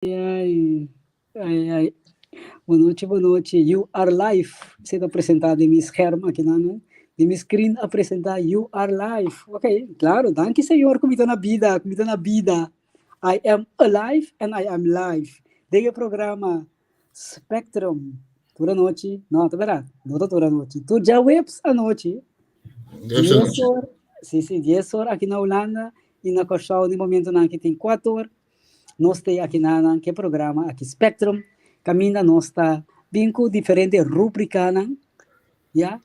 Ai, ai, ai. Bon nochi, bon nochi. You are live. Se ta presentá den mi scherm aki nan. Den mi screen a presentá You are live. Ok, claro. Danki Señor ku mi ta na bida, ku mi ta na bida. I am alive and I am live. Den e programa Spectrum. Tur anochi, no, ta berdad, no ta tur anochi. Tur djaweps anochi. Dies or, si, si, 10 or aki na Hulanda i na Kòrsou den momentonan aki tin 4 or. Nos ta aki na nan ke programa aki Spectrum, kaminda nos ta bin ku diferente rubrikanan, ya,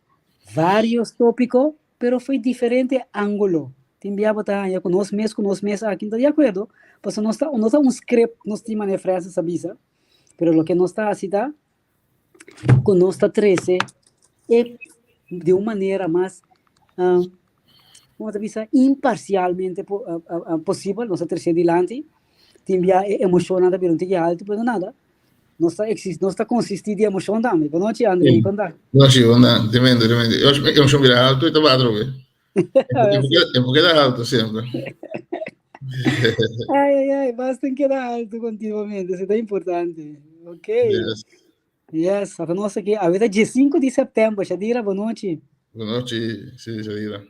varios tópiko, pero fo'i diferente ángulo. Tin bia bo ta haña ku nos mes ku nos mes aki no ta di akuerdo, pasobra nos ta no ta un script nos tin manera Francis a bisa, pero loke nos ta hasi ta ku nos ta trese e di un manera mas como ta bisa imparcialmente posibel nos ta trese dilanti tin bia e emocionnan ta bira un tiki alto pero nada nos ta exis nos ta consisti di emocion tambe. Bon nochi André, con ta? Nochi, bon ta, tremendo, tremendo. Emocion bira alto y ta baha atrobe. E por keda alto semper. Ai, ai, ai, basta en keda alto continuamente, eso ta importante. Ok. Yes. Yes, ata nos aki, awe ta 15 di september, Shadira, bon nochi. Bon nochi, sí, Shadira.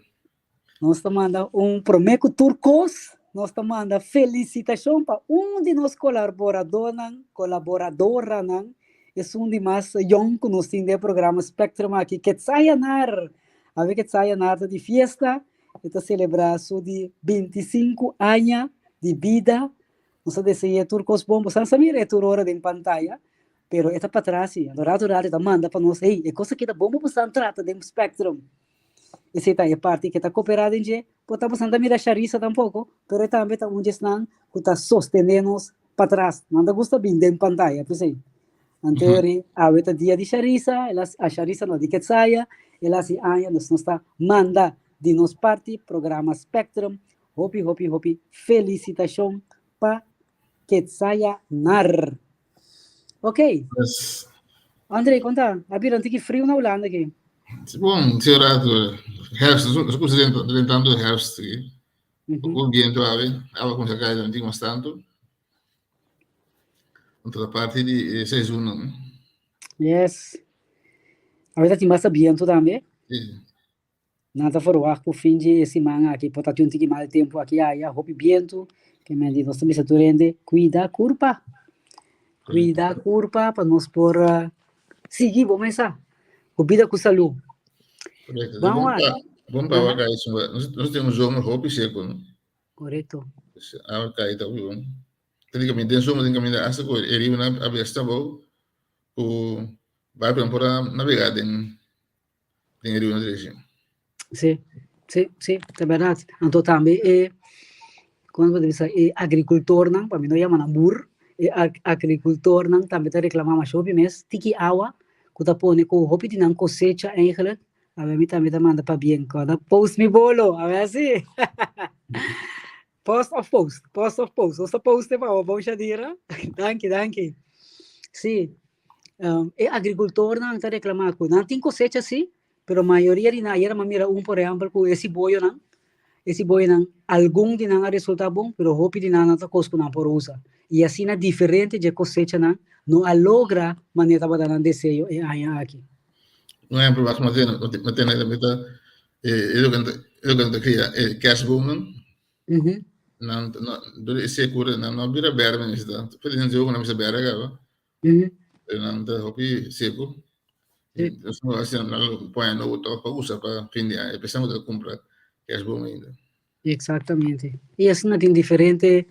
Nos ta manda un promé ku tur kos, nos ta manda felisitashon pa un di nos kolaboradónan, kolaboradoranan, esun di mas yòn ku nos tin den e programa Spectrum aki, Ketsayanar. Awe Ketsayanar ta di fiesta, e ta selebrá su di 25 aña di bida. Nos ta dese'é tur kos bon. Bo sa mira e tur ora den pantaya, pero e ta patras si. Anto rato rato e ta manda pa nos, hey, e kos aki ta bon pa boso trata den Spectrum. Esei ta e parti ke ta koperá den dje. Por ta boso no ta mira Sharissa tampoko, pero e tambe ta un di esnan ku ta sostené nos patras. Nan ta gusta bin den pantaya, p'esei. Anto eri awe ta dia di Sharissa, el a, Sharissa no, di Ketsaya, el a hasi aña, nos nos ta manda di nos parti programa Spectrum hopi hopi hopi felisitashon pa Ketsaya Nar. Ok. Yes. André, konta, a bira un tiki friu na Hulanda aki. Bon, si rato, herfst, nos kusa drentando herfst aki. Ku bientu awe, awa kuminsá kai un tiki mas tantu. Anto ta parti di e seizoennan. Yes. Awe ta tin basta bientu tambe. Si. Nan ta verwagt ku fin di e siman aki por ta tin un tiki mal tempu aki aya, hopi bientu, ke men di nos ta bisa tur hende kuida kurpa, kuida kurpa pa nos por sigui bo mesa ku bida ku salu. Korekto. Ban Bon wak. pa, bon pa wak ai sumba. Nos nos tin un zomer hopi seku, no? Korekto. Awa kai ta hopi bon. Tin di kaminda den zomer tin kaminda asta ku e riunan a besta abou ku barkunan por a nabegá den den e riu na drechi. Sí, sí, sí, ta berdad. Anto tambe e, como bo ta bisa, e agricultornan, pa mi no yama nan boer, e agricultornan tambe ta reclama masha hopi mes, tiki awa cu ta pone cu hopi di nan cosecha eigenlijk, awe mi tambe ta manda pabien, cu post mi bolo, awe asi. Post of post, post of post, nos ta post pa bo, bon Shadira, danki, danki. Sí, e agricultornan ta reclama cu nan tin cosecha si, pero mayoria di nan, ayer mi a mira un por ehempel cu e siboyonan, e siboyonan, algun di nan a resulta bon, pero hopi di nan no ta cos cu nan por usa. Y asina diferente dje cosechanan no a logra manera tabata nan deseo e aña aki. Un ehempel mas mi a tene tambe ta e loke nan ta cria e kerstboomnan. Nan dor e secura nan no bira berde mi ta. Feliz nan nan bisa berde caba. Pero nan ta hopi seco. Nos no hasi nan lo pone nobo toch pa usa pa fin di aña. Pensando ta cumpra kerstboom ainda. Exactamente. Y asina tin diferente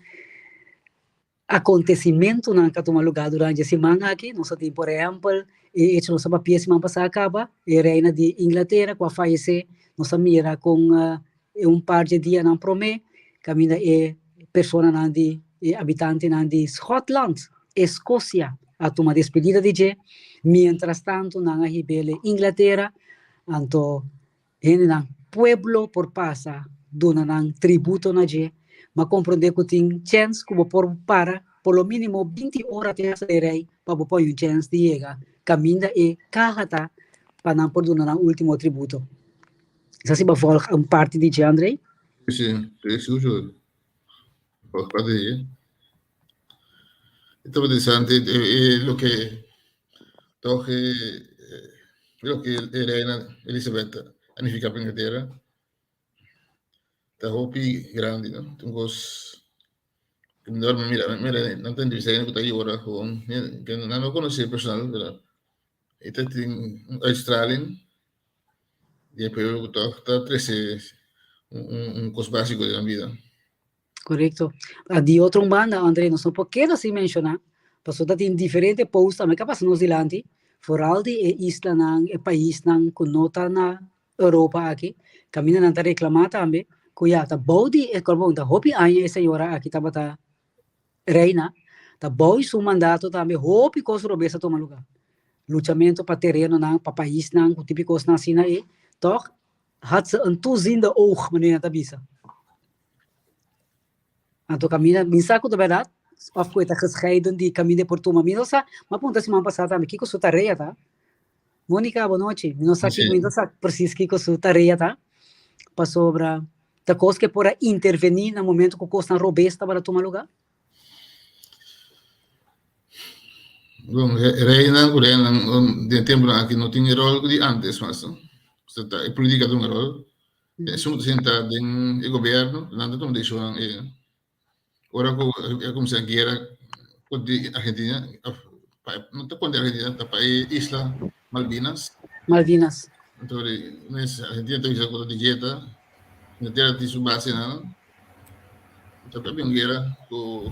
Acontecimentonan cu a tuma lugar durante e siman aki, nos a tin por ehempel e hecho nos a papia siman pasa a caba, e reina di Inglatera cu a fayece, nos a mira con e un par dje dianan prome caminda e personanan di e habitantenan di Schotland, Escocia, a tuma despedida di dje, mientras tanto nan a hibele Inglatera, anto Hendenan, pueblo por pasa duna nan tributo na dje, ma komprondé ku tin chèns ku bo por para por lo mínimo 20 ora te hasta e rei pa bo poi un chèns di yega kaminda e kaha ta pa nan por duna nan último tributo. Esaki bo vòlg un parti di dje, Andrei? Sí, sí, sí, sí. Volg parti di dje. Ta interesante loke toch loke e reina Elizabeth a nifica pa Inglaterra. Ta hopi grandi, no? Ta un cos cu mi dormi mira, mira nan ta entrevista hende cu ta yora gewoon, nan no conoce personal, pero e ta tin un uitstraling di e pueblo cu toch ta trece un cos basico den nan bida. Correcto. Di otro un banda, André, nos no por keda sin menciona, pasobra ta tin diferente post tambe ka pasa nos dilanti, vooral di e islanan, e paisnan cu no ta na Europa aki, caminda nan ta reclama tambe cu ya ta bou di e cuerpo, ta hopi aña e señora aki tabata reina, ta bou su mandato tambe hopi cos robes a tuma lugar. Luchamento pa terenonan, pa paisnan, cu tipi cosnan asina ei, toch had ze een toeziende oog, manera nan ta bisa. Anto kaminda, mi sa ku ta bèrdat, òf ku e ta gescheiden di kaminda e por tuma. Mi no sa, mi a puntra siman pasá tambe kiko su tarea ta. Monica, bonochi. Mi no sa kiko, mi no sa presis kiko su tarea ta, pasobra ta kos ku e por a intervení na momento ku kosnan robes tabata tuma lugá. Bon, reinan ku reinan den tempunan aki no tin e ròl di ántes mas. E polítika ta un ròl. Esun ta sinta den e gobierno, nan ta tuma decisionnan e ora ku a kuminsá guera kontra di Argentina, òf no ta kontra Argentina, ta pa e isla Malvinas. Malvinas. Anto di mes Argentina ta bisa ku ta di dieta, Inglaterra tin su base nan, ta bin un guera ku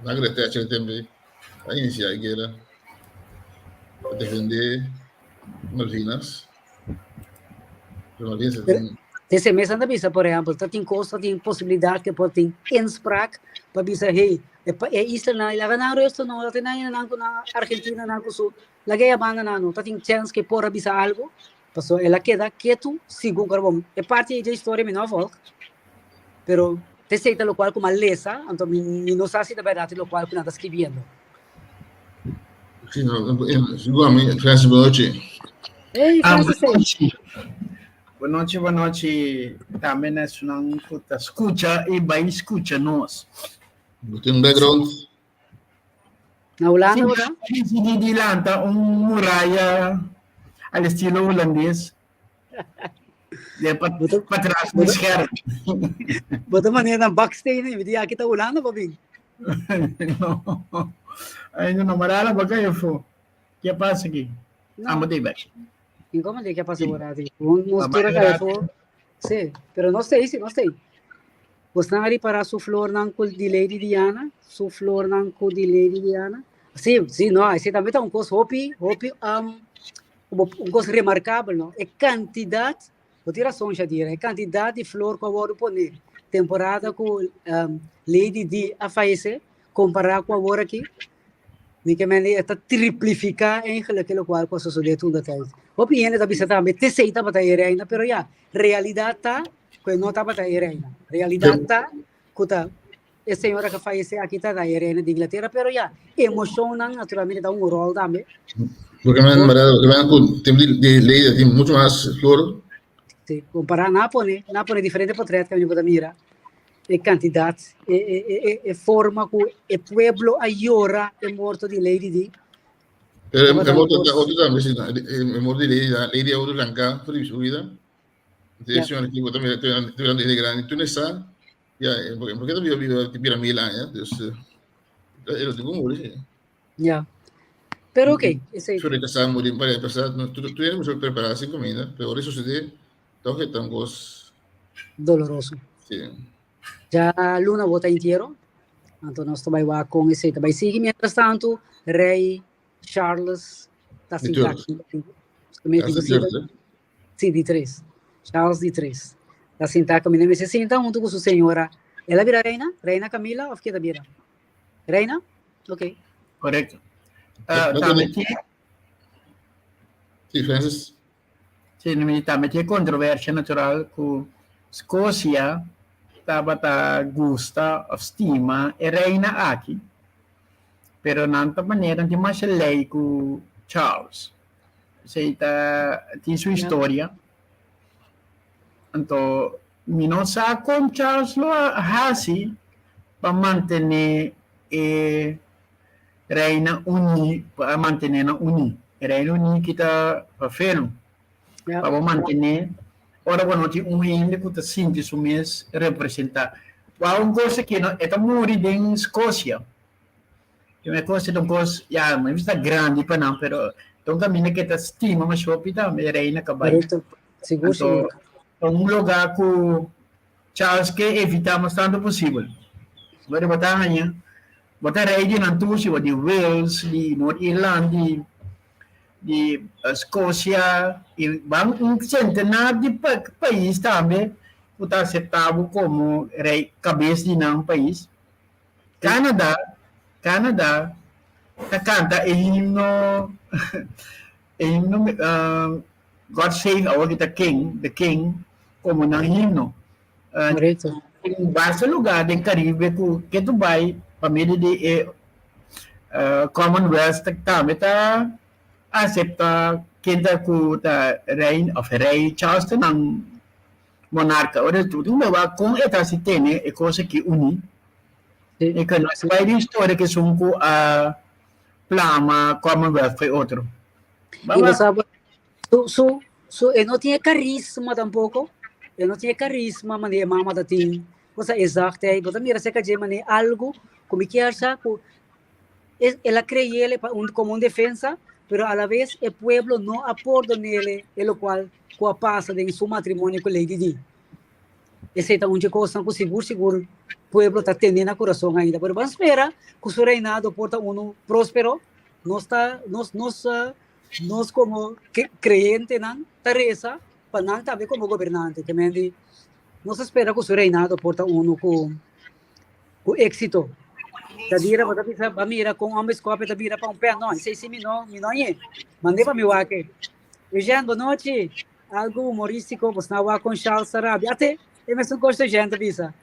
Margaret Thatcher tempu ei a inisiá e guera pa defendé Malvinas. Ese mes anda bisa, por ehempel, ta tin cos, ta tin posibilidad que por tin inspraak pa bisa, hey, e, e isla na, laga nan resto no, laga nan nan ku na Argentina nan ku su, laga e banda nan no, ta tin chance que por a bisa algo, paso el a keda ketu, segun carbon. E parti ei dje historia mi no a volg, pero te sei ta locual ku mi a lesa, anto mi, mi no sa si ta berdad locual ku nan ta scribiendo. Sí, no, sigur a mi, Francis, buenas noches. Hey, Ah, Francis, buenas noches. Buenas noches, buenas noches. Tambe na esnan ku ta skucha i bai skucha nos. Bo tin un background? Na Hulanda, bo ta? Sí, di di lanta un muraya al estilo holandés. De pa, Bo ta, patras bo di ta, scherm. bo ta manera na baksteen, mi di aki ta Hulanda, bo bin. No. Ainda no, maar ala baka efo. Ke pasa aki? No. Amo de bek. In como de que pasa por ahí? Nos Ah, tura maar ka efo. Sí, pero no stay, sí, no stay. Bos nan ripará su flornan ku di Lady Diana, su flornan ku di Lady Diana. Sí, sí, no, ese tambe ta un kos hopi, hopi, un kos remarkabel, no? E kantidat, bo tin rason, Shadira, e kantidat di flor ku a wòrdu poné temporada ku Lady Di a fayesé, kompará ku awor aki, mi ke mende e ta triplifiká eigenlijk e lokual ku a sosodé tur dat tijd. Hopi hende ta bisa tambe t'esei tabata e reina, pero ya, realidat ta ku e no tabata e reina. Realidat ta ku ta e señora ku a fayesé aki ta e reina di Inglatera, pero ya, emoshonnan naturalmente ta un ròl tambe. Porque men, porque men ku tempu di Lady tin mucho mas flor. Sí, kompará nan a pone, nan a pone diferente potret ku mi por ta mira e kantidat, e e e e forma ku e pueblo a yora e morto di Lady Di. Pero e morto ta otro tambe, si, e morto di Lady, Lady a otro ranká for di su vida. Entonces, señor aquí, bo ta mira, ta mirando hende grandi, tu no sa, ya, porque porque ta biba biba te bira mil aña, dus, e lo tin ku muri, si. Ya. Pero ok, esei. Sorry, casá muri, para pasá, no, tu tu tienes mucho prepará sin comida, pero ora sucede, toch e ta un cos Doloroso. Sí. Ya luna bo ta entiero, anto nos ta bai wak con esei ta bai sigui. Mientras tanto, Rey Charles ta Di sinta tercer. aki. Mi Charles digo di sí, tercer. sí, di tres. Charles di tres. Ta sinta caminda mester sinta hunto cu su señora. El a bira reina? Reina Camila of ke ta bira? Reina? Ok. Correcto. No Tambe tiene- tin, Sí, Francis. sí, no, tambe tin controversia natural ku Scocia tabata gusta of stima e reina aki, pero nan ta manera tin mas ley ku Charles. Esei ta tin su historia. Anto mi no sa kon Charles lo a hasi pa mantené e. Reina Uní pa a mantené nan uní. E Reino Uní ki ta pa felu, pa bo mantené ora bo no tin un hende ku ta sinti su mes representá. Wou un kos aki no, e ta muri den Skosia. E me kos ta un kos, ya, mi ta grandi pa nan, pero ta un kaminda ke ta stima masha hopi tambe, e reina kabai. Korekto, sigur, sigur. Anto, ta un lugá ku Charles ke evitá mas tantu posibel. Bo ta haña Bo ta rei di nan tur, si bo di Wales, di Noord Irland, di di Scocia y ban un centenar di pais tambe cu ta acepta bo como rei cabes di nan pais. Canada, Canada ta canta e himno e himno God Save awor ki ta King, the King como nan himno. Correcto. Tin basta lugar den Caribe cu ke tu bay pa medio di e Commonwealth tambe ta acepta ken ta cu ta rey of rey Charles ta nan monarca. Ora tu tin wak con e ta haci tene e cos aki uni. E cu nos bay di historia cu esun cu a plama Commonwealth cu e otro. Y bo sa Su, su, su, e no tin e carisma tampoco. E no tin e carisma mane e mama ta tin. Cosa exact ei. Bo ta mira cerca dje mane algo cu mi kier sa cu e, el a creele pa un, como un defensa, pero a la vez e pueblo no a pordonele e locual cu a pasa den su matrimonio cu Lady Di. Esei ta un dje cosnan cu sigur sigur pueblo ta tene na curason ainda. Pero ban spera cu su reinado por ta uno prospero. Nos ta, nos, nos, Nos komo kreyentenan ta resa pa nan tambe komo gobernante. Te men di nos ta spera ku su reinado por ta unu ku ku éksito. Ta bira bo ta bisa ba mira kon hombre skope ta bira pa un pèn. No, esei si mi no mi no ñe. Mand'é pa mi wak. Eugène, bonochi. Algu humorístiko bo sna wak kon Charles ta rabia. Ate, e mesun kos Eugène ta bisa.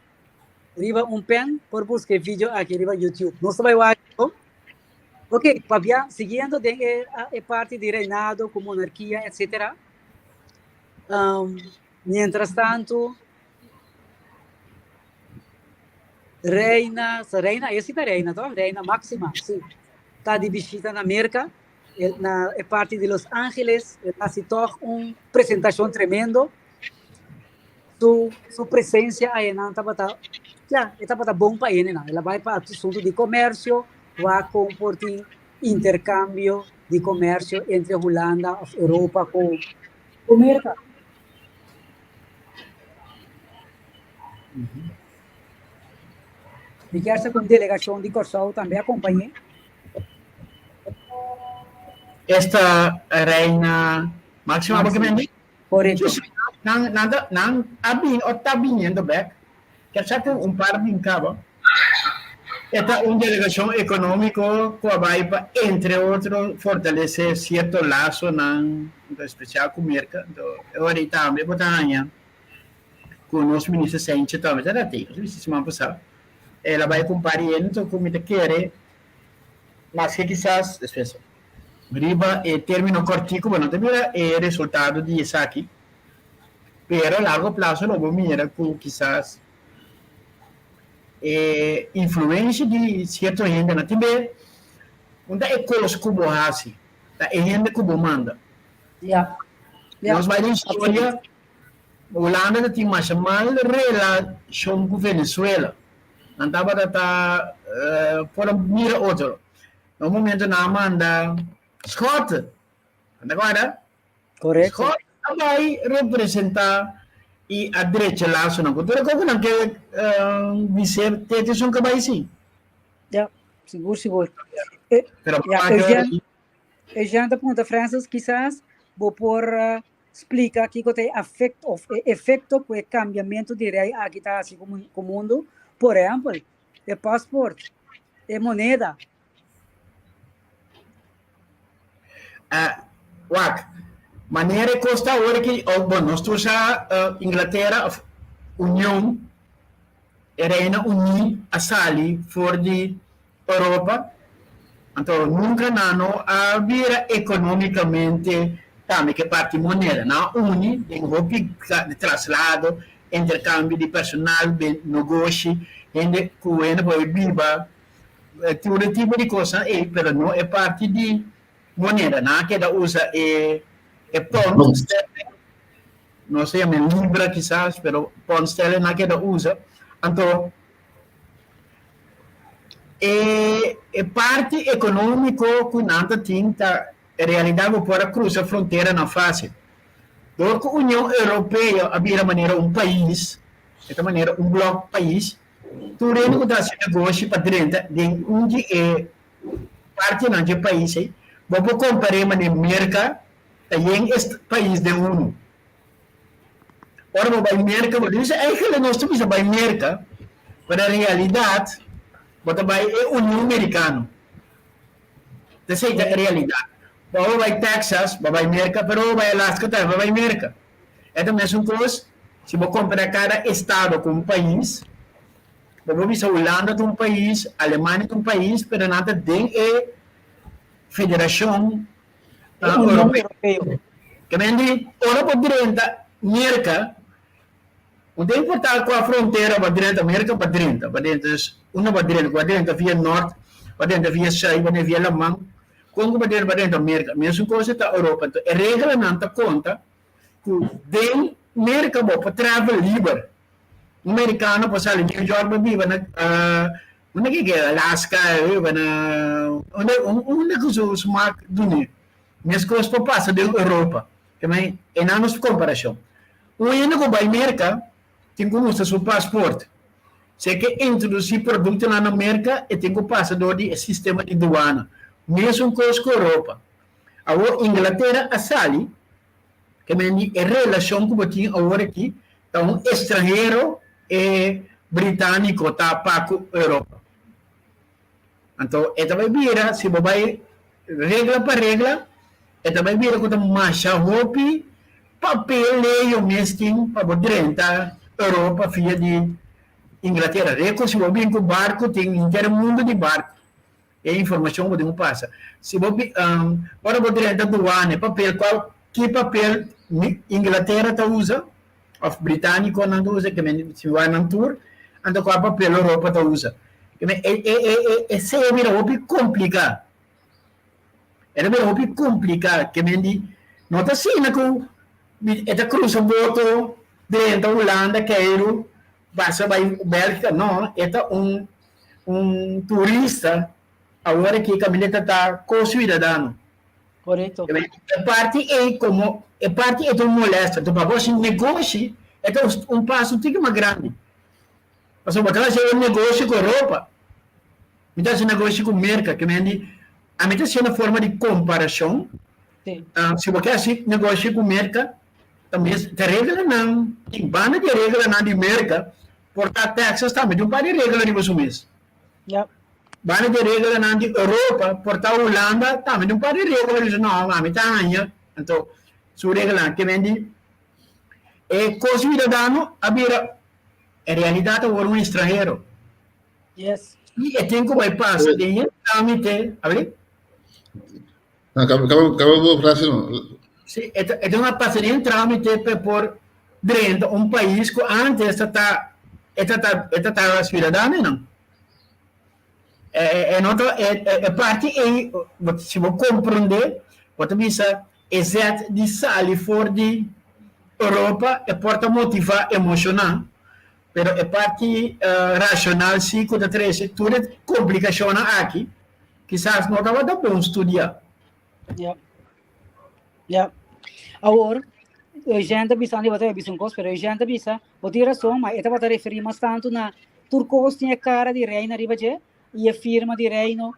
Riba un pèn por buska e video aki riba YouTube. Nos ta bai wak. Ok, pabia, siguiendo den e, e parti di reinado ku monarkia, etcetera. Mientras tanto, reina, sa reina, e si ta reina, to? Reina Máxima, si. Ta di bishita na Merka, e, na e parti di Los Angeles, el hasi tòg un presentashon tremendo. Su, su presencia ayenan tabata, ya, e tabata bon pa enenan. El a bai pa asuntu di comercio, wak con por tin intercambio di comercio entre Hulanda of Europa cu, cu Merca. Mi kier sa cu un delegacion di Kòrsou tambe a compañ'é. Esta reina Máxima, bo ke mende? Korekto. Nan, nan, ta, nan a bin o ta biniendo bek. Ke sa ku un par bin kaba. E ta un delegashon ekonómiko ku a bai pa, entre otro, fortalesé sierto lasonan, anto espesial ku Merka. Anto e ora ei tambe bo ta haña ku nos minister Sentje tambe ta rati, nos minister siman pasá. El a bai ku un par di hende, anto ku mi ta kere, maske kisas, despues. Riba e término kòrtiku bo no ta mira e resultado di esaki, pero a largo plaso lo bo mira ku kisas e influensia di sierto hendenan. Tin be un ta e kos ku bo hasi, ta e hende ku bo manda. Ya, ya. Nos bai den historia, Hulanda ta tin masha mal relashon ku Venezuela. Nan tabata ta por a mira otro. Na un momento nan a manda Schotten. Nan ta kòrda? Korekto. Schotten a bai representá i a drecha lasonan ku tur e kos ku nan ke bis'é te esun ke bai si. Ya, sigur sigur. Pero Ya, pa Eugène, Eugène ta punta Francis, kisas bo por splika kiko ta e afekto òf e efekto ku e kambiamentu di rei aki ta hasi ku mundu? Por ehèmpel, e pasport, e moneda. Wak, manera e kos ta awor aki, oh, bon, nos tur sa Inglatera of Union, e Reino Uní a sali for di Europa, anto nunka nan no a bira ekonómikamente tambe ke parti moneda. Nan a uni den hopi traslado, interkambio di personal, nogoshi, hende ku hende por biba. Tur e tipo di kosnan ei, pero no e parti di moneda. Nan a keda usa e e pound sterling, nos ta yama e libra kisas, pero pound sterling nan a keda usa. Anto e e parti ekonómiko ku nan ta tin ta en realidat bo por a krusa fronteranan fásil. Dor ku Union Europeo a bira manera un pais, e ta manera un blòk pais, Tur hende ku ta hasi negoshi pa drenta den un di e partinan dje pais ei, bo por kompar'é manera Merka ta yen e pais den unu. Ora bo bai Merka, bo ta bisa, Eigenlijk nos ta bisa bai Merka, pero en realidat bo ta bai e Union Merikano. Ta esei ta e realidat. Bo a bai Texas, bo bai Merka, pero bo bai Alaska tambe, bo bai Merka. E ta mesun kos si bo kompara kada estado ku un pais, bo por bisa Hulanda ta un pais, Alemania ta un pais, pero nan ta den e federashon europeo. Ke men di ora bo drenta Merka, no ta importa kua frontera bo drenta Merka, bo drenta, bo drenta, dus unda bo drenta, ku bo drenta via nort, bo drenta via sùit, bo drenta via laman, Kon ku bo debe drenta Merka? Mesun kos e ta Europa. Enton e reglanan ta konta ku den Merka bo por travel liber. Un merikano por sali New York bai biba na unda ke ke Alaska, biba na unda unda ku su smak dun'é. Meskos por pasa den Europa. Ke men e nan nos komparashon. Un hende ku bai Merka tin ku mustra su pasport. Si e ke introdusí produktonan na Merka, e tin ku pasa dor di e sistema di duana. Mesun kos ku Europa. Awor Inglatera a sali, ke men di e relashon ku bo tin awor aki ta un estranhero e britániko ta pa ku Europa. Anto e ta bai bira, si bo bai regla pa regla, e ta bai bira ku ta masha hopi papel leyo mes tin pa bo drenta Europa via di Inglatera. Reko si bo bin ku barku tin henter mundu di barku. E informashon bo tin ku pasa. Si bo ora bo drenta duane papel kual ki papel Inglatera ta usa òf británikonan ta usa, ke men si wak nan tur, anto kua papel Europa ta usa. Ke men e e e e esei a bira hopi kompliká. E ta bira hopi kompliká, ke men di no ta asina ku e ta krusa boto drenta Hulanda, Keiru, pasa bai Bèlgika, no, e ta un un turista awor aki kaminda e ta ta ko-siudadano. Correcto. E parti ei como e parti ei ta un molestia. Enton pa bo haci negoshi e ta un paso un tiki mas grandi. Pasobra bo ta haci un negoshi cu Europa, mi ta haci negoshi cu Merca, ke men di ami ta haci na forma di comparacion. Si. Si bo ke haci negoshi cu Merca ta mes ta reglanan, tin banda di e reglanan di Merca por ta Texas tambe tin un par di regla riba su mes. Yep. Banda di reglanan di Europa, por ta Hulanda tambe tin un par di regla di su no, ami ta haña, anto su reglanan ke men di e kos ciudadano a bira en realidad awor un extranhero. Yes. I e tin ku bai pasa den e trámite, abri? No, kaba, kaba, kaba bo frase no. Si, e ta, e tin a pasa den trámite pa e por drenta un pais ku antes ta ta, e ta ta, e ta ta ciudadano nan. E, e, e no ta, e, e, e parti ei, bo, si bo komprondé, bo ta bisa e zet di sali for di Europa e por ta motivá, emoshoná, pero e parti rashonal si ku ta trese tur e komplikashonnan aki, kisas no tabata bon studiá. Ja. Ja. Awor, Eugène ta bisa, antes bo ta bisa un kos, pero Eugène ta bisa, bo tin rason, ma e tabata referí mas tantu na tur kos tin e kara di reina riba dje i e firma di reino.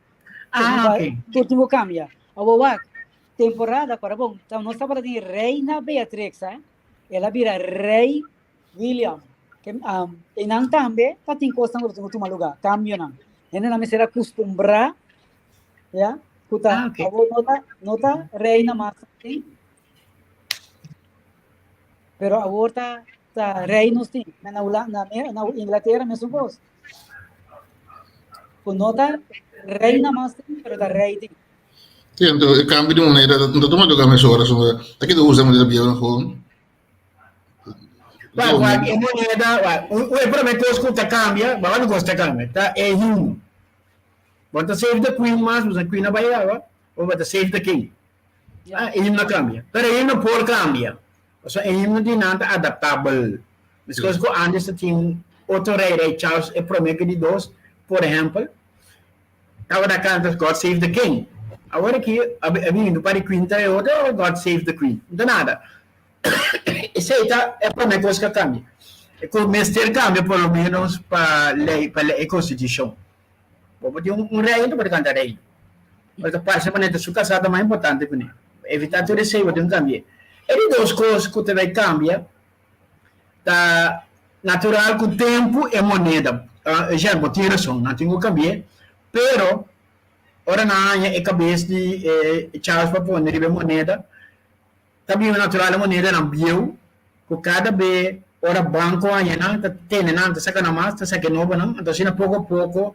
Ah, ok. Tur tin ku kambia. Awor wak, temporada, kora bon, nos tabata tin reina Beatrix, eh? El a bira rei William, ke um, einan tambe ta tin kosnan ku ta tin ku tuma lugá, kambionan. Hendenan mester a kustumbrá, ya, ku ta Ah, ok. awor no ta no ta reina mas tin, pero awor ta ta rei nos tin. Na na Hula- na Mer- na Inglatera mesun kos. Ku no ta reina mas tin, pero ta rei tin. Sí, anto e kambio di moneda no ta tuma lugá mesora, so ta keda usa moneda bieu gewoon. Wak, wak, e moneda, wak, un, un e prome kos ku ta kambia, wak, kos ta kambia, ta e himno. Bo ta save the queen mas, bo queen a bai awa, o bo ta save the king. Ah, e himno cambia. Pero e himno por cambia. Pasobra e himno di nan ta adaptabel. Meskos ku antes ta tin otro rei, rei Charles e promé ku di dos, por ehèmpel, tabata kanta God Save the King. Awor aki a bini un par di queen ta e otro God Save the Queen. No ta nada. Esei ta e promé kos ku a kambia. E ku mester kambia por lo ménos pa lei, pa e konstitushon. Bo por tin un rei, bo por kanta rei. Bo ta parse manera su kasá ta mas importante kuné. Evitá tur esei bo tin ku kambia. E di dos kos ku ta bai kambia ta natural ku tempu e moneda. Jean, bo tin rason, nan tin ku kambi'é, pero ora nan haña e kabes di e Charles pa pone riba e moneda, Ta bira natural e monedanan bieu ku kada be ora banko haña nan ta tene nan ta saka nan mas ta saka e nobonan anto asina poko a poko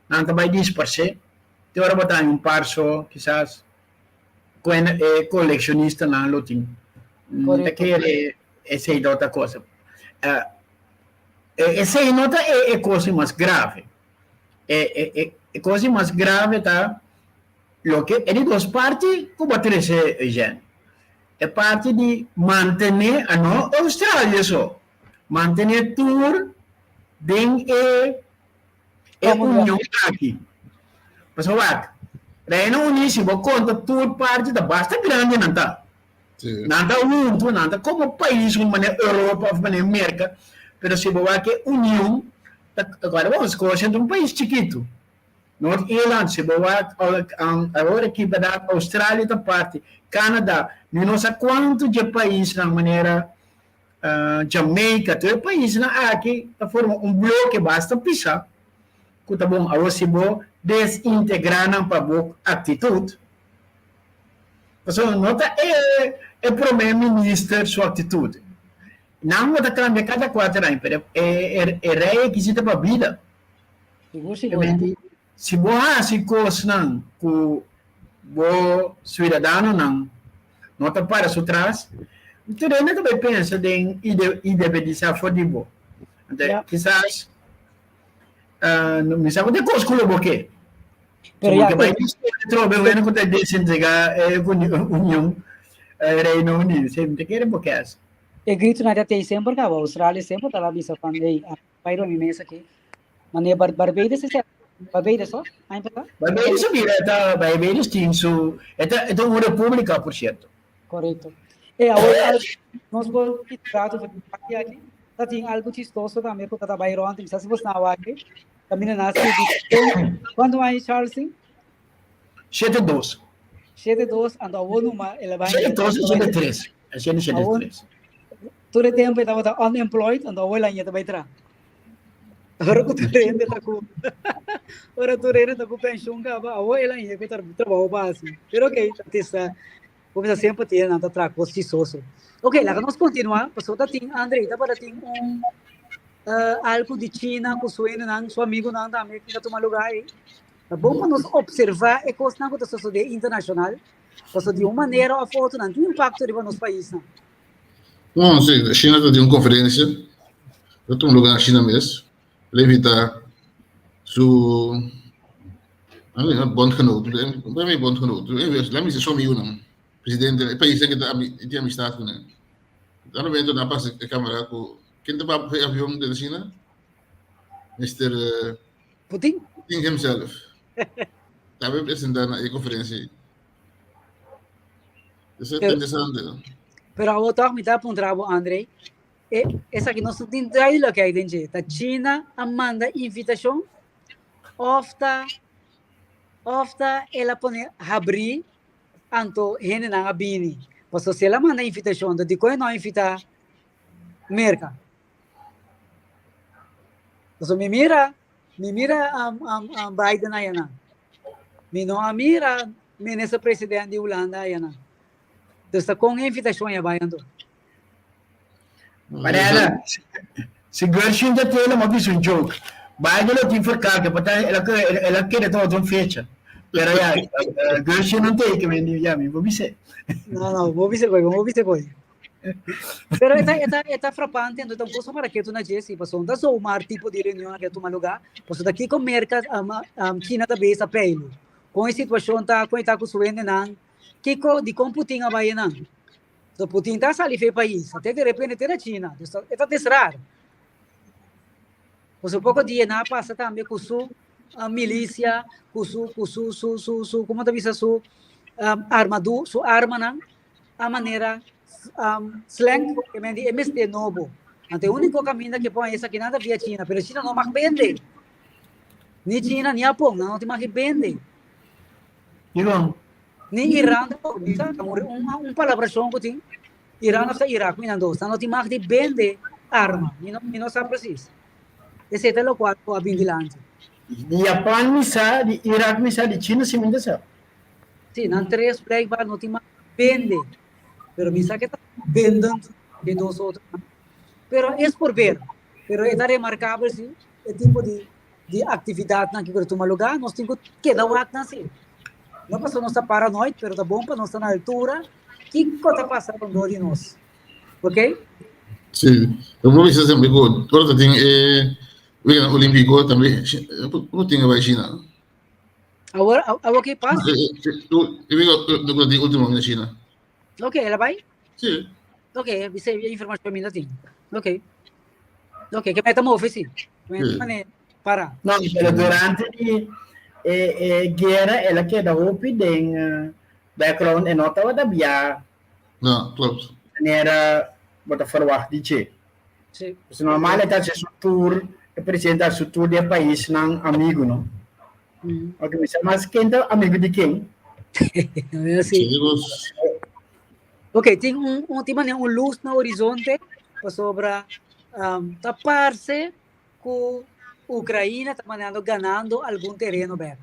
nan ta bai disparsé te ora bo ta haña un par so kisas ku e kolekshonistanan lo tin. Mi ta kere esei ta otra kosa. Esei no ta e kos di mas grave. E kos di mas grave ta Loke e di dos parti ku bo trese, Eugène, e parti di mantené, a no Australia so, mantené tur den e e union aki. Pasobra wak, Reino Uní si bo konta tur parti ta basta grandi nan ta. Nan ta huntu, nan ta komo pais un manera Europa òf manera Merka, pero si bo wak e union ta, awor bon, Scotia ta un pais chikitu. Noord Ierland, si bo wak awor aki berdad Australia ta parti, Canada, mi no sa cuanto dje paisnan manera Jamaica, tur e paisnan aki ta forma un bloke basta pisa cu ta bon. Awor si bo desintegra nan pa bo actitud, pasobra no ta e prome minister su actitud, nan bo ta cambia cada cuater aña, pero e rey aki si ta pa bida. Sigur, sigur. Si bo hasi kosnan ku bo suidadanonan no ta para su tras, tur hende ta bai pensa den independisá for di bo. Anto, kisas mi sa ku ta e kos ku lo bo ke. Pero ya, Bo ke bai trobe un hende ku ta desintegrá e Union, Reino Unido. Si mi ta kere bo ke hasi. E gritonan ta tei semper kaba. Australia semper tabata bisa van, hey, Bai drumi mes aki. Mane Bar Barbados is Barbados ho? Aña pasá? Barbados a bira ta Barbados tin su e ta e ta un república por cierto. Correcto. E awor al nos por kita rato for di parti aki. Ta tin algo chistoso tambe ku ta ta bai rond. Mi sa si bos na wak. Kaminda nan a skirbi. Kuantu aña Charles tin? 72. 72 anto awor numa el a bai. 72 o 73. Shete 73. Tur e tempu e tabata unemployed, anto awor el a ña ta bai traha. Ora ku tur hende ta ku ora tur hende ta ku penshun kaba, awor el a ña ku trabou pa hasi. Pero ok, ta tisa bo bisa semper tin nan ta traha kos chistoso. Ok, laga nos kontinuá, pasobra ta tin Andrei tabata tin un algu di China ku su hendenan, su amigunan tambe ku ta tuma lugá ei. Ta bon pa nos opservá e kosnan ku ta sosodé internashonal, pasobra di un manera òf otro nan tin impakto riba nos paisnan. No, si, China ta tin un conferencia, ta tuma lugar na China mes, el a invita su bondgenoot, bondgenoot, la mester su amigunan, presidente, e paisnan cu ta tin amistad cu nan. Na momento nan a pasa e camara cu ken ta papia e avion den China? Mister Putin? Putin himself. Tambe presenta na e conferencia. Eso es interesante. Pero awor toch mi ta puntra bo, André. E, esaki no tin duidelijk uit den dje. Ta China a manda invitacion of ta of ta el a pone habri anto hendenan a bini. Paso si el a manda invitacion, anto dikon e no a invita Merca? Paso mi mira, mi mira um, um, um Biden ayanan. Mi no a mira minister president di Hulanda ayanan. Dus ta kon invitacion ya bai anto? Mariana, si Gershwin ta tele, mo bisa un joke. Biden lo tin verkalke, pa ta el a el a kere ta otro fecha. Pero ya, Gershwin no tei ke men ya mi bo bisa. No, no, bo bisa koi, bo bisa koi. Pero e ta, e ta, e ta frappante, anto ta un cosa para ketu na dje, si, pasobra no ta zomaar tipo di reunion a tuma lugar, pasobra ta kiko Merca, um, um, China ta bezig a peilu, kon e situacion ta, kon e ta ku su hendenan, kiko, dikon Putin a bai einan. So Putin ta sali fe pais, te de repente te na China, dus e ta desrar. Pasobra poko dia nan a pasa tambe ku su milicia, ku su, ku su, su, su, su, komo ta bisa, su um, armadu, su armanan, a manera um, slang, ke men di e mester nobo. Anto e úniko kaminda ke por esaki nan ta via China, pero China no mag bende. Ni China ni Japon, nan no tin mag bende. Dikon? Ni Iran tampoco, bisa, un, un palabrashon ku tin. Iran of ta Irak, mi nan dos, nan no tin mag di bende arma. Mi no, mi no sa precies. Esei ta lokual ku a bin dilanti. Di Japan mi sa, di Irak mi sa, di China si mi no sa. Sí, nan tres blijkbaar no tin mag bende. Pero mi sa ke ta bendend de dos otro. Pero es por ver. Pero e ta remarkabel si e tipo di di aktividatnan ku ta tuma lugá, nos tin ku keda wak nan si. No pasobra nos ta paranoid, pero ta bon pa nos ta na altura kiko ta pasa rondó di nos. Ok? Sí, eu vou bisa sempre ku ora ta tin e weganan olímpiko tambe ku tin bai China. Awor, awor ke pasa? E wega ku ta tin último na China. Ok, el a bai? Sí. Ok, bisa e informashon mi no tin. Ok. Ok, ke meta move sí. Sí. Mane para. No, pero durante di e, e guera el a keda hopi den eh, background e no tabata bia No, klopt. manera bo ta verwacht di dje. Sí. Pues normal e ta hasi su tour, e presidente ta hasi su tour di e paisnan amigo, no? Ok, mi sa mas ken ta amigo di ken. Sí. Ok, tin un, un, tin manera un luz na horizonte pasobra um, ta parse ku Ucraina ta manejando ganando algun tereno bek.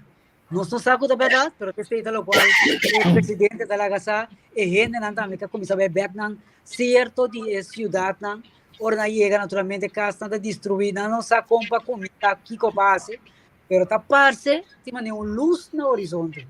Nos no sa ku ta berdad, pero esei ta lokual e presidente ta laga sa, e hendenan tambe ta kuminsá bai bek nan sierto di e siudatnan, ora nan yega naturalmente kasnan ta destruí, nan no sa kon pa kuminsá, kiko pa hasi, Pero ta parse tin manera un lus na horizonte.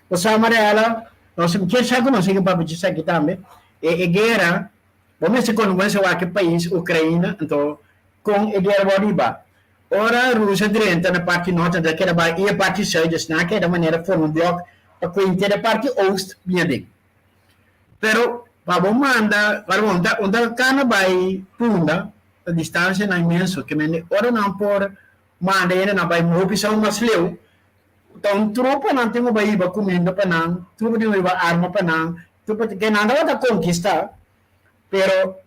Osea Mariela, nos kier sa ku nos sigui papia dje esaki tambe, e e guera, bo mester kono bo mester wak e pais Ukraina, anto kon e guera bo riba. Ora Rusia drenta na parti norte anto a keda bai i e parti sùit, dus nan a keda manera forma un blòk pa ku henter e parti oost bini aden. Pero pa bo manda, pa bo un ta kana bai Punda, ta distansianan inmenso, ke mende ora nan por Manda hende nan bai hopi sa un mas leu. Ta un tropa nan tin ku bai hiba kuminda pa nan, tropa tin ku hiba arma pa nan, tropa ke nan tabata konkistá. Pero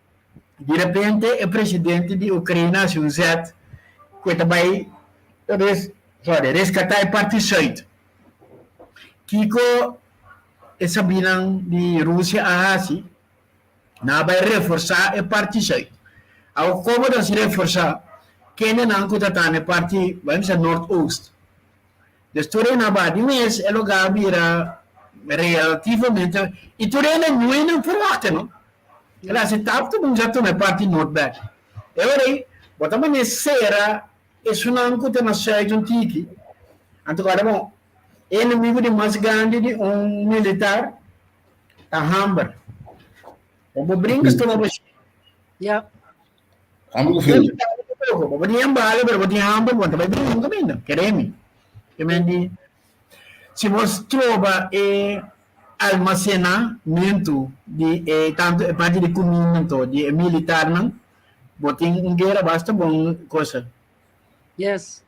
di repente e presidente di Ukraina hasi un zet ku e ta bai res sorry reskatá e parti sùit. Kiko e sabinan di Rusia a hasi? Nan a bai reforsá e parti sùit. Awor komo ta si reforsá? Kendenan ku ta ta na e parti, bai bisa noord-oost. Dus tur hende a bai di mes e lugá a bira relativamente, i tur hende no nan ferwachta no. El a hasi tap ta kuminsá tuma e parti noord bèk. E ora ei bo ta manera sera esunnan ku ta na sùit un tiki. Anto ku ora bon, e enemigu di mas grandi di un militar Ta hamber. Bo bo brinca stoma bo shi. Ja. Hamber ku frio. Bo bo tin bala, pero bo tin hamber, bo ta bai brinca nunca minda. Keremi. Ke men di, si bo troba e almacenamento di e tanto e parti di cuminda anto di e militarnan, bo tin un guera basta bon cosa. Yes.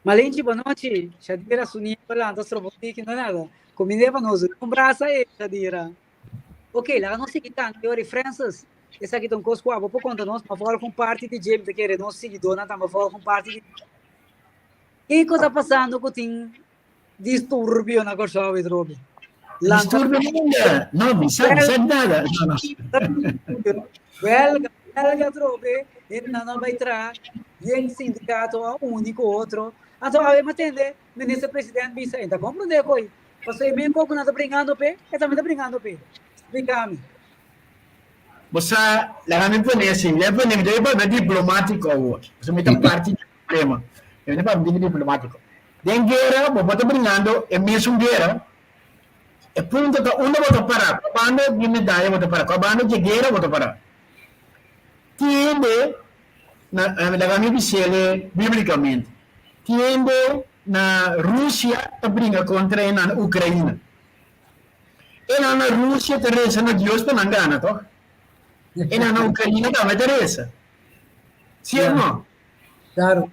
Malinchi bonochi, Shadira su nieto lanta stroba un tiki no nada. Kumind'é pa nos un brasa e Shadira. Ok, laga nos sigui tantu yori Francis. Esaki ta un kos ku abo por konta nos, ma for algun parti di dje mi ta kere nos siguidónan tambe for algun parti di Kiko ta pasando ku tin disturbio na Kòrsou e trobe? Lanta Disturbio nada. No, mi sa, mi sa nada. No, no. Welga, welga trobe, hendenan no bai traha, yen sindikato a uni ku otro. Anto awe mi a tende minister president bisa, e ta komprondé koi, pasobra e mes kos ku nan ta bringando p'e, e tambe ta bringando p'e. Splika mi. Bo sa, laga mi pone asin, mi ta pone, mi ta papia diplomátiko awor, pasobra mi ta parti di e problema. Mi ta papia diplomático. Den guera, bo por ta bringando e mesun guera. E punto ta unda bo ta para, kua banda di medaya bo ta para, kua banda dje guera bo ta para. Tiende na, laga mi bis'el biblicamente, tiende na Rusia ta bringa contra e nan Ucraina. E nan na Rusia ta reza na Dios pa nan gana, toch? E nan na Ucraina tambe ta reza. Si of no? Claro.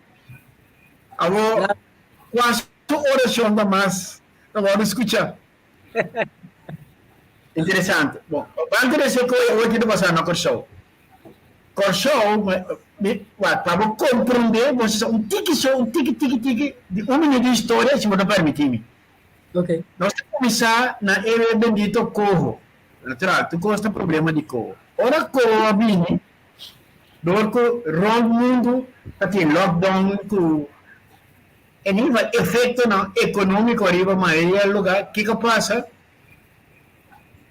Awo, kua su oracion ta mas ta wòrdu skuchá? Interesante. Bon, ban trese ku e oki ta pasá na Kòrsou. Kòrsou, wak, pa bo komprondé, bo sa un tiki so, un tiki, tiki, tiki, di un minuut di historia, si bo ta permití mi. Ok. Nos ta kuminsá na e bendito koho. Natural, tur kos ta problema di koho. Ora koho a bini, dor ku rònt mundu ta tin lockdown ku e nivel efektonan ekonómiko riba mayoria lugá, kiko pasa?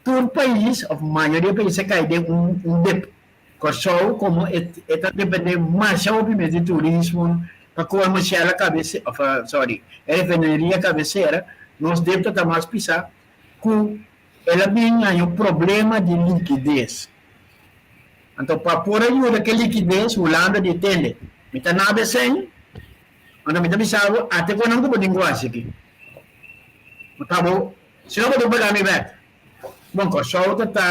Tur pais òf mayoria pais a kai den un dip. Kòrsou komo e ta dependé masha hopi mes di turismo pa kolmo Shell a kabesera òf sòri e refineria kabesera, nos dip ta mas pisá ku el a bin haña un problema di likides. Anto pa por a yuda ku e likides Hulanda di tende mi ta nabe sèn anto mi ta bisa bo ate ku nan ku bo tin ku hasi aki pa bo si no bo tin paga mi bèk. Bon Kòrsou ta ta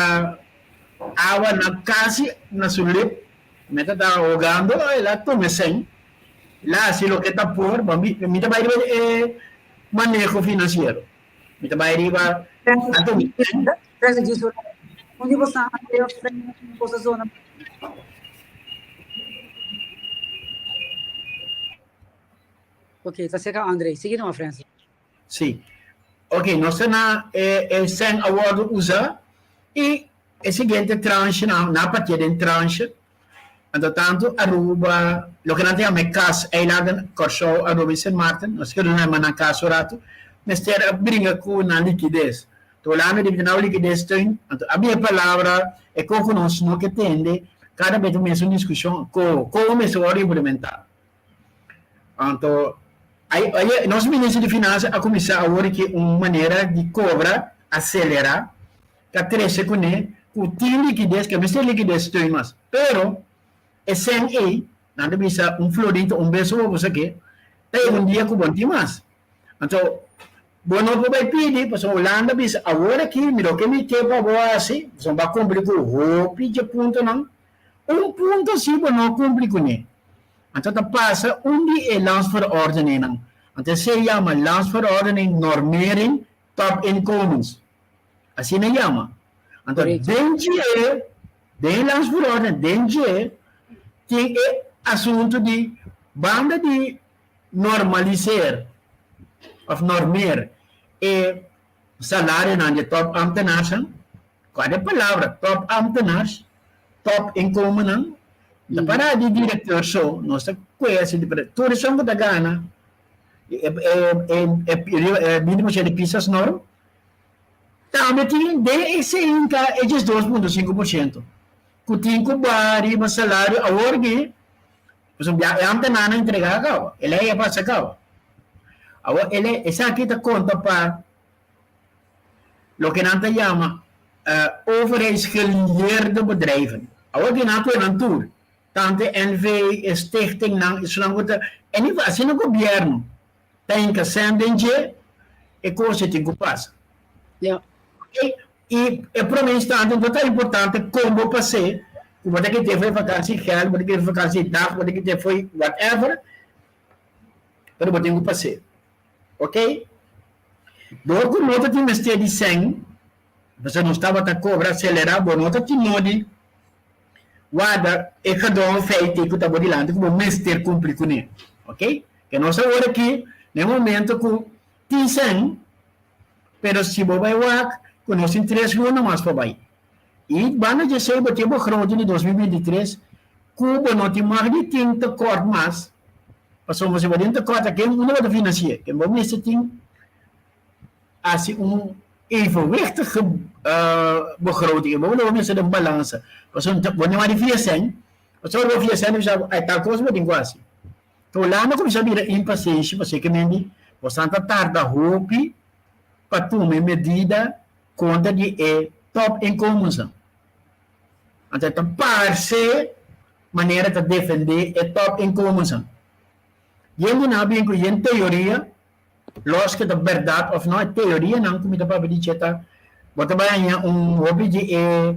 awa na kasi na su lip mi ta ta hogando el a tuma e sèn el a hasi loke ta por mi ta bai riba e maneho finansiero. Mi ta bai riba anto mi ten. Undi bo sa boso zona? Ok, ta seka André. Sigui numa, Francis. Sí. Ok, nos ta na e, e sèn a wòrdu usá i e siguiente tranche nan, nan a partia den tranche. Anto tantu Aruba, loke nan ta yama e kas eilanden, Kòrsou, Aruba i Sint Maarten, nos kere nan yama nan kas un ratu, mester a bringa ku nan likides. Anto Hulanda di nan likides steun, anto a bin e palabra e kon ku nos no ke tende, kada bes ta mester un diskushon ko, kon mester wòrdu implementá. Anto ai nos minister di finansa a kuminsá awor ki un manera di kobra aselerá ta trese kuné ku tin likides, ke mester likides steun mas. Pero e sèn ei, nan ta bisa un florin ta un beso bo sa ke, ta yega un dia ku bo no tin mas. Anto bo no por bai pidi pasobra Hulanda bisa awor aki mi loke mi ke pa bo hasi, pasobra bo a kumpli ku hopi dje puntonan, un punto si bo no kumpli kuné. Anto ta pasa un di e landsverordeningnan. Anto esei yama Landsverordening Normering Topinkomens. Asina e yama. Anto den dje, den e landsverordening, den dje tin e asuntu di banda di normaliseer of normeer e salarionan di e topambtenaarsnan, kua ta e palabra topambtenaars, topinkomennan, no ta para di directeur so, nos ta kue asi di tur esun ku ta gana e binti por shento di pisasnorm, Tambe tin den e seinka e 12.5% ku tin ku baha riba salario awor ki pasobra ya e ambtenaarnan a entrega kaba, e lei a pasa kaba. Awor e lei esaki ta konta pa loke nan ta yama overheidsgelieerde bedrijven. Awor ki nan a pone nan tur, tantu e NV, e stichtingnan, esunnan ku ta, asina gobierno ta hinka sèn den dje, e kos ei tin ku pasa. Ja. Ok? I e promé instante no ta importante kon bo pas'é, ku bo ta kite fo'i vakansi gèld, bo ta kite fo'i vakansi dag, bo ta kite fo'i whatever, pero bo tin ku pas'é. Ok? Dor ku no ta tin mester di sèn, pasobra nos tabata kobra aselerá, bo no ta tin nodi warda e gedongen feit ei ku ta bo dilanti ku bo mester kumpli kuné. Ok? Ke nos awor aki na e momento ku tin sèn, pero si bo bai wak ku nos tin tres luna mas pa bai. I banda dje esei bo tin e begroting di 2023 ku bo no tin mag di tin tekort mas, pasobra si bo tin tekort a ken unda bo ta finansi'é? Ken bo mester tin hasi un evenwichtige begroting, bo lo mester den balansa, pasobra bo no mag di fia sèn, pasobra bo fia sèn bo bisa ai tal kos bo tin ku hasi. Hulanda kuminsá bira impasenshi pasobra ke men di bosan ta tarda hopi pa tuma e medida. kontra di e top inkomensnan. Anto e ta parse manera ta defendé e top inkomensnan. Yen di nan a bin ku yen teoria, los ke ta bèrdat òf no, e teorianan ku mi ta papia di dje ta, bo ta bai haña un hopi di e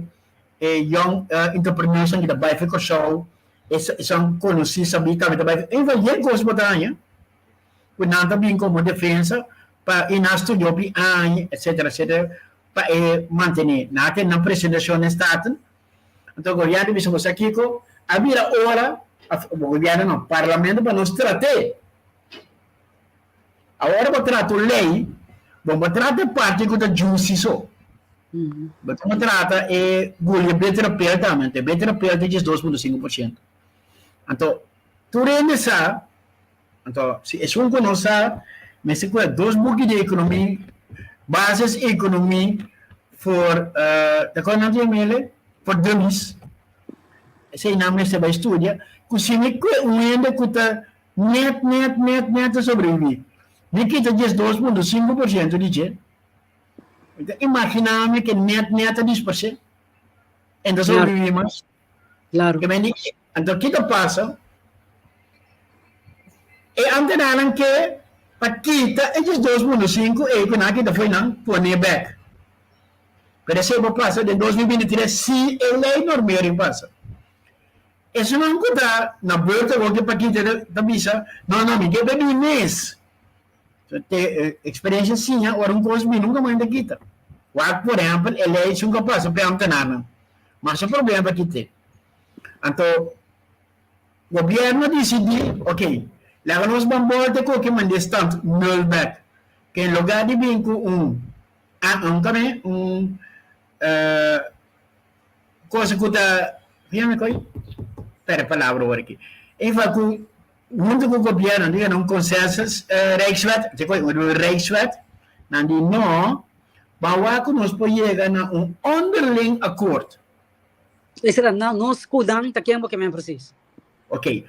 e young entrepreneursnan ki ta bai for Kòrsou, esun konosí sabí tambe ta bai, en fin, yen kos bo ta haña ku nan ta bin komo defensa pa i nan studia hopi aña etcetera etcetera pa e mantené. Nan a tene nan presentashon den Staten, anto gobièrnu bisa bo sa kiko, a bira ora, gobièrnu no, parlamento pa nos trat'é. Awor bo trata un lei, bo no trata e parti ku ta juicy so. Bo ta trata e guli e betere pel tambe, anto e betere pel ta 12.5%. Anto tur hende sa, anto si esun ku no sa, mester kuha dos buki di ekonomi, Basis Economie voor, ta kon nan ta yam'ele? For Dummies. Esei nan mester bai studia, ku si mi kue un hende ku ta Net, net, net, net ta sobreviví. Mi kita 12.5% di dje. Mi ta imaginá mi ke net, net ta disparsé. En ta sobreviví mas. Claro. Ke men di, anto ki ta pasa? E ambtenaarnan ke pa kita e 12.5 ei ku nan a kita fo'i nan, pone bèk. Pero esei por pasa den 2023 si e lei normering pasa. Esunnan ku ta na beurt awor ke Paquita ta bisa, No, no, mi ke bebí mes. Te eksperensia siña ora un kos bin nunka mas ta kita. Wak por ehèmpel e lei esun ku a pasa pa e amtenarnan. Masha problema pa kit'é. Anto gobièrnu a disidí, ok, laga nos ban bòlta ku oke mand'é stand nul bèk. Ke en lugá di bin ku un, un kame, un Cosa cu ta, mi coi perde palabra awor aki. E fa cu hunto cu gobierno nan yega na un consensus Rijkswet, te coi un Rijkswet, nan di no, ba wak cu nos por yega na un onderling akkoord. Esei ta nos cu nan ta ken bo ke men precies? Ok.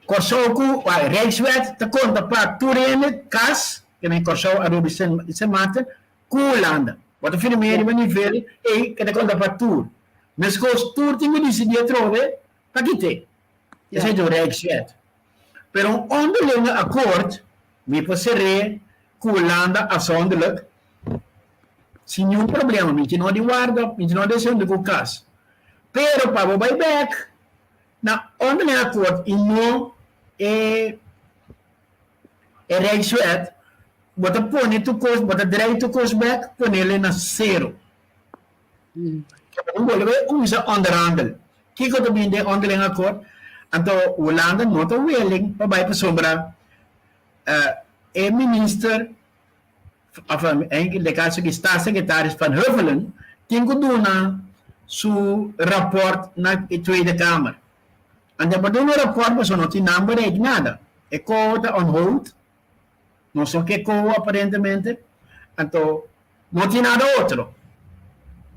Kòrsou ku Rijkswet ta konta pa tur hende kas, ke men Kòrsou, Aruba i Sint Maarten, Ku Hulanda. Bo ta firm'é riba nivel ei ke ta konta pa tur. Meskos tur tin ku disidí atrobe pa kit'é. Esei ta un Rijkswet. Pero un onderlinge akkoord mi por ser'é ku Hulanda afzonderlijk sin niun problema. Mi tin no di warda, mi tin no di asuntu ku kas. Pero pa bo bai bèk na onderlinge akkoord i no e E Rijkswet, bo ta pone tur kos, bo ta drei tur kos bek, ponele na sero. Bo bolbe usa onderhandel. Kiko ta bini den onderling akkoord? Anto Hulanda no ta willing pa bai pasobra e minister of den kaso aki staatssecretaris Van Huffelen tin ku duna su raport na e Tweede Kamer. Anto pa duna raport pasobra no tin nan bereik nada. E koho ta on hold, no so ke koho aparentemente, anto no tin nada otro.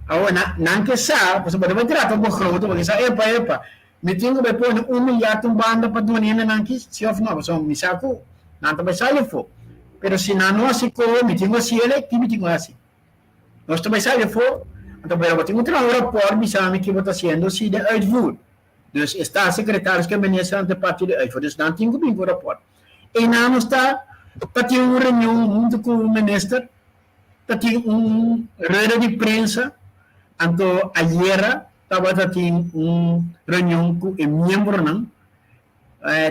Awor nan ke sa, pasobra bo ta bai trata un begroting, bo ke sa, epa, epa, mi tin ku bai pone un milyard un banda pa duna hendenan aki, si of no? Pasobra mi sa ku nan ta bai sali afó. Pero si nan no hasi koho, mi tin ku hasi el, ki mi tin ku hasi? Nos ta bai sali afó, anto pero bo tin ku traha un raport bisa mi ki bo ta hasiendo si den uitvoer. Dus e staatssecretaris ku e ministernan ta parti di uitvoer. Dus nan tin ku bin ku raport. Einan nos ta ta tin un reunion huntu ku minister, ta tin un rueda di prensa, anto ayera tabata tin un reunion ku e miembronan,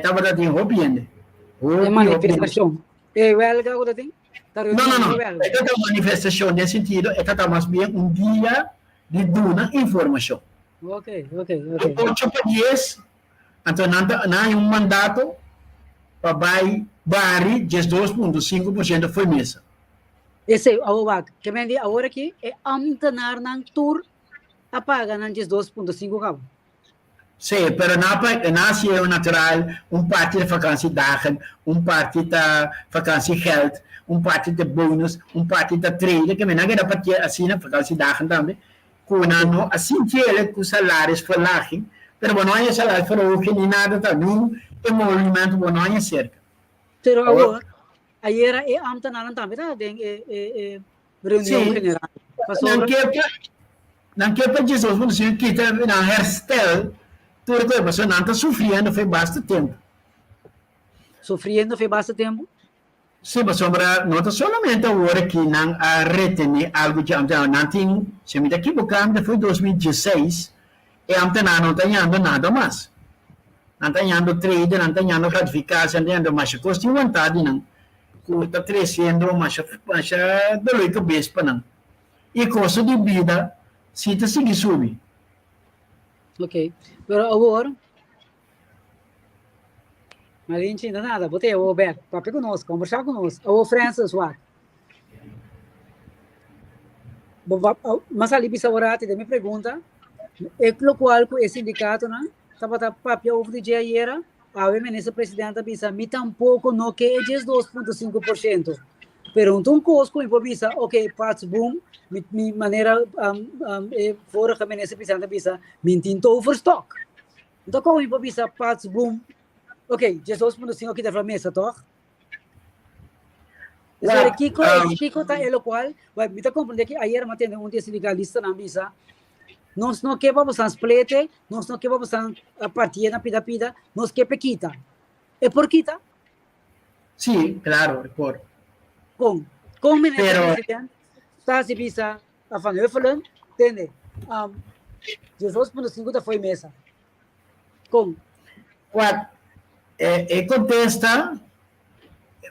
tabata tin hopi hende. E manifestashon. E welga ku ta tin? Ta reunion no, no, no. E ta manifestashon den sentido, e ta ta mas bien un dia di duna informashon. Ok, ok, ok. Ocho pa dies, anto nan ta nan hay un mandato pa bai bari 12.5% fo'i mesa. Esei, awor wak, ke men di awor aki e ambtenaarnan tur a paga nan 12.5 kaba. Sí, pero nan pa nan hasi e natural, un parti ta vakantiedagen, un parti ta vakantiegeld, un parti ta bonus, un parti ta treden, ke men nan keda parti asina, vakantiedagen tambe. Ku nan no a sinti el ku salarisverlaging, pero bo no haña salarisverhoging ni nada ta, niun emolumento bo no haña serka. Pero awor, ayera e ambtenaarnan tambe ta den e e reunion Sí, general. Pasobra. Nan ke pa nan ke pa 12.5 kita nan herstel tur e pasobra nan ta sufriendo fe basta tempu. Sufriendo fe basta tempu? Sí, pasobra no ta solamente awor aki nan a retene algu dje ambtenaar. Nan tin, si mi ta ekiboká, mi ta foi 2016, e ambtenaar no ta hañando nada mas. Nan ta hañando trede, nan ta hañando gratificatie, nan ta hañando masha kos tin wantá di nan ku ta tresiendo masha masha dolor di kabes pa nan. I kosto di bida si ta sigui subi. Ok, pero awor Malinchi, no nada, bo te awor bek, papia ku nos, kombersá ku nos. Awor Francis, wak. Bo va, mas ali bisa awor rati den mi pregunta, e lokual ku e sindikatonan tabata papia over di dje ayera, awe minister president a bisa mi tampoko no ke e 12.5%. Pero un un kos ku mi por bisa, ok, pats boom, mi, mi manera um, um, e vorige minister president a bisa, mi tin toverstok. Nto kon mi por bisa pats boom? Ok, 12.5 kita fra mesa, toch? Ja, Sorry, Kiko, um, Kiko ta e locual, well, mi ta comprende que ayer ma tende un di sindicalistanan bisa, nos no ke pa bosan splete, nos no ke pa bosan partie na pida pida, nos ke pe kita. E por kita? Sí, claro, e por. Kon? Kon minister Pero president ta hasi bisa a Van Huffelen, tende, um, 12.5 ta foi mesa. Kon? Wat, e, e contesta,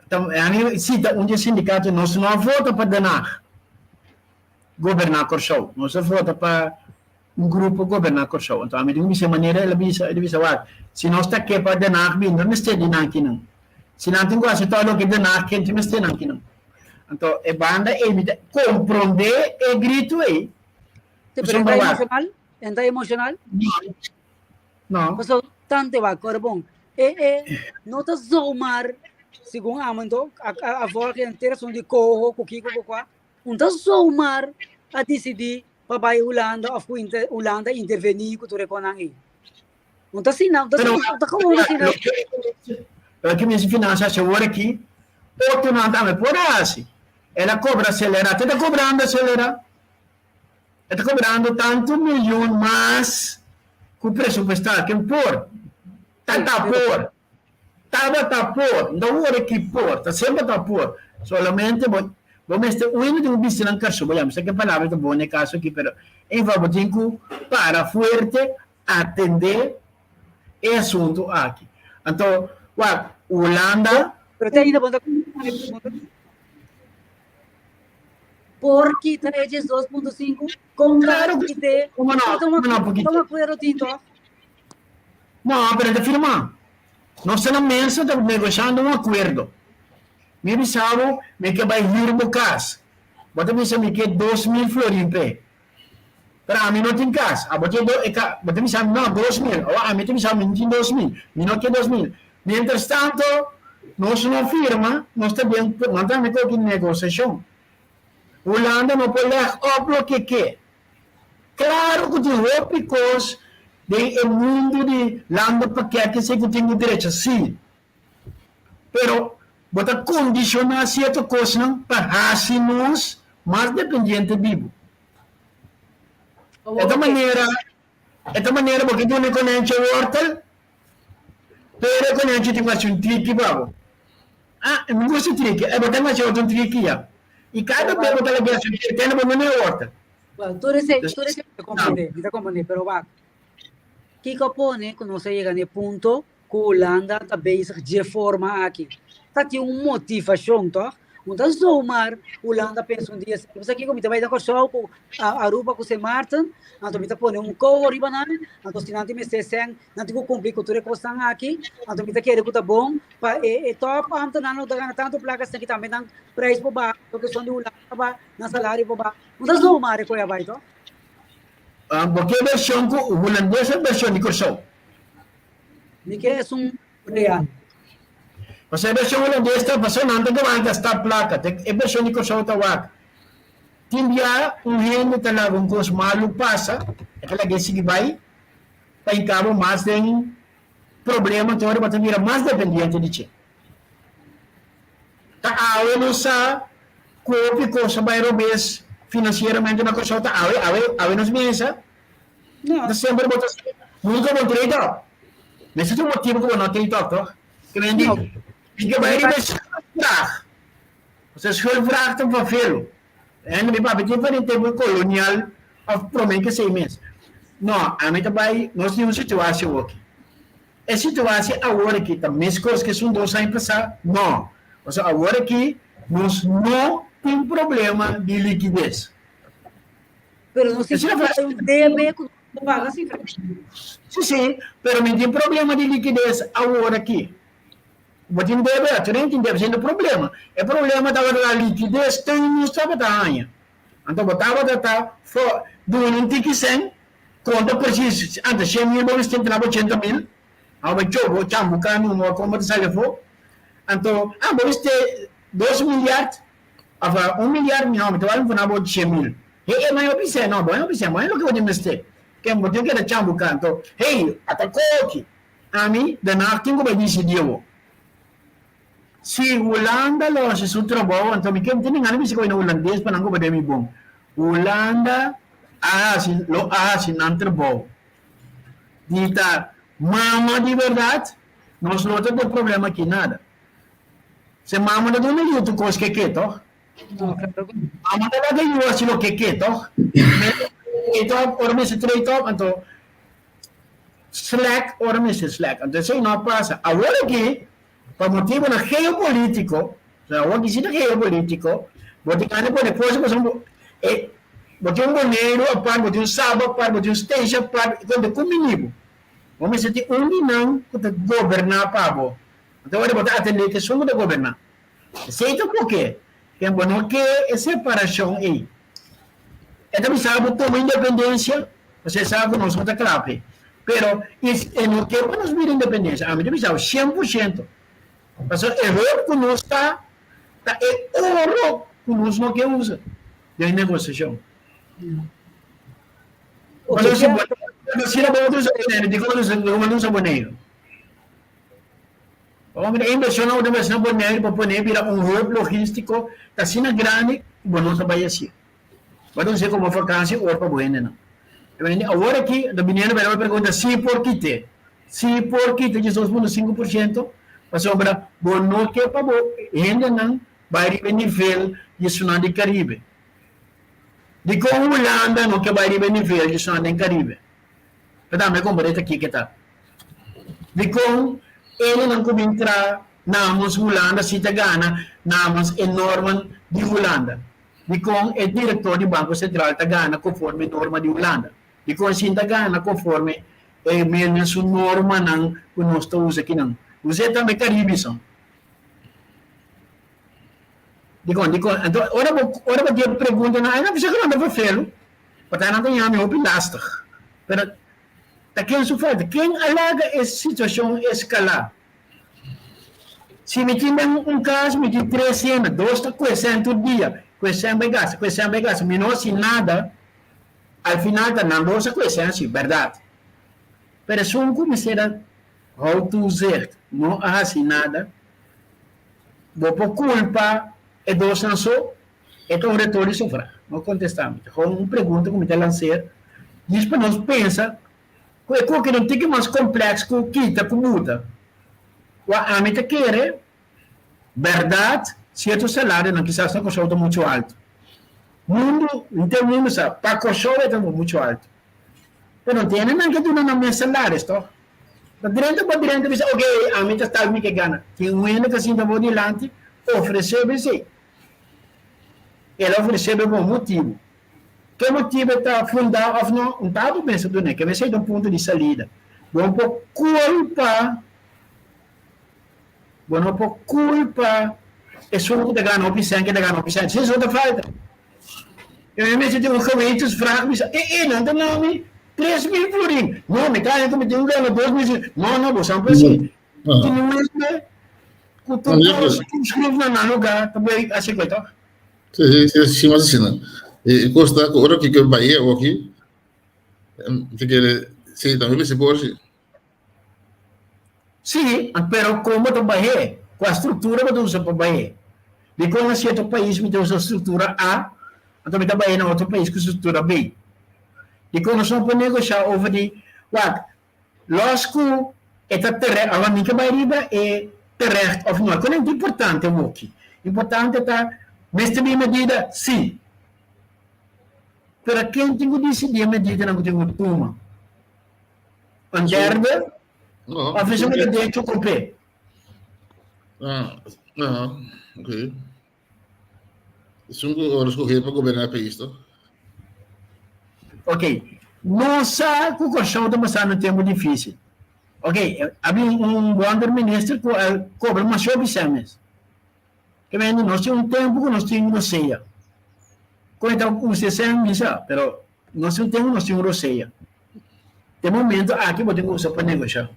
ta, ami cita un di sindicato, nos no a vota pa Den Haag goberná Kòrsou, nos a vota pa un grupo goberná Kòrsou. Anto ami tin ku bisa manera el a bisa, el a bisa wak, si nos ta ke pa Den Haag bin, no mester di nan kinan. Si nan tin ku hasi tòg loke Den Haag ke, no mester nan kinan. Anto e banda ei mi ta komprondé e gritu ei. Sí, pero Pasobra entra wak. emocional? Entra emocional? No. Paso tante wak, ora bon. E, e, no ta zomaar, segun Amando, a, a, a volg entera son di coho, ku kiko, ku kwa. Un ta zomaar a decidi pa bai Hulanda of ku inter, Hulanda interveni ku tur e konan ei. Un ta asina, un ta Pero asina, un ta gewoon asina. Loke minister di Finansa hasi awor aki, otronan tambe por hasi. El a kobra aselerá, te ta kobrando aselerá. E ta kobrando tantu milyon mas ku presupuestá. Ken por? Ta ta por. Tabata por. No awor aki por. Ta semper ta por. Solamente bo bo mester un hende tin ku bisti nan karson. Bo ya mi sa ke palabra ta bon na e kaso aki, pero en geval bo tin ku para fuerte atendé e asuntu aki. Anto, wak, Hulanda. Pero te ainda bo ta Por kita e 12.5 con Claro, kite. ¿Cómo no? Toma, ¿Cómo no? Porque toma acuerdo tin toch? No, pero ta firma. Nos ta na mesa ta negociando un acuerdo. Mi bisa bo, mi ke bai huur bo cas. Bo ta bisa mi ke 2000 florin p'e. Pero ami no tin cas. Abo tin do, e ka, bo ta bisa mi no, 2000. Awa ami ta bisa mi no tin 2000. Mi no ke 2000. Mientras tanto, nos no firma, nos ta den, nan ta mete aki negociacion. Hulanda no por leg op loke ke. Claro cu tin hopi cos den e mundo di landenpakket esey cu tin cu drecha, si. Pero bo ta condiciona cierto cosnan pa haci nos mas dependiente di bo. E ta manera, e ta manera bo ke duna e konenchi wortel, pero e konenchi tin ku hasi un triki pa bo. Ah, mi gusta triki, e bo ta hasi otro un triki ya. I kada bes bo ta laga hasi un triki, tene bo no na e wortel. Well, tur esei, tur esei mi ta comprende, mi ta comprende, pero wak, kiko a pone ku nos a yega na e punto ku Hulanda ta bezig dje forma aki? Ta tin un motivashon, tòg? Un ta zomaar Hulanda pensa un dia, Bo sa kiko, mi ta bai na Kòrsou ku Aruba ku Sint Maarten, anto mi ta pone un koho riba nan, anto si nan tin mester sèn, nan tin ku kumpli ku tur e kosnan aki, anto mi ta kere ku ta bon pa e tòp ámtenan lo ta gana tantu plaka asina ki tambe nan preis por baha, loke son di Hulanda ta baha, nan salario por baha. Un ta zomaar e koe a bai, tòg? Bo ke vershon ku hulandes òf vershon di Kòrsou? Mi ke esun real. Pasobra e vershon hulandes ta pasobra nan ta gaba gasta plaka. Te e vershon di Kòrsou ta wak. Tin bia un hende ta laga un kos malu pasa, e ta lag'é sigui bai pa e kaba mas den problema te ora bo ta bira mas dependiente di dje. Ta awe nos sa ku hopi kos a bai robes. finansieramente na Kòrsou ta awe, awe, awe nos mesa. No. Ta semper bo ta nunka bo trade up. Mester tin un motibu ku bo no trade up, toch? Ke men di, No. mi ke bai riba e schuldvraag. Pasobra schuldvraag ta verveel. En mi papia diferente tempu kolonial òf promé ke esei mes. No, ami ta bai, nos tin un situasie awoki. E situasie awor aki ta meskos ke esun dos aña pasá? No. Pasobra awor aki nos no tin problema di likides. Pero nos tin un debe ku nos paga si. Si, si, pero mi tin problema di likides awor aki. Bo tin debe, aturent tin debe, esei no problema. E problema tabata la likides ten nos tabata haña. Anto bo tabata ta for duna un tiki sèn, konta presis, antes 100.000 bo mester entra bo 80.000, awo bo chow bo chambuka numa bo kon bo ta sali afó. Anto, ah, bo mester 2 milyard, òf 1 milyard, no, mi ta wak nfuna bo 100.000. Hey, e man hopi sèn, no, bo no hopi sèn, bo no loke bo tin mester. Ken bo tin keda chambuka, anto, hey, ata koki. Ami, Den Haag tin ku bai disidí awor. Si Hulanda lo hasi su trabou, anto mi ke mi tin gana bisa ku bai na hulandes pa nan ku bai mi bon. Hulanda a hasi lo a hasi nan trabou. Di ta mama di bèrdat, nos no ta den problema aki nada. Se mama ta duna yu tur kos ke ke, tòg? Mama ta laga yu hasi loke ke, tòg? Trade off, ora mester trade off, anto slack ora mester slack. Anto esei no a pasa. Awor aki, pa motibonan geopolítiko, osea awor aki si ta geopolítiko, bo tin gana pone kos pasobra bo e bo tin un Boneiru apart, bo tin un Saba apart, bo tin un Statia apart, i konta ku mini bo. Bo mester tin un di nan ku ta goberná pa bo. Anto ora bo ta atendé ku esun ku ta goberná. Esei ta koke. Ken bo no ke e separashon ei. E ta bisa bo tuma independensia, pasobra e sa ku nos no ta kla p'e. Pero e no ke pa nos bira independensia. Ami ta bisa bo 100%. Pasobra e hop ku nos ta, ta e oro ku nos no ke usa den negosiashon. Pasobra si bo asina bo ta usa Boneiru, dikon bo no ta usa Boneiru? Pasobra e invershonnan ku ta hasi na Boneiru pa pone bira un hub logístiko ta asina grandi ku bo no ta bai hasié. Bo ta hasié komo vakansi ora pa bo hendenan. Awor aki ta biniendo bira bo pregunta si por kit'é. Si por kita 12.5% pasobra bo no ke pa bo hendenan bai riba e nivel di esunnan di Karibe. Dikon Hulanda no ke bai riba e nivel di esunnan den Karibe? Pero tambe kompar'é ta kiko ta. Dikon enenan ku bin tra namens Hulanda si ta gana namens e norman di Hulanda? Dikon e direktor di Banko Sentral ta gana konforme e norma di Hulanda? Dikon sin ta gana konforme e mesun normanan ku nos ta usa akinan? Us'é tambe Karibison. Dikon? Dikon? Anto ora bo ora bo tin e preguntanan ai nan bisa ku nan ta vervelu, pasobra nan ta yama mi hopi lastig. Pero Ta ken su falta? Ken a laga e situacion escala? Si mi tin den un cas, mi tin tres hende, dos ta cue cen tur dia, cue cen bay gasta, cue cen bay gasta, mi no haci nada, al final ta nan dos a cue cen si, berdad. Pero esun cu mester a hou toezicht no a haci nada, bo por culpa e dosnan so? E ta un retoriso vraag. No contesta mi. Ta gewoon un pregunta cu mi ta lancer. Djis pa nos pensa cu e koki ta un tiki mas complex cu kita cu buta. Wak ami ta kere, berdad, cierto salarionan kisas na Corsou ta mucho alto. Mundo, henter mundo sa, pa Corsou e ta mucho alto. Pero no tiene nan ke duna nan mes salaris, toch? Ta drenta pa drenta bisa, ok, ami ta tal mi ke gana. Tin un hende ta sinta bo dilanti, ofrece bo esey. El a ofresé bo un motibu. Ke motibu e ta fundá òf no, un ta bo mester dun'é. Ke mester ta un punto di salida. Bo no por kulpa, bo no por kulpa esun ku ta gana hopi sèn, ke ta gana hopi sèn. Si esei ta falta. E mi mester tin un gewetensvraag, bisa, e e nan ta na mi 3000 florin. No, mi ta haña ku mi tin ku gana 2000. No, no, bo sa por esei. Tin un hende ku tur kos ku schroef na nan lugá ta bai hasi koi tòg? Sí, sí, sí, sí, mas asina. E kos ta ku ora ku bai awoki, mi ta kere, sí, tambe mester por sí. Sí, pero kon bo ta bah'é? Kua struktura bo ta usa pa bah'é? Dikon na sierto pais mi ta usa struktura A, Anto mi ta bai na otro pais ku struktura bei. Dikon nos no por negoshá over di, wak, los ku e ta terecht, awa mi ke bai riba e terecht of no, kon ta importante awoki. Importante ta, mester bin medida? Sí. Pero ken tin ku disidí e medidanan ku tin ku tuma? Un derde? Of esun ku ta derecho kop'é? Ah, ah, ok. Esun ku ora skohé pa goberná e pais to. Ok. Nos sa ku Kòrsou ta pasando un tempu difísil. Ok, a bin un wonder minister ku a kobra masha hopi sèn mes. Ke mende nos tin un tempu ku nos tin rosea. Kon e ta usa e sèn mi sa, pero nos tin un tempu ku nos tin rosea. Den momento aki bo tin ku usa pa negoshá.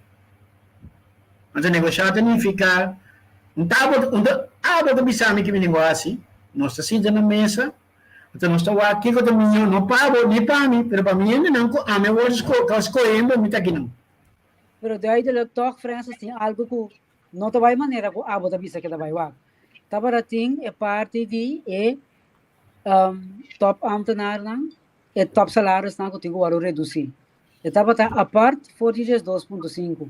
Anto negoshá ta nifiká un ta abo un ta abo ta bisa mi ke mi tin ku hasi, nos ta sinta na mesa, anto nos ta wak kiko ta mihó no pa abo ni pa mi, pero pa mi hendenan ku ami a wòrdu sko skohendo mi ta akinan. Pero duidelijk tòg Francis tin algu ku no ta bai manera ku abo ta bisa ke ta bai wak. Tabata tin e parti di e top ambtenarnan e top salarisnan ku tin ku wòrdu redusí. E tabata apart for di 12.5.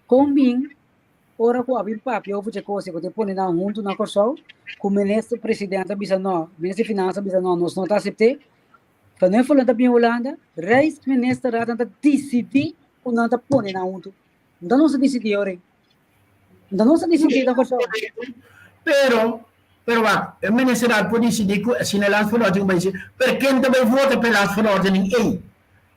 Kon bin ora ku a bin papia over dje kos ku ta pone nan huntu na Kòrsou, ku minister presidente a bisa no, minister di finansa a bisa no, nos no ta asept'é. Van Huffelen ta bin Hulanda, Rijksministerraad nan ta disidí ku nan ta pone nan huntu. Nta nos a disidí ora ei. Nta nos a disidí na Kòrsou. Pero, pero wak, e ministerraad por disidí ku asina e landsverordening bai ser, pero ken ta bai vota pa e landsverordening ei?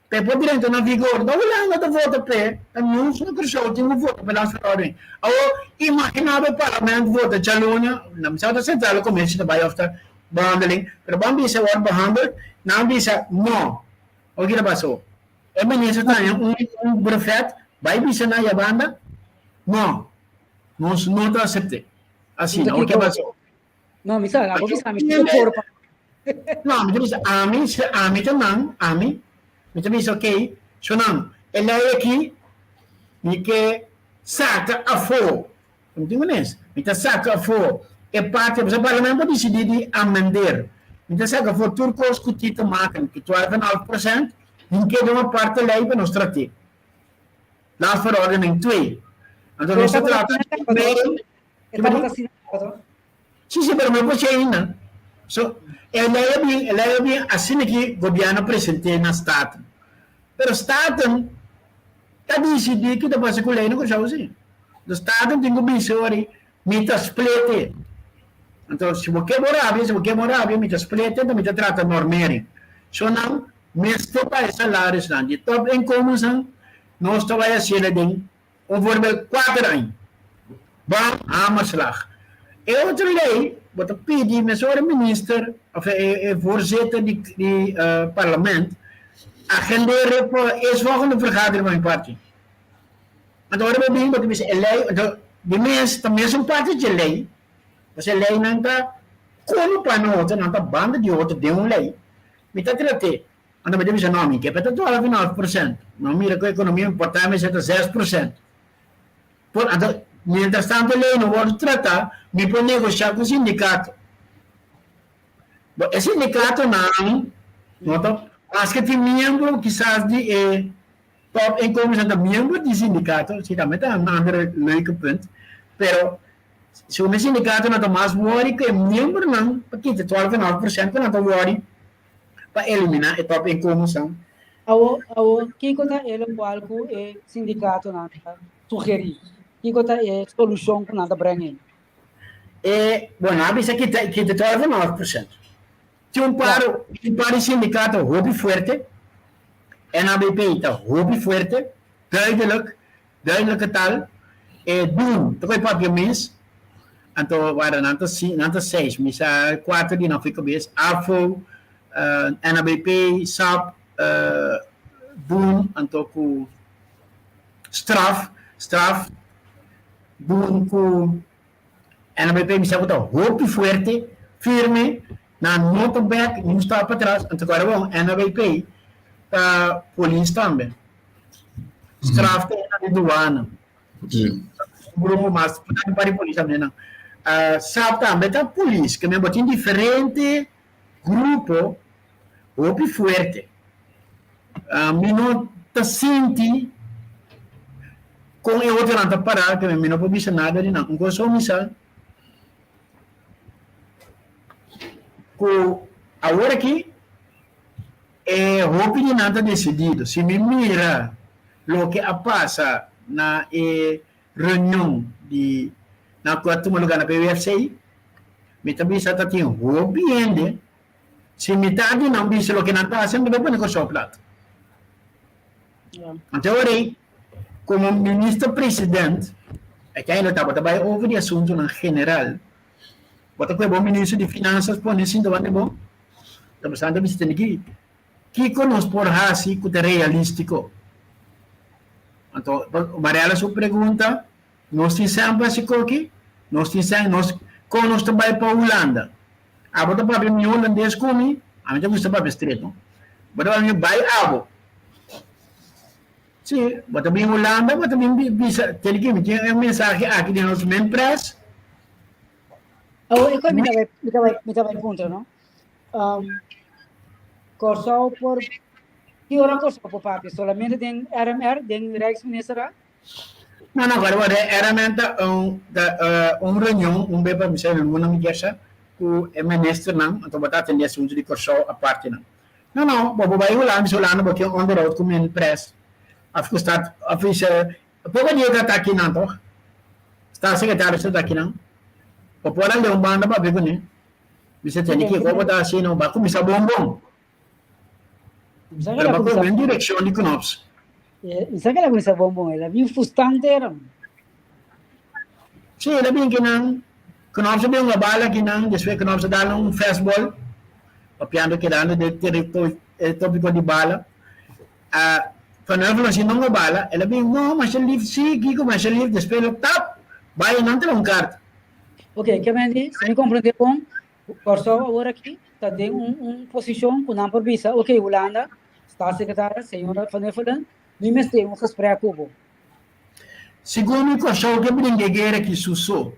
Pa e por drenta na vigor, no Hulanda ta vota p'e, ta nos na Kòrsou tin ku vota pa e landsverordening. Awor, imaginá bo e parlamento vota djaluna, na mi sa ta Centrale Commissie ta bai òf ta behandeling, pero ban bisa wòrdu behandeld, nan bisa no. Awor kiko ta pasa awor? E minister ta haña un un brevet, bai bisa na ya banda, no, nos no ta asept'é. Asina, Anto awor ke kiko? pasa? No, mi sa, abo bisa mi kiko por pa. No, mi ta bisa ami, si ami ta nan, ami, mi ta bisa ok, so nan, e lei aki mi ke saka afó, mi tin kunes, mi ta saka afó e parti, pasobra parlamento a disidí di amender, mi ta saka afó tur kos ku tin te maken ku 12,5%, mi ke den un aparte lei pa nos trat'é. Landsverordening 2. Anto Pero nos ta tabata trata asina kaba to? E tabata asina kaba to? Sí, sí, pero no por si ainda. So, e lei a bin, e lei a bin asina ki gobierno a present'é na Staten. Pero Staten ta disidí ki ta pasa ku lei na Kòrsou sí. Enton Staten tin ku bisa ori, mi ta split'é. Anto si bo ke bo rabia, si bo ke bo rabia, mi ta split'é, enton mi ta trata normering. So nan mester paga e salarisnan di topinkomensnan, nos ta bai hasiel den Un voorbeeld, kuater aña. Bam, hamerslag. E otro ley, bo ta pidi mesora minister of e voorzitter di di parlement agendere pa eerstvolgende vergadering van e parti. Anto ora bo bin bo ta bisa e ley, anto di mes ta mesun parti dje ley, pasobra e leynan ta kono pa na otro, nan ta banda di otro den un ley. Mi ta trat'é. Anto mi ta bisa, no, mi ke pa ta 12,5%. No mira ku ekonomia importá mester ta 6%. Por, anto, mientras tanto e lei no wòrdu tratá, mi por negoshá ku sindikato. Bo, e sindikatonan no ta, maske tin miembro kisas di e top inkomensnan ta miembro di sindikato, si tambe ta un ander leuke punt, pero segun e sindikatonan ta mas wòri ku e miembronan pa kita 12,5% ku nan ta wòri pa eliminá e top inkomensnan. Awor, awor, kiko ta e lokual ku e sindikatonan ta sugerí? Kiko ta e solushon ku nan ta bring in? E, bueno, nan a bisa kita, kita 12,5%. Tin un par, un par di sindikato hopi fuerte, NABP ta hopi fuerte, duidelijk, duidelijke taal. E dun, ta koe papia mes, anto wara nan ta si, nan ta seis, mi sa kuater di nan for kabes, AFO, NABP, sap, bun, anto ku straf, straf, bun ku NABP mi sa ku ta hopi fuerte, firme, nan no ta bek ni un stap patras, anto ku bon, NABP ta polis tambe. Straf ta na di duana. Un grupo mas pa di polis tambe nan. Sap tambe ta polis, ke men bo tin diferente grupo. Hopi fuerte. Mi no ta sinti kon e otronan ta pará, ke mi no por bisa nada di nan. Un kos so mi sa, ku awor aki e hopi di nan ta desidido. Si mi mira loke a pasa na e reunion di nan ku a tuma lugá na PWFC, mi ta bisa ta tin hopi hende. Si mitad di nan bisa loke nan ta hasi, nan ta pone Kòrsou plat. Anto ora ei, komo minister president, e ke lo tabata bai over di asuntunan general, bo ta kohe bo minister di finansas pone sinta wak di bo, ta bastante bisa tene ki kiko nos por hasi ku ta realístiko. Anto Varela su pregunta, nos tin sèn pa hasi koki? Nos tin sèn, nos kon nos ta bai pa Hulanda? Abo ta papia mihó holandes ku mi, ami ta gusta papia streto. Bo ta papia mihó, bai abo. Sí, bo ta bin Hulanda, bo ta bin bisa, tene ki mi tin e mensahe aki den nos Minpres. Oh, e mi ta bai, mi ta bai, mi ta bai puntra, no? Um, Kòrsou por, ki ora Kòrsou por papia? Solamente den RMR, den Rijksministerraad? No, no, pero era ta un, ta, un reunion, un be pa mi sa luna mi kier sa, ku e ministernan, anto bo ta atendé asuntu di Kòrsou aparte nan. No, no, bo por bai Hulanda, bisa Hulanda bo tin un onderhoud ku min pres, of ku staat, of is, poko dia ta ta akinan tòg? Staatssecretaris ta ta akinan. Bo por a leu un banda papia kuné. Bisa tende kiko bo ta hasi no, bo a kuminsá bon bon. Pero bo a den direkshon di Knops. Sa ke la kuminsá bon bon, el a bin fustante era. Sí, el a bin kinan, Knops a bin hunga bala kinan, despues Knops a dal un fastball, papiando kedando den e topiko di bala. Van Heuvel a haciendo un bala, el a bin, no, masha lief, sí, kiko, masha lief, despues el a tap, bai e nan traha un kart. Ok, ke men di, si mi komprende bon, Kòrsou awor aki ta den un un posishon ku nan por bisa, ok, Hulanda, Staatssecretaris, señora Van Huffelen, mi mester un gesprek ku bo. Segun mi Kòrsou ke bringa e guera aki su so.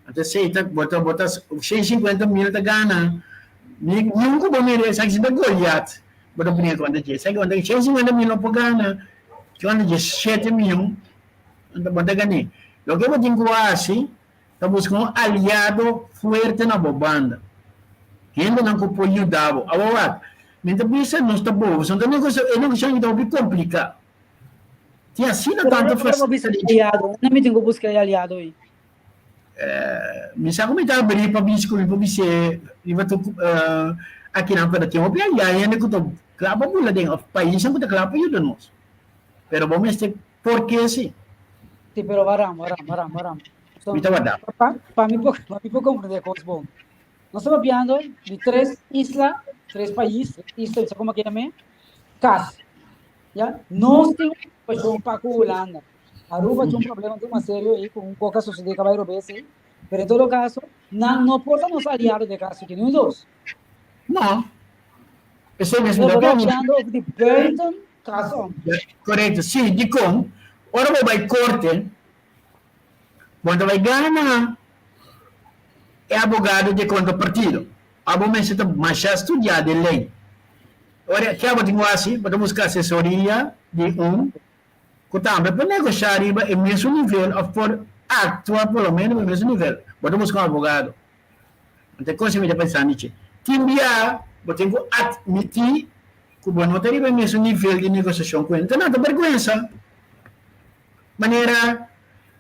Anto esei ta bo ta bo ta 150 mil ta gana ni niun ku bo mira esaki si ta Goliat bo ta bringa kontra dje. Esaki bo ta 150 mil no por gana kontra dje shete miyon anto bo ta gane. Loke bo tin ku hasi ta buska un aliado fuerte na bo banda. Hendenan ku por yuda bo. Awor wak, mi ta bisa nos ta bobo, pasobra e negosiashon aki ta hopi kompliká. Tin asina tantu faceta di aliado. Unda mi tin ku buska e aliado ei? Mi sa ku mi ta abrí pa bisa ku mi por bis'é riba tur akinan, pero tin hopi aliado, hende ku ta kla pa bula den òf paisnan ku ta kla pa yuda nos. Pero bo mester por ke si. Si, pero waram, waram, waram, waram. So, Mi ta warda. Pa, pa mi por, pa mi por comprende kos bon. Nos ta papiando di tres isla, tres pais, isla, sa como ke yam'é, kas. Ya, nos tin un preocupacion pa cu Hulanda. Aruba tin un problema tin mas serio ei cu un poco a sucede cabai robes ei. Pero en todo caso, nan no por ta nos aliado den caso aki, ni un dos. No. Esei mes mi ta papiando over di buiten cas om. Correcto, si, dicon? Ora bo bai corte, bo ta bai gana e abogado di e contrapartido. Abo mester ta masha studia den ley. Ora ke abo tin ku hasi? Bo ta buska asesoria di un ku tambe por negoshá riba e mesun nivel òf por aktua por lo menos riba e mesun nivel. Bo ta buska un abogado. Anto e kos mi ta pensa mi che. Tin bia bo tin ku atmití ku bo no ta riba e mesun nivel di negoshashon ku e. Anto nan ta bèrgwensa. Manera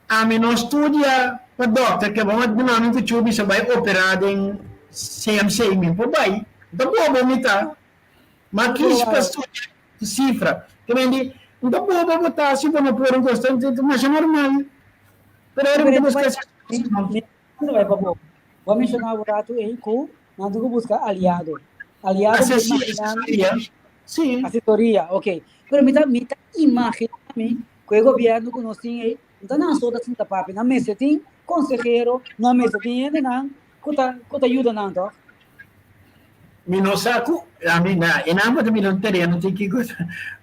ami no studia pa dòkter ke bo a duna mi ku chu bisa bai operá den CMC mi por bai. N ta bobo mi ta. Ma kis pa studia ku sifra. Ke men di, N ta bobo bo ta si bo no por un kos ta masha normal. Pero ora mi ta buska asesoria. Bo a menshoná un ratu ei ku nan tin ku buska aliado. Aliado mi ta imaginá mi. Sí. Asesoria, ok. Pero mi ta mi ta imaginá mi ku e gobièrnu ku nos tin ei, no ta nan so ta sinta papia, nan mester tin konsehero, nan mester tin hendenan ku ta ku ta yuda nan tòg? Mi no sa ku ami na e nan bo ta mira un tereno tin kiko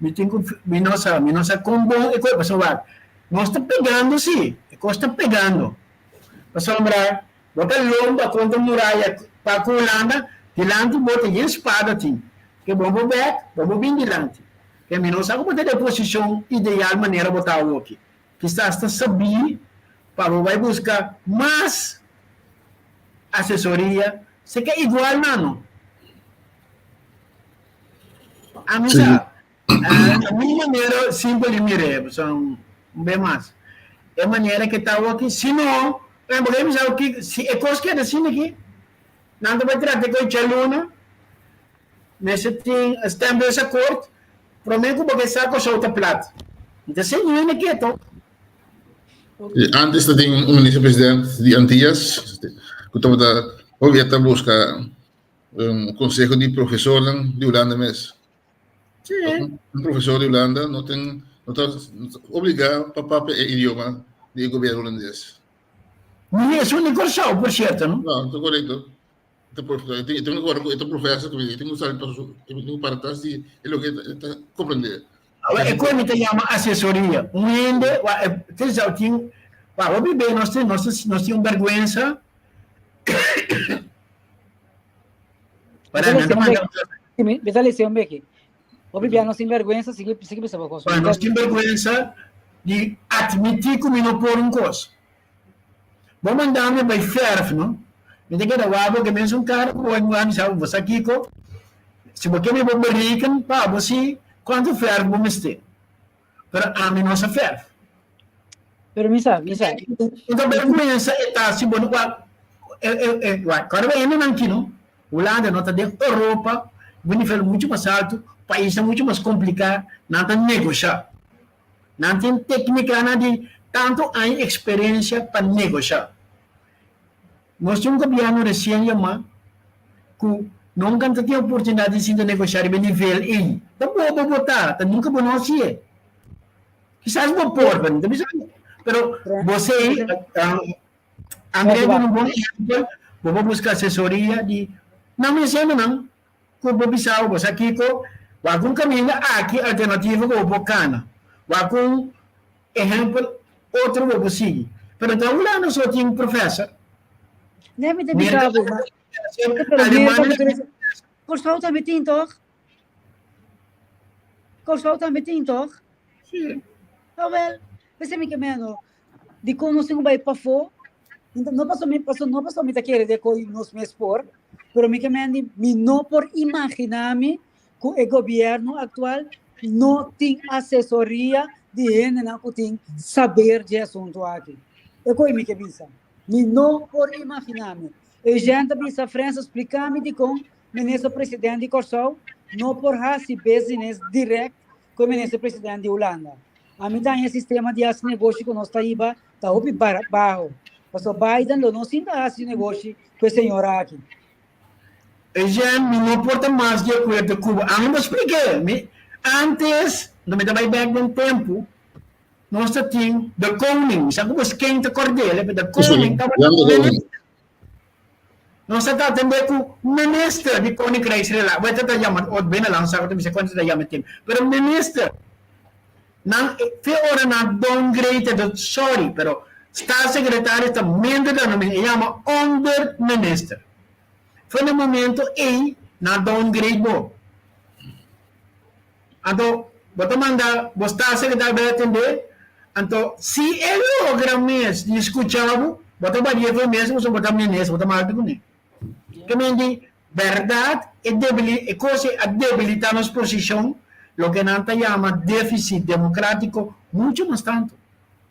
mi tin ku mi no sa mi no sa kon bon e kos pasobra wak nos ta pegando si e kos ta pegando pasobra Bo ta lomba kontra muraya pa ku Hulanda, dilanti bo ta yen spada tin. Ke bo bo bek, bo bo bin dilanti. Ke mi no sa ku bo ta den posishon ideal manera bo ta awoki. Kisas ta sabí pa bo bai buska mas asesoria, se ke igual na no. Ami sa, na mi manera simpel di mir'é, pasobra un be mas, e manera ke ta awoki, si no, bo ke bisa awoki, si e kos keda asina aki, Nan ta bai trata ku e djaluna, mester tin stembusakkoord promé ku bo ke sa Kòrsou ta plat. Mi ta siña hende keto. I antes ta tin un minister president di Antillas ku tabata hopi ta buska un konseho di profesornan di Hulanda mes. Sí. Un profesor di Hulanda no tin no ta obligá pa papia e idioma di e gobierno hulandes. Ni esun di Kòrsou, por sierto, no? No, ta korekto. Ta por, e tin ku e ta professor, e tin ku sali pa su, e tin ku para atrás di e loke e ta komprendé. Awe e koe mi ta yama asesoria. Un hende, wa, e, te sa tin, wa, hopi be nos tin, nos, nos tin un bèrgwensa. Para nan ta manda. Mi ta lesi un beki. Hopi bia nos tin bèrgwensa, sigui, sigui bisa bo kos. Wa, nos tin bèrgwensa di atmití ku mi no por un kos. Bo manda mi bai ferf no. Mi ta keda wak bo ke mesun kara ku bo a bisa bo sa kiko. Si bo ke mi bo bereken pa bo si kuantu ferf bo mester. Pero ami no sa ferf. Pero mi sa, mi sa. Enton berguensa e ta si bo no wak wak kòrda bo hendenan aki no. Hulanda no ta den Europa, bo nivel muchu mas altu, paisnan muchu mas kompliká, nan ta negosha. Nan tin téknikanan di tantu aña eksperensia pa negoshá. Nos tin un gobièrnu resien yamá ku nunka ta tin oportunidat di sinta negoshá riba e nivel ei. Ta bobo bo ta, ta nunka bo no hasié. Kisas bo por, pero no ta bisa pero bo sei, André duna un bon ehèmpel, bo por buska asesoria di nan mes hendenan Ku bo bisa bo sa kiko? Wak un kaminda aki alternativo ku bo por kana. Wak un ehempel otro bo por sigui. Pero ta Hulanda so tin professor. Nee, mi ta bisa bo, ma pero Merka ku tur Kòrsou tambe tin tòg? Kòrsou tambe tin tòg? Sí. Awel, p'esei mi ke meno dikon nos tin ku bai pafó No paso mi paso no paso mi ta kere de koe nos mes por, pero mi ke mendi mi no por imagina mi ku e gobierno actual no tin asesoria di hendenan ku tin saber dje asunto aki. E koe mi ke bisa. Mi no por imagina mi. E gente bisa Frens splika mi dikon minister president di Kòrsou no por hasi business direct ku e minister president di Hulanda. Ami ta haña sistema di hasi negoshi ku nos ta hiba ta hopi baho. Pasobra Biden lo no sinta hasi negoshi ku e señora aki. Eugène, mi no por ta mas di akuerdo ku bo. Ami bo splik'é. Mi, antes, no mi ta bai bèk den tempu, nos ta tin de koning. Mi sa ku bo sken ta kòrd'é, pero de koning tabata minister. Nos ta atendé ku minister di Koninkrijksrela-, bo ta yama ot binnenlandzaken, ta bisa kon ta yama tin, pero minister. Nan fe ora nan downgrade ta sorry, pero staatssecretaris ta minder dan un minister, e yama onderminister. Fe na momento ei nan downgrade bo. Anto bo ta manda bo staatssecretaris bai atende, anto si e logra mes di scucha bo, bo ta baria fe mes pasobra bo ta minister, bo ta mal kuné. Ke men di berdad e debili e cos ei a debilita nos posicion, loke nan ta yama deficit democratico mucho mas tanto.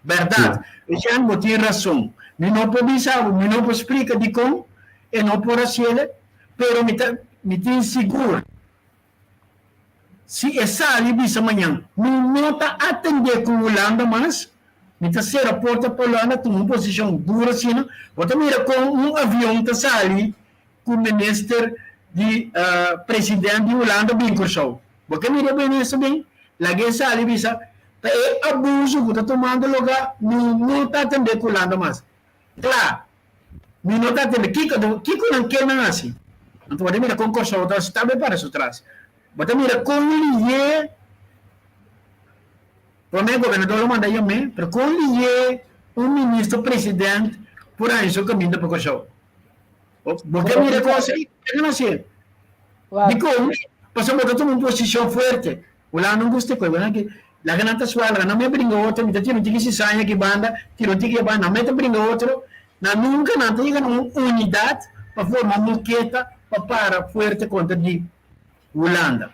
Berdad, Jean bo tin rason, mi no por bisa bo, mi no por splica dicon e no por haciele, pero mi ta mi tin sigur Si e sali bisa mañan, Mi no ta atendé ku Hulanda mas, mi ta sera porta pa Hulanda, tuma un posishon duru asina, bo ta mira kon un avion ta sali ku minister di president di Hulanda bin Kòrsou. Bo ke mira e minister bin? Laga e sali bisa, Ta e abuso ku ta tumando lugá, mi no ta atendé ku Hulanda mas. Kla, mi no ta atende. Kiko, kiko nan ke nan hasi? Anto bo ta mira kon Kòrsou ta stap e para su tras. Bo ta mira kon lihé promé gobernador lo manda yam'é, pero kon lihé un minister president por haña su kaminda pa Kòrsou. Bo ke mira kos ei? Ke nan hasié? Dikon? Pasobra bo ta tuma un posishon fuerte. Hulanda no gusta e kos. Hulanda ke laga nan ta sual, laga nan me bringa otro, mi ta tira un tiki sisaña aki banda, tira un tiki abanda, nan me ta bringa otro. Nan nunka nan ta yega na un unidat pa forma un moketa pa para fuerte kontra di Hulanda.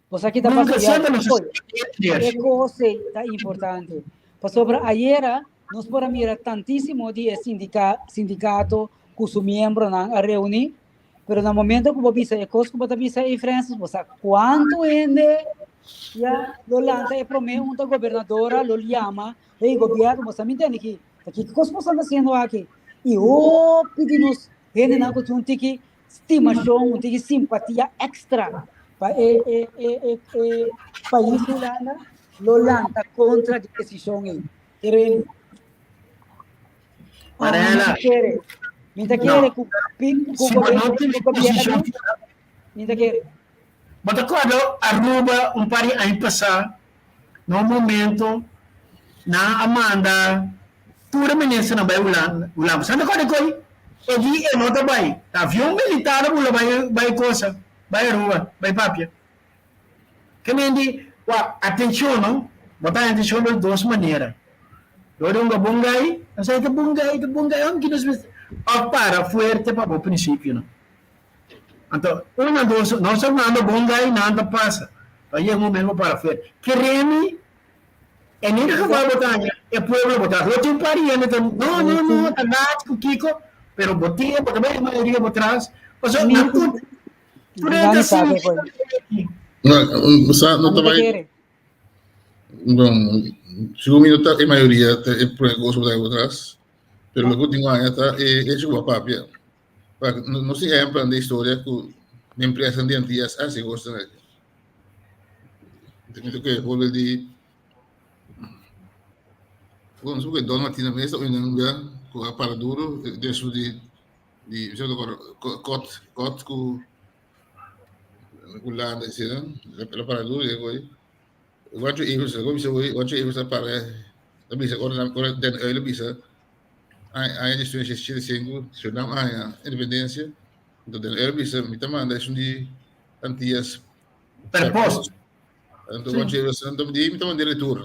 Bo sa ki ta Nunka pasa ya? semper nos a Oye, ser e kos ei ta importante. Pasobra ayera nos por a mira tantísimo di e sindika, sindikato ku su miembronan a reuní, pero na momento ku bo bisa e kos ku bo ta bisa ei, Francis, bo sa kuantu hende ya lo lanta e promé un ta gobernadora lo yama, hey gobierno, bo sa mi tende ki, ta ki kos boso anda hasiendo aki? I hopi di nos hendenan ku tin un tiki stimashon, un tiki simpatia èkstra pa e e e e e pais Hulanda lo lanta kontra di desishon ei. Kere ami mi Marela, ta kere, mi ta no. kere ku ku Si bo no gobièrnu tin ku posishon gobièrnu mi ta kere. Bo ta kòrda Aruba un par di aña pasá, na un momento nan a manda tur e ministernan bai Hulanda. Hulanda. Bo ta kòrda koi? E di e no ta bai. Ta avion militar a bula bai bai cosa, bai Aruba, bai papia. Ke men di, wak, atenshon no, bo ta haña atenshon di dos manera. Dor di hunga bon gai, nan sa e ta bon gai, e ta bon gai, aunke nos mester, òf para fuerte pa bo prinsipionan. Anto, una dos, nos ta manda bon gai, nan ta pasa. Pa yega un momento bo para fuerte. Keremi, en ieder geval bo ta haña e pueblo bo ta. Lo tin un par di hende ta, no, no, no, ta laat ku kiko, pero bo tin, bo ta bai e mayoria bo tras. Pasobra Mi nan tur, tur hende Dani ta sabe sinti koe. No, sa no Ami ta ta bai, kere. bon, segun mi no ta e mayoria ta e prome kos ku ta bai bo tras, pero No. loke ku tin aña ta e hecho ku bo a papia. Pa nos tin ehempelnan den historia ku empresanan di Antillas a hasi kosnan aki. Mi ta kere voorbeeld di bon nos por Don Martina mes ta un nan ku a para duro den su di di kot kot ku Hulanda asina el a para duro den koe. Wancho Evers a bisa Wancho Evers a para a bisa ora ora Den Uyl a bisa aña 1965 Surinam a haña independencia enton Den Uyl a bisa mi ta manda esun di Antillas Per post. Enton Wancho Evers enton di mi ta manda retur.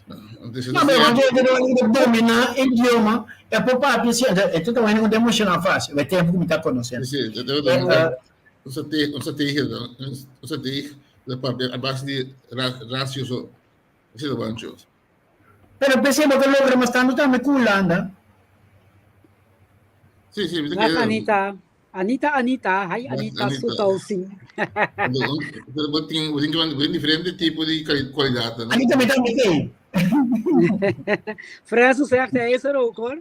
No, pero Wancho Evers a domina idioma e por papia si e ta wende ku ta emociona fácil e tempo ku mi ta konosé. Si, Un strategie, un strategie, un strategie de papia a base di ratio so. Esei ta Wancho. Pero p'esei bo ta logra mas tantu tambe ku Hulanda. Sí, sí, mi ta Dag kere. Anita. Anita, Anita, hi Dag Anita Anita. Sutousin. Pero bo tin, bo tin, bo tin diferente tipo di kualidat, no? Anita mi tambe t'ei. Francis zegt hij is er ook hoor.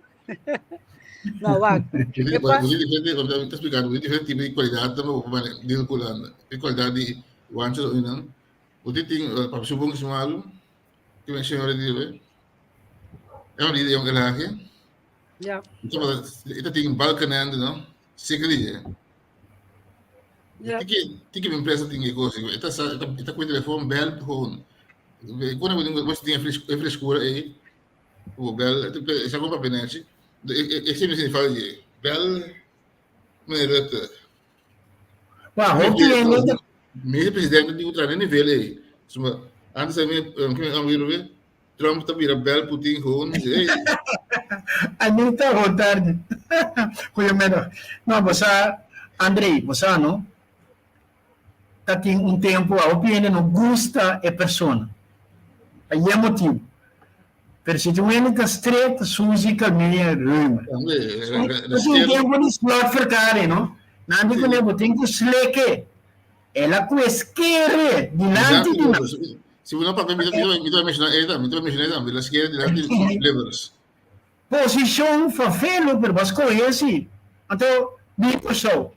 Nou, wacht. E pa- Bo tin diferente, bo ta explica, bo tin diferente tipo di kualidat bo por mane deal ku nan. E kualidat di wancho ta unan. Bo tin tin papia su bon ku su malu. Ki men señora di we. E un di jong elage. Ja. E ta tin Balkenende no. Zeker di je. Ja. Tiki tiki mi empresa tin e kos. E ta sa e ta e ta ku telefon bel gewoon. Ku na bo tin e frescura ei. Bo bel e sa kon papia nechi. E e mi falta di bel meneer Rutte. Wa hopi hende ta Mi presidente di utra nivel ei. Suma antes mi mi Trump ta bira bel Putin gewoon. Hey. Anita, boa tarde. Goedemiddag. No, bo sa, André, bo sa no? Ta tin un tempo a hopi hende no gusta e persona. Pa ye motibo. Pero si tin un hende ta stret, Suzy Carmelia Römer. Ta tin un tempo di slotverklaring, no? Nan di kuné bo tin ku sleke. El a kue skere dilanti di nan. Si bo no papia, mi ta menshona e tambe, mi ta menshona e tambe, el a skere dilanti di Livers. Posishon favelo, pero bo a skohe si. Anto, di Kòrsou,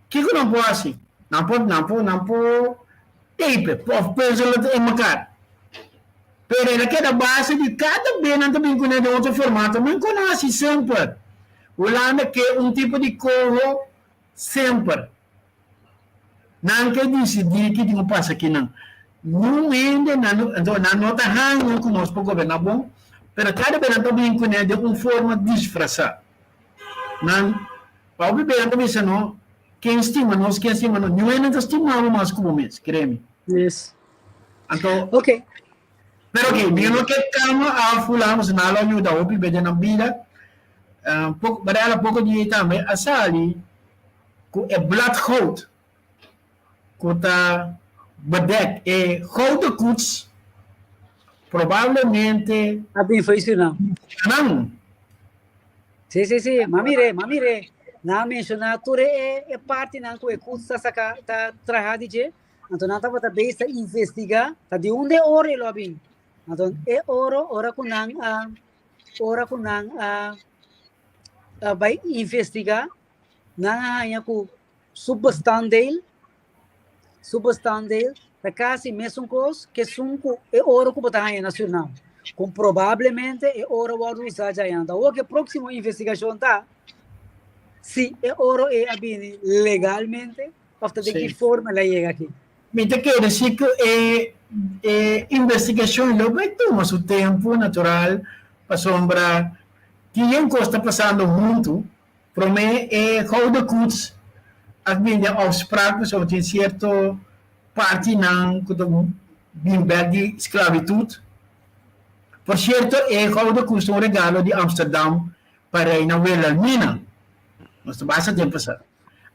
kiko nan por hasi? Nan por, nan por, nan por tape òf pùzel in mekar. Pero el a keda base di kada be nan ta bin kuné den otro formato. Men kon nan hasi semper? Hulanda ke un tipo di koho semper. Nan ke disidí ki tin ku pasa kinan. Niun hende nan no, anto nan no ta haña ku nos por goberná bon, pero kada bes nan ta bin kuné den un forma disfrasá. Nan, pa hopi bes nan ta bisa no, Ken stima nos, ken stima nos. Niun hende ta stima bo mas ku bo mes, kere mi. Yes. Anto, Ok. Pero ok, mi no ke kama a fulano, si nan lo yuda hopi be den nan bida. Uh, poko, barela poko dia tambe a sali ku e bladgoud ku ta bedek e gouden koets probablemente A bin foi Surinam. Nan. Sí, sí, sí. Ma mire, ma mire. Nan a menciona tur e, e partinan ku e koets ta saka, ta traha di dje. Anto nan tabata bezig ta investiga ta di unda e oro e lo a bin. Anto e oro ora ku nan a ora ku nan a a bai investiga nan a haña ku su bestanddeel su bestanddeel ta kasi mesun kos ke esun ku e oro ku bo ta haña na Surinam. Ku probablemente e oro wòrdu usá djayan. Anto awor ku e próksimo investigashon ta si e oro ei a bini legalmente Of ta den ki forma el a yega aki? Mi ta kere si ku e e investigashon lo bai tuma su tempu natural pasobra tin yen kos ta pasando huntu. Promé e Gouden Koets a bin den afspraak pasobra tin sierto partinan ku ta bin bèk di sklabitut. Por sierto e Gouden Koets ta un regalo di Amsterdam pa Reina Wilhelmina. Nos ta basta tempu sa.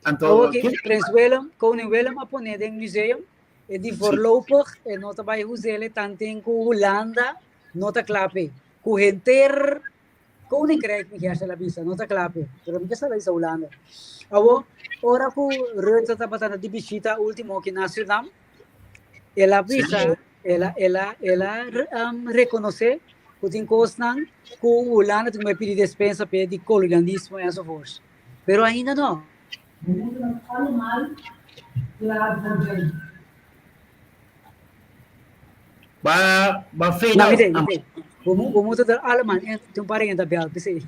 Anto, Awor ki Prins Willem, Koning Willem a pone den museum, e di voorlopig e no ta bai us'ele tanten ku Hulanda no ta kla p'e. Ku henter Koninkrijk mi kier a bisa, no ta kla p'e. Pero mi ke sa bisa Hulanda. Awor, ora ku Rutte tabata na di bishita ultimo aki na Surinam, el a bisa, el a, el a, el a um, rekonosé ku tin kosnan ku Hulanda tin ku bai pidi despensa p'e di kolonialismo enzovoorts. Pero ainda no. We moeten er allemaal klaar voor zijn. Ba, ba fade Nou, out. weet je, we, mo- we moeten er allemaal, en toen paar in de bel, precies.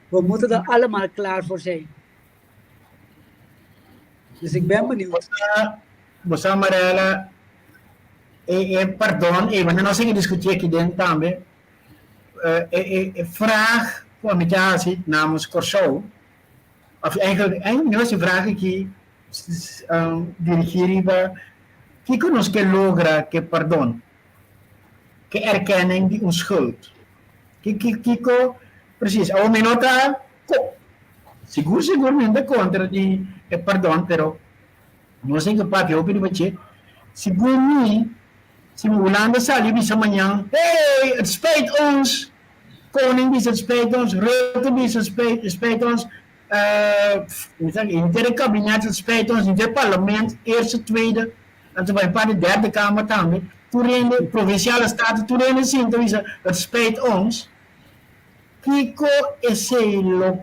We moeten er allemaal klaar voor zijn. Dus ik ben benieuwd. Bosa Marella, e, e pardon, e, want nos sigui discutí aki den tambe. Eh, e, e, e vraag ku mi ta hasi namens Kòrsou, of eigenlijk, eigenlijk no es e vraag aki um, dirigí riba kiko nos ke logra ke pardon, ke erkenning di un schuld. Ki, kiko, precies, awor mi no ta ko, sigur sigur mi no ta kontra di e pardon, pero nos tin ke papia hopi riba dje. Segun mi, Si Hulanda sali bisa mañan, hey, het spijt ons, Koning bisa het spijt ons, Rutte bisa het spijt, het spijt ons, uh, henter e kabinet het spijt ons, henter parlement, eerste, tweede, en bai pa de derde kamer tambe, tur hende, provinciale staten, tur hende sinta bisa het spijt ons. Kiko esei lo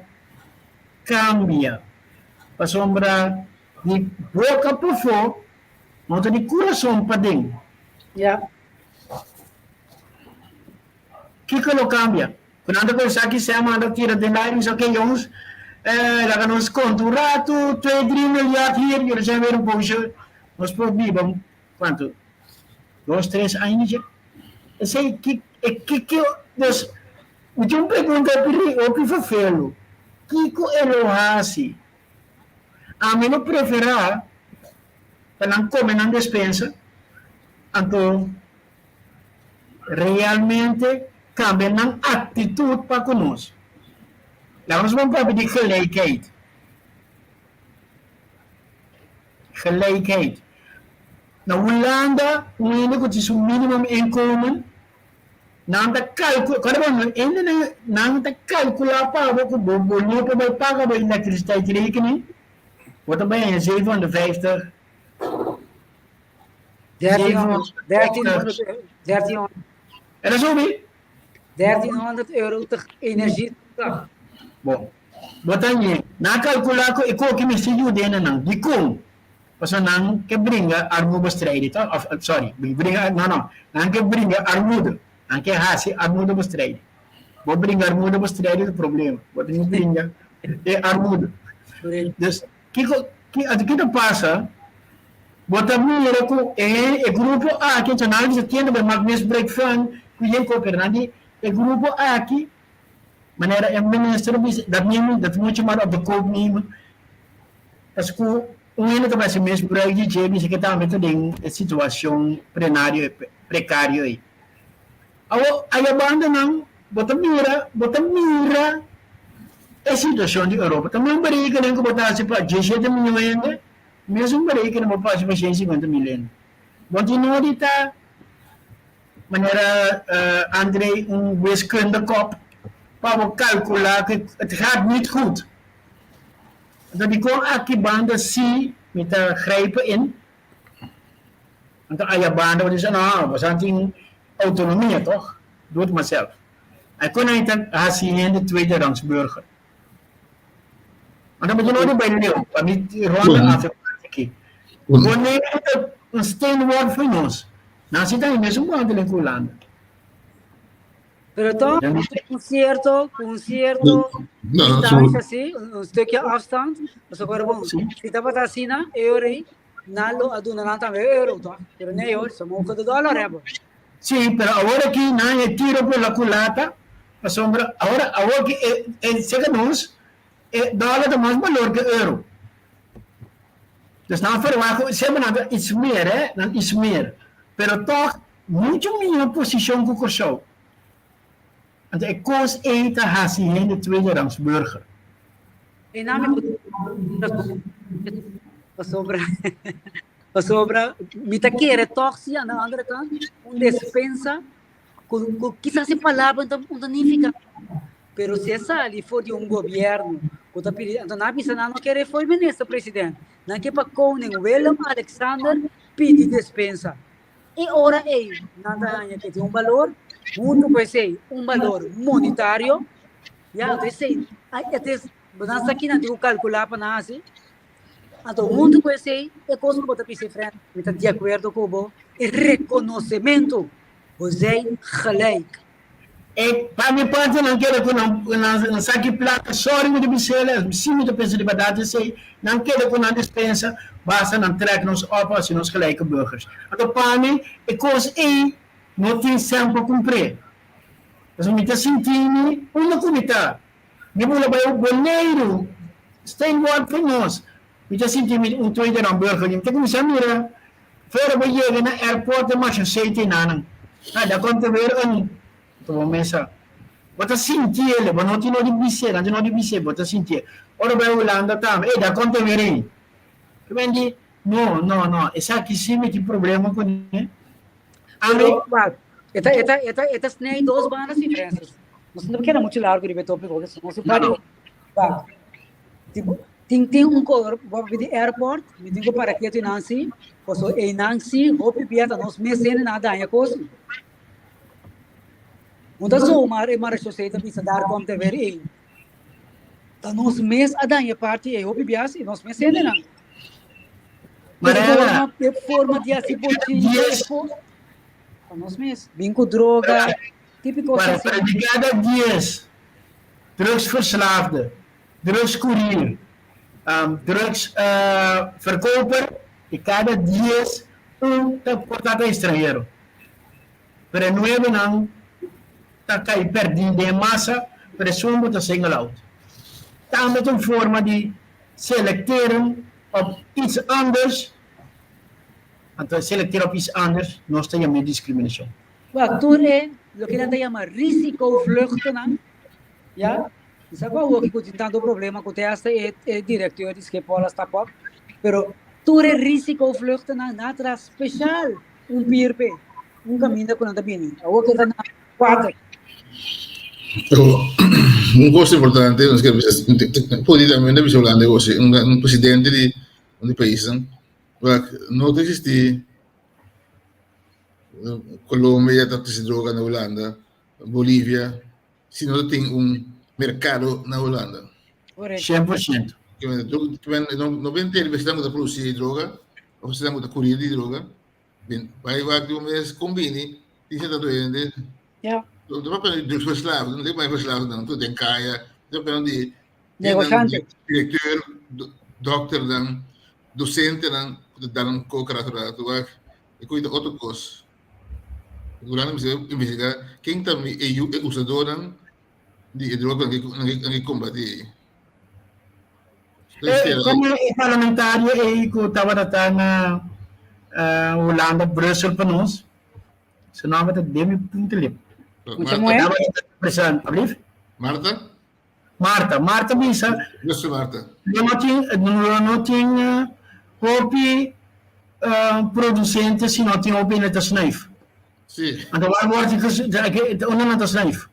kambia? Pasobra di boka pafó No ta di kurason paden. Ja. Kiko lo kambia? Ku nan ta pensa ki Sam anda tira den aire bisa oke jongens, eh, laga nos konta un ratu, twee, drie miljard hier, jullie zijn weer een poosje, nos por biba, kuantu? Dos, tres aña dje. Esei ki, e kiko, dus, mi tin un pregunta hopi, hopi vervelu. Kiko e lo hasi? Ami lo preferá pa nan kome nan despensa, anto realmente kambia nan aktitut pa ku nos. Laga nos bon papia di gelijkheid. Gelijkheid. Na Hulanda un hende ku tin su minimum inkomen Nan ta kalkula, kòrda bo, no hende nan, nan ta kalkulá pa bo ku bo bo no por bai paga bo elektriciteitsrekening, bo ta bai haña 750. 1300, 1300, 1300. El a subi? 1300 euro te energie dag. Bon, bo ta hañ'é. Nan a kalkulá ku e koki mester yuda hendenan. Dikon? Pasobra nan ke bringa armoebestrijding, toch? Of, sorry, bringa, no, no. Nan ke bringa armoede. Nan ke hasi armoedebestrijding. Bo bringa armoedebestrijding ta problema. Bo tin ku bringa e armoede. Dus, kiko, ki, anto ki ta pasa? Bo ta mira ku e, e grupo aki, anto nan bisa tiende bo mak misbruik van, ku yen ko, pero nan di e grupo aki, manera e minister bisa, dat nemen, dat moet je maar op de koop nemen. Pas ku un hende ta bai mes gebruik di dje, bisa ke tambe ta den e situashon prenario, prekario ei. Awor, aya bandanan bo ta mira, bo ta mira e situashon di Europa. Ta mes berekening ku bo ta hasi pa diesshete mion hende, mesun berekening bo por hasi pa shen sinkuenta mil hende. Bo tin nodi ta manera André un wiskundekop pa bo kalkulá ku het gaat niet goed. Anto dikon aki banda si mi ta grijpen in? Anto aya banda bo ta bisa no, boso tin autonomia toch? Doe het maar zelf. Ai kon ai ta hasi hende tweederangs burger? Anto bo tin odi bai leu pa mi ronda af e parti aki. Boneiru ta un steenworp for nos. Nan si ta e mesun behandeling ku Hulanda. Pero toch, un cierto, un cierto distancia, sí, un stukje afstand. Pasobra bon, si tabata asina, euro ei, nan lo a duna nan tambe euro, toch? Pero nee hoor, ze mogen de dollar hebben. Sí, pero awor aki nan e tiro por la culata, pasobra awor, awor ki e, e seka nos, e dollar ta mas balor ke euro. Dus nan verwacht ku semper nan ta iets meer, hè, nan iets meer. Pero toch, mucho mihó posishon ku Kòrsou. Anto e kos ei ta hasi hende tweederangs burger. E nan mi pasobra pasobra mi ta kere tòg si aan de andere kant un despensa ku ku kisas e palabra no ta nifiká pero si e sali for di un gobièrnu ku ta pidi anto nan a bisa nan no kere for minister president nan ke pa koning Willem Alexander pidi despensa. E ora ei nan ta haña ke tin un balor, huntu ku esei un balor monetario, ya, anto esei, et es, bo nan sa kinan tin ku kalkulá pa nan hasi, anto huntu ku esei e kos ku bo ta bisa Fred, mi ta di akuerdo ku bo, e rekonosementu, bo zijn gelijk. E pa mi parti nan keda ku nan nan saki plaka, sorry mi ta bis'el, si mi ta pensa di bèrdat esei, nan keda ku nan despensa, basta nan trèk nos òp hasi nos gelijke burgers. Anto pa mi e kos ei no tin sèn pa kumpr'é. Pasobra mi ta sinti mi unda ku mi ta. Mi bula bai Boneiru, steenworp for nos, mi ta sinti mi un tweede rang burger. Mi ta kuminsá mira Voor bo yega na airport e masha seite nanan. Ah, daar komt er weer een. Anto bo mesa. Bo ta sintiele, bo no tin no di bis'é, nan tin no di bis'é, bo ta sintié. Ora bo bai Hulanda tambe, ey, daar komt er weer een. Ki men di, no, no, no, esaki si mi tin problema kuné. Ami. Pero, wak, e ta, e ta, e ta, e ta snij dos bandas si, Francis. Nos no keda muchu largo riba e tópiko, porque si nos No, no. Wak, tipo, Tin tin un color bo papia di airport, mi tin cu para ketu einan si, paso einan si hopi bia ta nos mes hende nan a daña cos. No ta zomaar e marechaussee ta bisa daar komt er weer een. Ta nos mes a daña parti ei hopi bia si, nos mes hendenan. Mariana, E forma di hasi bochincha, e forma, ta nos mes. Bin cu droga, típico Para, para di cada dies drugsverslaafde Drugskoerier, drugsverkoper, di kada dies un ta por ta ta estranhero. Pero e nuevenan ta kai perdí den e masa, pero esun bo ta single out. Tambe ta un forma di selekteren op iets anders, anto selekteren op iets anders nos ta yam'é diskriminashon. Wak, tur e loke nan ta yama risikovluchtennan, ya, Mi sa ku awoki ku tin tantu problema ku te hasta e e direkteur di Schiphol a stap op, pero tur e risikovluchtennan nan a traha speshal un pier p'e, un kaminda ku nan ta bini. Awoki e ta na kuater. Pero un cosa importante, nos ke bisa, pudi tambe na bisa Hulanda gosi, un presidente di un di paisnan, wak no ta existi Colombia ta trese droga na Hulanda, Bolivia, si no tin un mercado na Hulanda. 100%. No ben tele bestan ku ta produci droga, of bestan ku ta courier di droga. Ben bai wak di un mes kombini, tin cierto hende. Ja. No ta papia di drugs verslaafd, no ta papia verslaafd dan, tu den kaya, ta papia di Negociante. Directeur, dokternan, docentenan ku ta dan koka rato rato wak, e koe ta otro kos. Durante mi mester investiga ken ta mi e yu e usadornan di e droga nan ke nan ke kombatí. Eh, como e parlamentario ei ku tabata ta na uh, Hulanda, Brussel pa nos, su nomber ta Demi Puntelip. Mucha mujer? Tabata present, alblief? Marta? Marta, Marta bisa. Justo Marta. No no tin no no tin uh, hopi uh, producente si no tin hopi na ta snuif. Sí. Anto waar wordt het onder na ta snuif?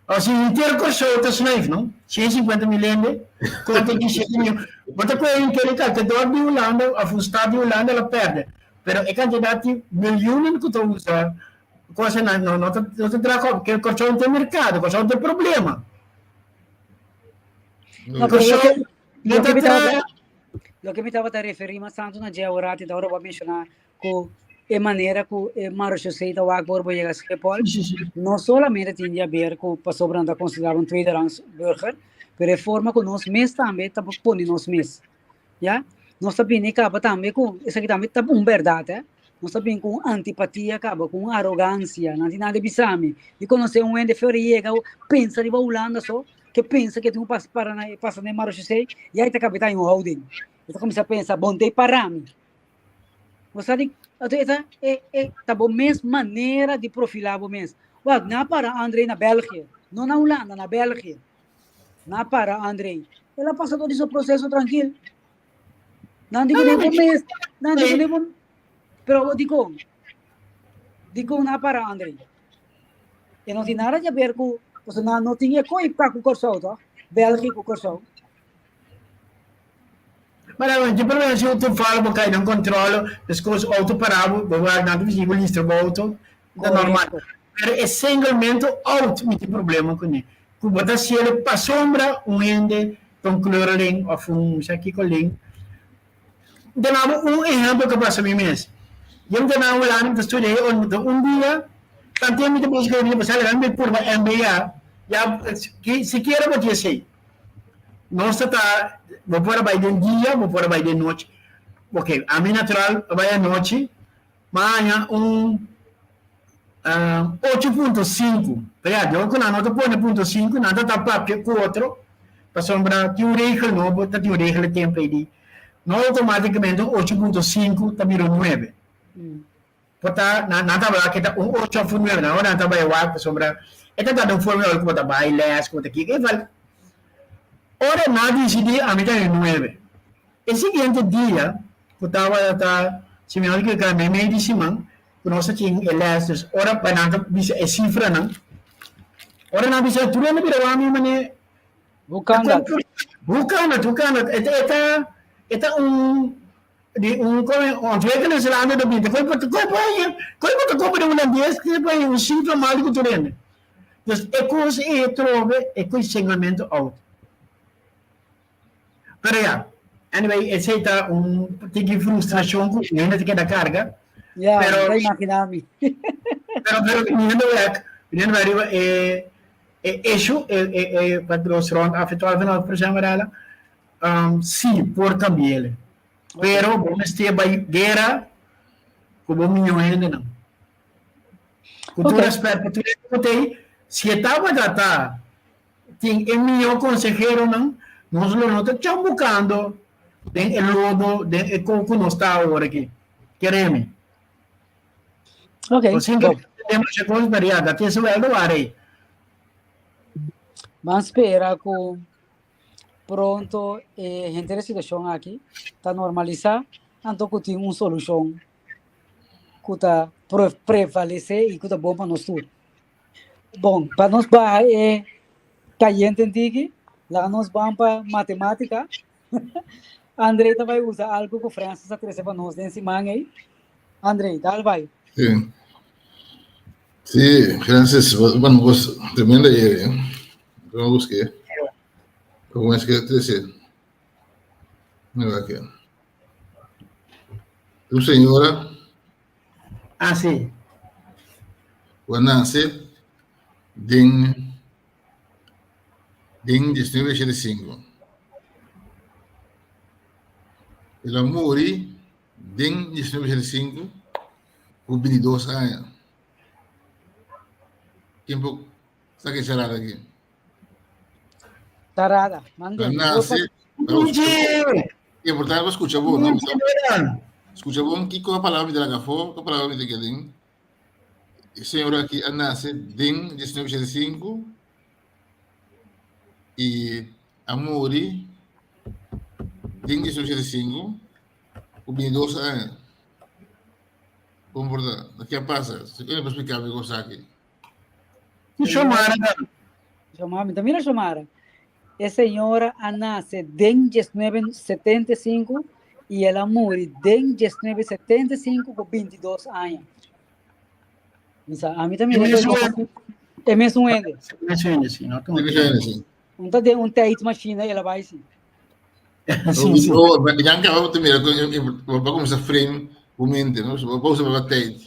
Als je henter Kòrsou ta snuif, no? 150 mil hende, konta ki 7 mil. Bo ta kohe henter e kalkador di Hulanda of un stad di Hulanda lo pèrdè. Pero e kantidat di milioenen ku ta usa kosanan no no ta no ta draga op. Ke Kòrsou no tin merkado, Kòrsou no tin problema. No, pero Kòrsou loke, no loke ta mi tabata, traha. loke mi tabata referí mas tantu na dje awor ati ta ora bo a menshoná ku e manera ku e marechaussee ta wak ora bo yega Schiphol, no solamente tin di haber ku pasobra nan ta konsiderá un tweederangs burger, pero e forma ku nos mes tambe ta pone nos mes, ya. Nos ta bini kaba tambe ku, esaki tambe ta un bèrdat, eh, nos ta bini ku un antipatia kaba, ku un arogansia, nan tin nada di bisa mi. Mi konosé un hende for e yega pensa riba Hulanda so, ke pensa ke tin ku pasa para na pasa na e marechaussee, ya e ta kaba e ta haña un houding. E ta kuminsá pensa, bon ta e para mi. Bo sa di, anto e ta, e, e, ta bo mes manera di profilá bo mes. Wak, nan a para André na België, no na Hulanda, na België. Nan a para André. El a pasa door di su proceso trankil. Nan di kuné bo mes, nan di kuné bo, pero dikon? Dikon nan a para André? E no tin nada di haber ku, pasobra nan no tin e koi pa ku Kòrsou, tòg? België ku Kòrsou. Mara awor, ki problema si auto fala bo kai den control, despues auto para bo, bo wak nan ta bisa bo listra bo auto, ta normal. Pero e singelmento out mi tin problema kuné, ku bo ta hasiel pasobra un hende ta un kleurling of un sa kiko ling. Duna bo un ehempel ku a pasa mi mes. Yo mi ta na Hulanda mi ta studia un dia, tantu mi ta buska mi ta pasa mi bai purba MBA, ya sikiera bo tin esei. Nos ta ta, bo por a bai den dia, bo por a bai den nochi. Ok, ami natural a bai anochi, m'a haña un ocho punto sinku. Pero ya, dor ku nan no ta pone punto sinku, nan ta ta papia ku otro, pasobra tin un regel nobo, ta tin un regel e tempu ei di no outomaticamente un ocho punto sinku ta bira un nuebe. Por ta nan nan ta wak ke ta un ocho of un nuebe, nan ora nan ta bai wak pasobra e ta dado un forma ku bo ta bai les, ku bo ta kiko, e val. Ora nan a disidí ami ta e nuebe. E siguiente dia ku tabata ta si mi no ta ekivoká meimei di siman ku nos a tin e les, dus ora pa nan ta bisa e sifranan, ora nan bisa tur hende bira wak mi manera Hoe kan dat? Hoe kan dat? Hoe kan dat? E ta e ta e ta un Di un come ontwikkelingslanden ta binti koe koe por haña koe bo ta kopa di hulandes koe por haña un sifra mal ku tur hende. Dus e kos ei trobe e koe segmento out. Pero ya, anyway esei ta un tiki frustrashon ku hende ta keda karga. Ya, Pero mi ta imagina mi. pero pero viniendo bek viniendo bek riba e e issue e e e wat nos rond af e 12,5% Marella Um, sí, por cambi'ele. Pero bo mester bai guera ku bo miño hendenan. Ku tur respet pa tur hende ku t'ei, si e tabata ta tin e miño konseheronan, nos lo no ta chambukando den e lodo, den e kon ku nos ta awor aki. Keremi. Ok. Sin ke demasiado kos, pero ya, dat is wel de waarheid. Ban spera ku Pronto e henter e situacion aki ta normalisa, anto cu tin un solucion cu ta prevalece y cu ta bon pa nos tur. Bon, pa nos baha e cayente un tiki, laga nos ban pa matematica. André ta bay usa algo cu Francis a trece pa nos den siman ey. André, dal bay. Sí. Sí, Francis, bueno, vos tremenda idea, eh? Yo busqué. ¿Cómo es que trece? Mira aquí. Tu señora. Ah, sí. Wa nace den den 1985. El a muri den 1985 ku 22 aña. Tempo sa ke charada aki? Charada, mande. A nace. Oye! Importante pa skucha bon, no? Skucha bon kiko a palabra mi ta laga afó, kiko palabra mi ta keda den. E señora aki a nase den 1985 i a muri den 1985 ku 22 aña. Kon por ta? Ke a pasa? Si ken por splika mi kos aki? Xomara. Xomara, mi ta mira Xomara. E señora a nase den 1975 i el a muri den 1975 ku 22 aña. Mi sa, ami ta mira e mesun hende. E mesun hende, si. No, e mesun hende, si. Un ta den un tijdmachine el a bai, si. Si, si. Oh, ya acaba te mira, va começar frame o mente, no? Va usar para tijd.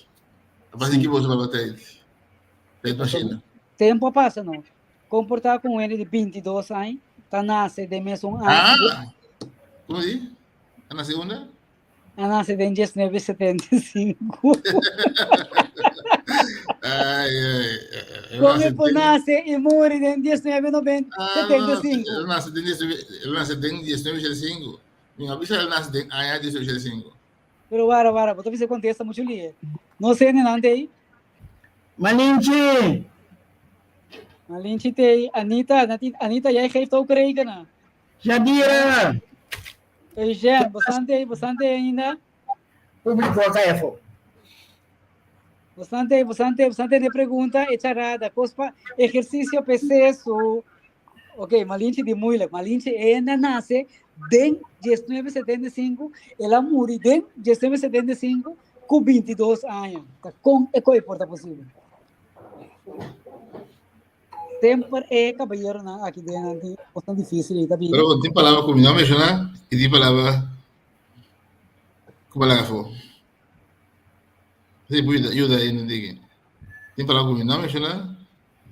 Va que usa para tijd. Tijdmachine. Tempo pasa, no? Comportar com ele de 22 anos, tá nasce de mesmo ano. Ah! Como di? Tá na segunda? A nasce de 1975. Ai, ai. Como é que nasce e morre em 1975? Ele nasce em 1975. Minha avisa ele nasce em año 1975. Pero wara, wara, bo ta bisa contesta mucho lie. No sé ni nante ahí. Malinchi! Malinchi te Anita, Anita, jij geeft ook rekenen. Jadira! Eugène, bastante, bastante ainda. Público acá é fo. Bastante, bastante, bastante de pregunta e charada. Cospa, ejercicio PCSO. Ok, Malinche di moeilijk. Malinche enda nace den 1975, ela muri den 1975 com 22 anos. Ta con e coi porta possível. Semper e caballero nan aki den nan tin cosnan difícil y ta bini. Pero tin palabra cu mi no menciona y tin palabra cu palabra afo. Sí, pues ayuda ahí, no diga. Tin palabra cu mi no menciona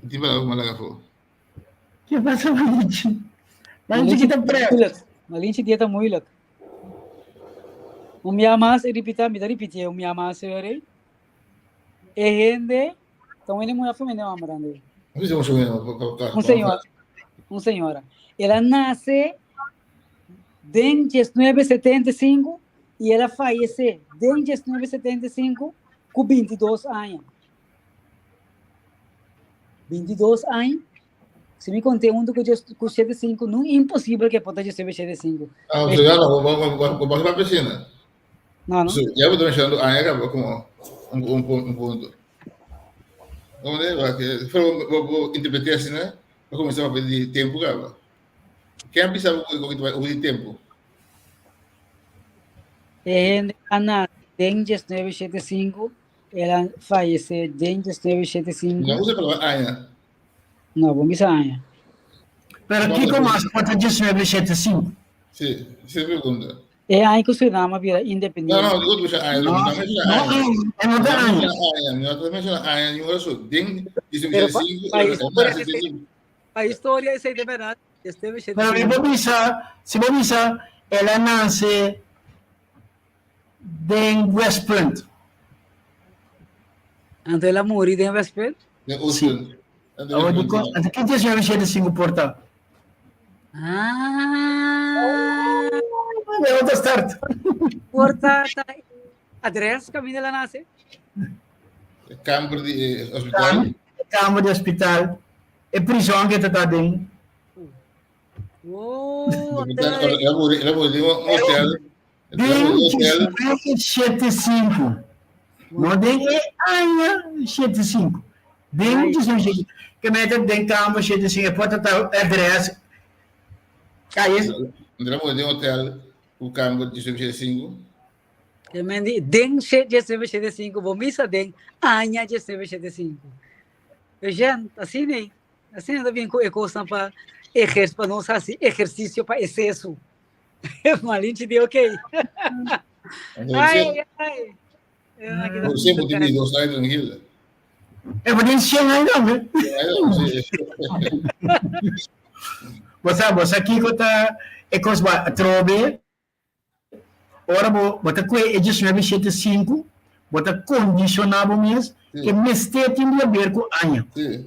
y tin palabra cu mi laga afo. Ke pasa, Malinchi? Malinchi kita pre. Malinchi dieta moeilijk. Un mia mas e repita, mi ta repiti un mia mas, señor. E hende Ta un hende muhé of un hende homber André? Un señora. Un señora. El a nace den 1975 y el a fallece den 1975 cu 22 aña. 22 aña. Si mi conté hunto cu cu 75, no imposible que por ta 1975. Ah, o sea, no, vamos a la piscina. No, no. So, ya bo ta mencionando aña caba como un, un, un punto. Como de, va, que, pero bo, bo interpreté así, né? Bo começar a pedir tempo caba. Quem pensa o que tempo? E Ana den 1975, ela fallece den 1975. Não usa a palavra aña. No, bo misa aña. Pero kiko mas por ta 1975? Sí, sí, pregunta. E aña ku Surinam a bira independiente. No, no, digo tu aña, no, no menciona aña. No, no ta aña. No ta menciona aña, ni ora so. Den Pero pa, pa historia, pa historia esei de verdad. Este Pero mi bo bisa, si bo bisa, el a nace den West Punt. Anto el a muri den West Punt? Den Oostpunt. Awor di kon, anto kin 1975 por ta? Ah. De otro start. Por ta ta adres kaminda el a nase? Kamber di eh, hospital. Kamer di hospital. E prison ke ta ta den. Oh, El a muri, el a muri den un hotel. Den 1975. No den e aña 75. Den 1975. Ke mete den kamer 75 e por ta ta adres. Kaye. El a muri den hotel ku kamer 1975. Ke men di den 1975, bo misa den aña 1975. Eugène, asina ei. Asina ta bien ku e kosnan pa eher pa nos hasi ehersisio pa esesu. Malinchi di ok. Ai, ai. Você pode me dos años tranquilo. E por tin 100 aña tambe. Bo sa, bo sa kiko ta e kos ba atrobe ora bo bo ta kue e 1975 bo ta kondishoná bo mes ke mester tin di haber ku aña. Sí.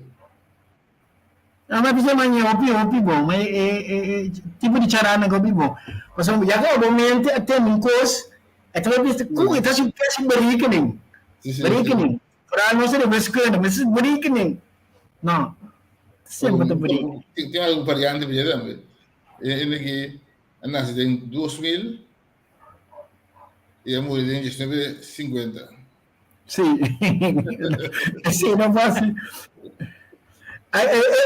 No, ma bisa maña hopi hopi bon, ma e e e tipo di charana hopi bon. Pasobra ya ku bo mente a tende un kos, e ta bisa ku e ta hasi casi berekening. Berekening. Vooral nos ta di wiskunde, mi hasi berekening. No, semper ta berekening. Tin tin algun variante pa dje tambe. E hende ki a nase den 2000 i a muri den 1950. Sí. Sí, no fácil.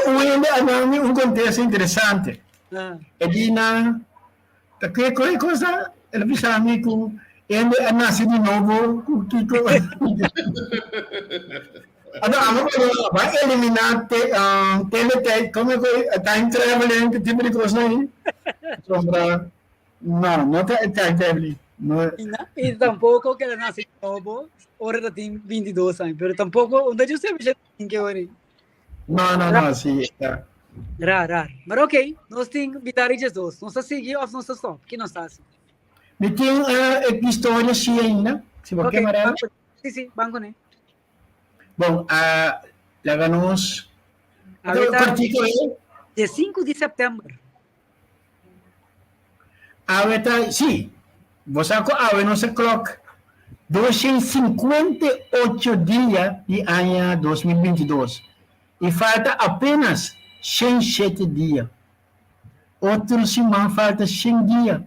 Un hende a dami un contexto interesante. Ah. E di na, ta ke koi cosa? El a bisa mi ku hende a nace di nobo ku kiko. Anto amo va eliminar te, um, teletijd, como time traveling, que tipo de cosa ahí. Sombra. No, no ta time traveling. No. Y, na, y tampoco que la nace nobo, ora ta tin 22 años, pero tampoco, omdat yo sempre tin que ori. No, no, no, sí, está. Ra, ra. Maar oké, okay, nos tin Vitari dos. Nos ta sigui of nos ta stop? Ki nos ta hasi? Mi tin uh, historia sí ainda. Si bo okay, ke, Marela. Sí, sí, ban con Bon, uh, laga nos... Cortico, eh? De 5 de september. Awe ta, sí, bo sa ku awe nos a klòk 258 dia di aña 2022 i falta apenas 107 dia. Otro siman falta 100 dia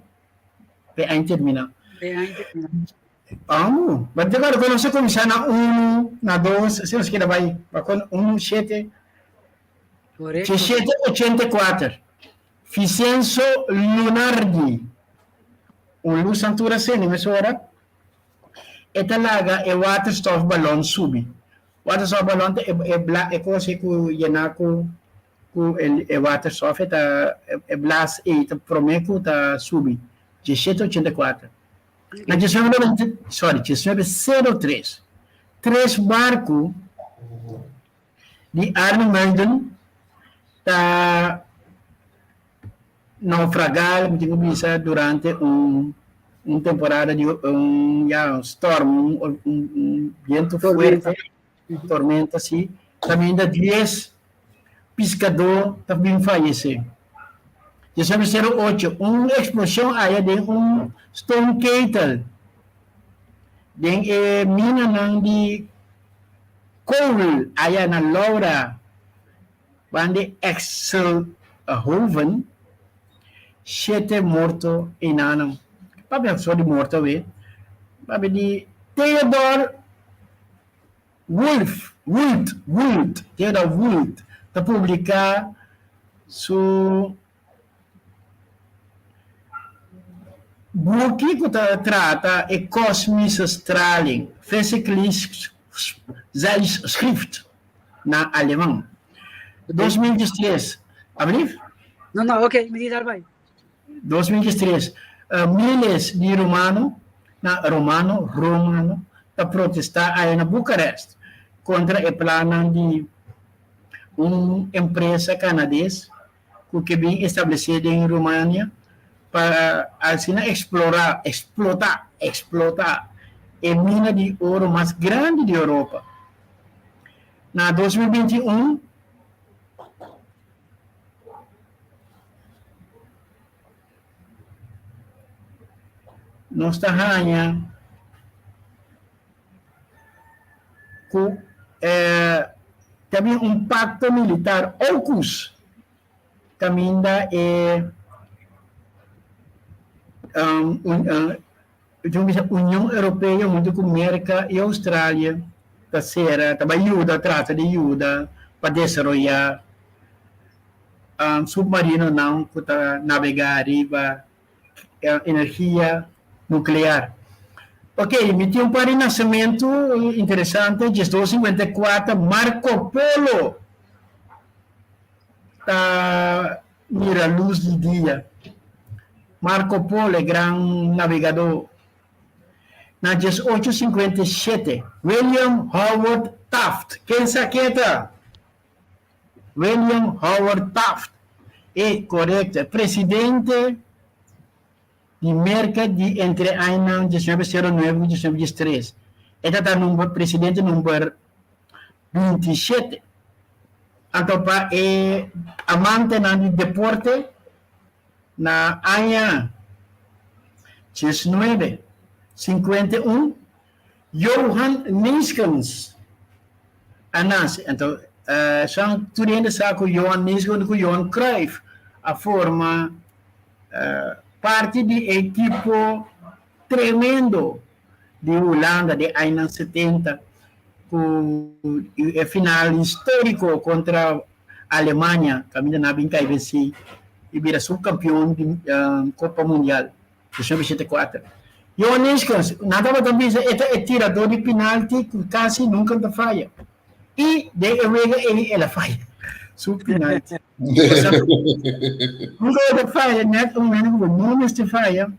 pa e aña terminá. Pa e aña terminá. Amo, but de acuerdo nos a kuminsá na unu, na dos, asina nos keda bai, pa unu, shete, Correcto. 1784, Vincenzo Lunardi, un luz antura sende mesora, e ta laga e waterstofballon subi. Waterstofballon ta e e bla e kos ei ku yená ku ku e e waterstof e ta e blas ei ta promé ku ta subi. 1784. Na 19, sorry, 1903, tres barku di Arnemuiden ta naufragá, mi tin ku bisa, durante un un temporada di un ya un storm, un un bientu fuerte, tormenta si, kaminda dies piskadó ta bin fayesé. 1908, un eksploshon aya den un stoomketel den e minanan di Kool aya na Laura van de Exelhoven, shete morto einanan. Papia so di morto awe, papia di Theodor Wolff, Wult, Wult, Theodor Wult ta publica su Buki ku ta trata e kosmische straling, Physikalisches Zeitschrift na aleman. 2013, ablief? No, no, ok, mi di daarbij. 2013, miles di romano, na romano, romano, ta protestá aya na Bukarest kontra e plannan di un empresa kanades ku ke bin establesé den Rumania pa asina eksplorá, eksplotá, eksplotá e mina di oro mas grandi di Europa. Na 2021, nos ta haña ku ta bin un pakto militar, AUKUS, kaminda e Union Europeo huntu ku Merka i Australia ta sera, ta bai yuda, trata di yuda pa desaroyá supmarinonan ku ta nabegá riba energia nuclear. Ok, mi tin un par di nacementu interesante, 1254 Marco Polo ta mira luz di dia. Marco Polo, e gran navegador. Na 1857, William Howard Taft, ken sa ken ta? William Howard Taft, e korekto, e presidente di Merka di entre añanan 1909 ku 1913. E ta ta number presidente number 27. Anto pa e amantenan di deporte na aña diesnuebe sinkuenta i un Johan Neeskens a nase. Anto san tur hende sa ku Johan Neeskens ku Johan Cruijff a forma parti di e ekipo tremendo di Hulanda den añanan setenta ku e final historico kontra Alemania kaminda nan a bin kai vensi i bira subkampion di Kopa Mundial dos mil bishete kuater. Johan Neeskens, nan tabata bisa e ta e tirador di pinalti ku kasi nunka ta faya i den e wega ei el a faya su pinalti. Nunka bo ta faya nèt un momento ku bo no mester faya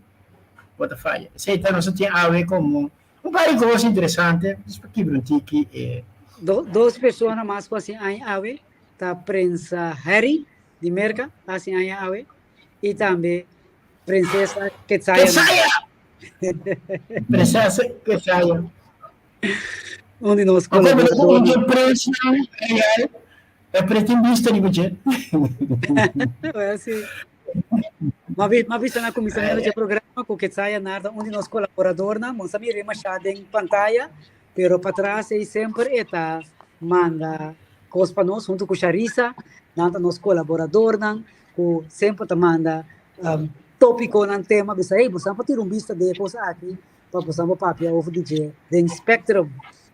bo ta faya. Esei ta nos a tin awe komo un par di kos interesante, dus pa kibra un tiki e. Dos persona mas ku hasi aña awe ta Prensa Harry di Merka a hasi aña awe i tambe Prinsesa Ketsaya. Ketsaya! Prinsesa Ketsaya. Un di nos kolaboradornan. Un di prensnan real e pretin bista riba dje. Well, sí. Ma bisa na kuminsamentu dje programa ku Ketsaya Narda, un di nos kolaboradornan, bo sa mira mashá den pantaya, pero patras ei semper e ta manda kos pa nos huntu ku Sharisa, nan ta nos kolaboradornan ku semper ta manda tópikonan, tema, bisa ei bo sa por tira un bista den e kos aki pa bo sa por papia over di dje den Spectrum.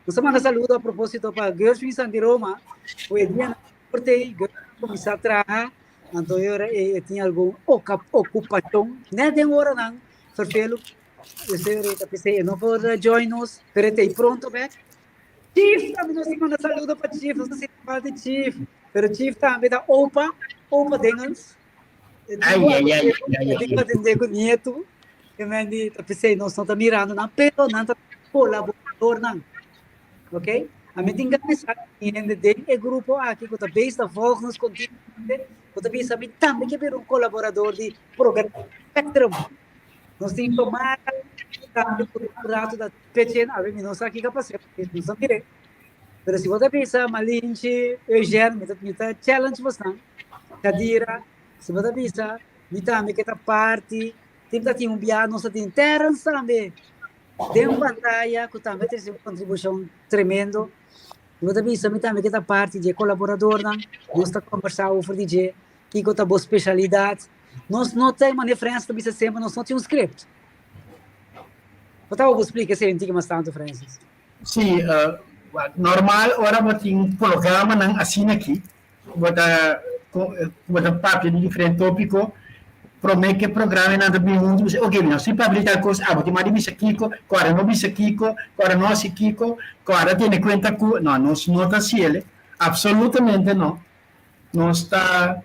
Nos ta manda saludo a propósito pa Gershwin Santiroma, ku e dianan por tei Gershwin kuminsá traha. Anto e ora ei e tin algun okupashon net den oranan ferfelu. Esei ora e ta p'esei e no por join nos, pero e ta ei pronto bek. Chief tambe nos ta manda saludo pa Chief, nos ta sinti falta di Chief, pero Chief tambe ta opa, opa dingens. E tin Ai, ai, ai, ai, e tin ku atendé ku nietu. E men di ta p'esei nos no ta mirando nan, pero nan ta kolaboradornan. Ok? Ami tin gana sa hende den e grupo aki ku ta bezig ta volg nos kontinuamente, ku ta bisa mi tambe ke bira un kolaborador di programa Spectrum. Nos tin Tomara tambe ku un rato ta pechen, awe mi no sa kiko a pasa, mi no sa mire. Pero si bo ta bisa Malinchi, Eugène, mi ta mi ta challenge bosnan. Kadira, si bo ta bisa mi tambe ke ta parti, tin ta tin un bia nos ta tin Terrence tambe. Den pantaya ku tambe ta risibi un kontribushon tremendo. Bo ta bisa mi tambe ke ta parti di e kolaboradornan, nos ta kombersá over di dje, kiko ta bo speshalidat. Nos no ta, manera Francis ta bisa semper, nos no tin un script. Bo ta bo splika esei un tiki mas tantu, Francis? Sí, normal ora bo tin programanan asina aki, Ku bo ta ku bo ta papia di diferente tópiko, promé ku e programanan ta bin huntu, bo bisa, oke, nos tin papia di tal kos, abo tin mas di bisa kiko, ku ora no bisa kiko, ku ora no hasi kiko, ku ora tene kuenta ku, no, nos no ta hasi el, apsolutamente no. Nos ta,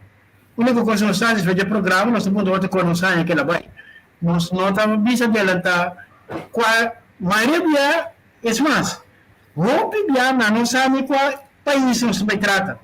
úniko kos ku nos ta hasi despues di e programa, nos ta puntra otro kon nos haña kila bai. Nos no ta bisa adelantá kua mayoria bia, es mas, Hopi bia nan no sa ni kua pais nos ta bai trata.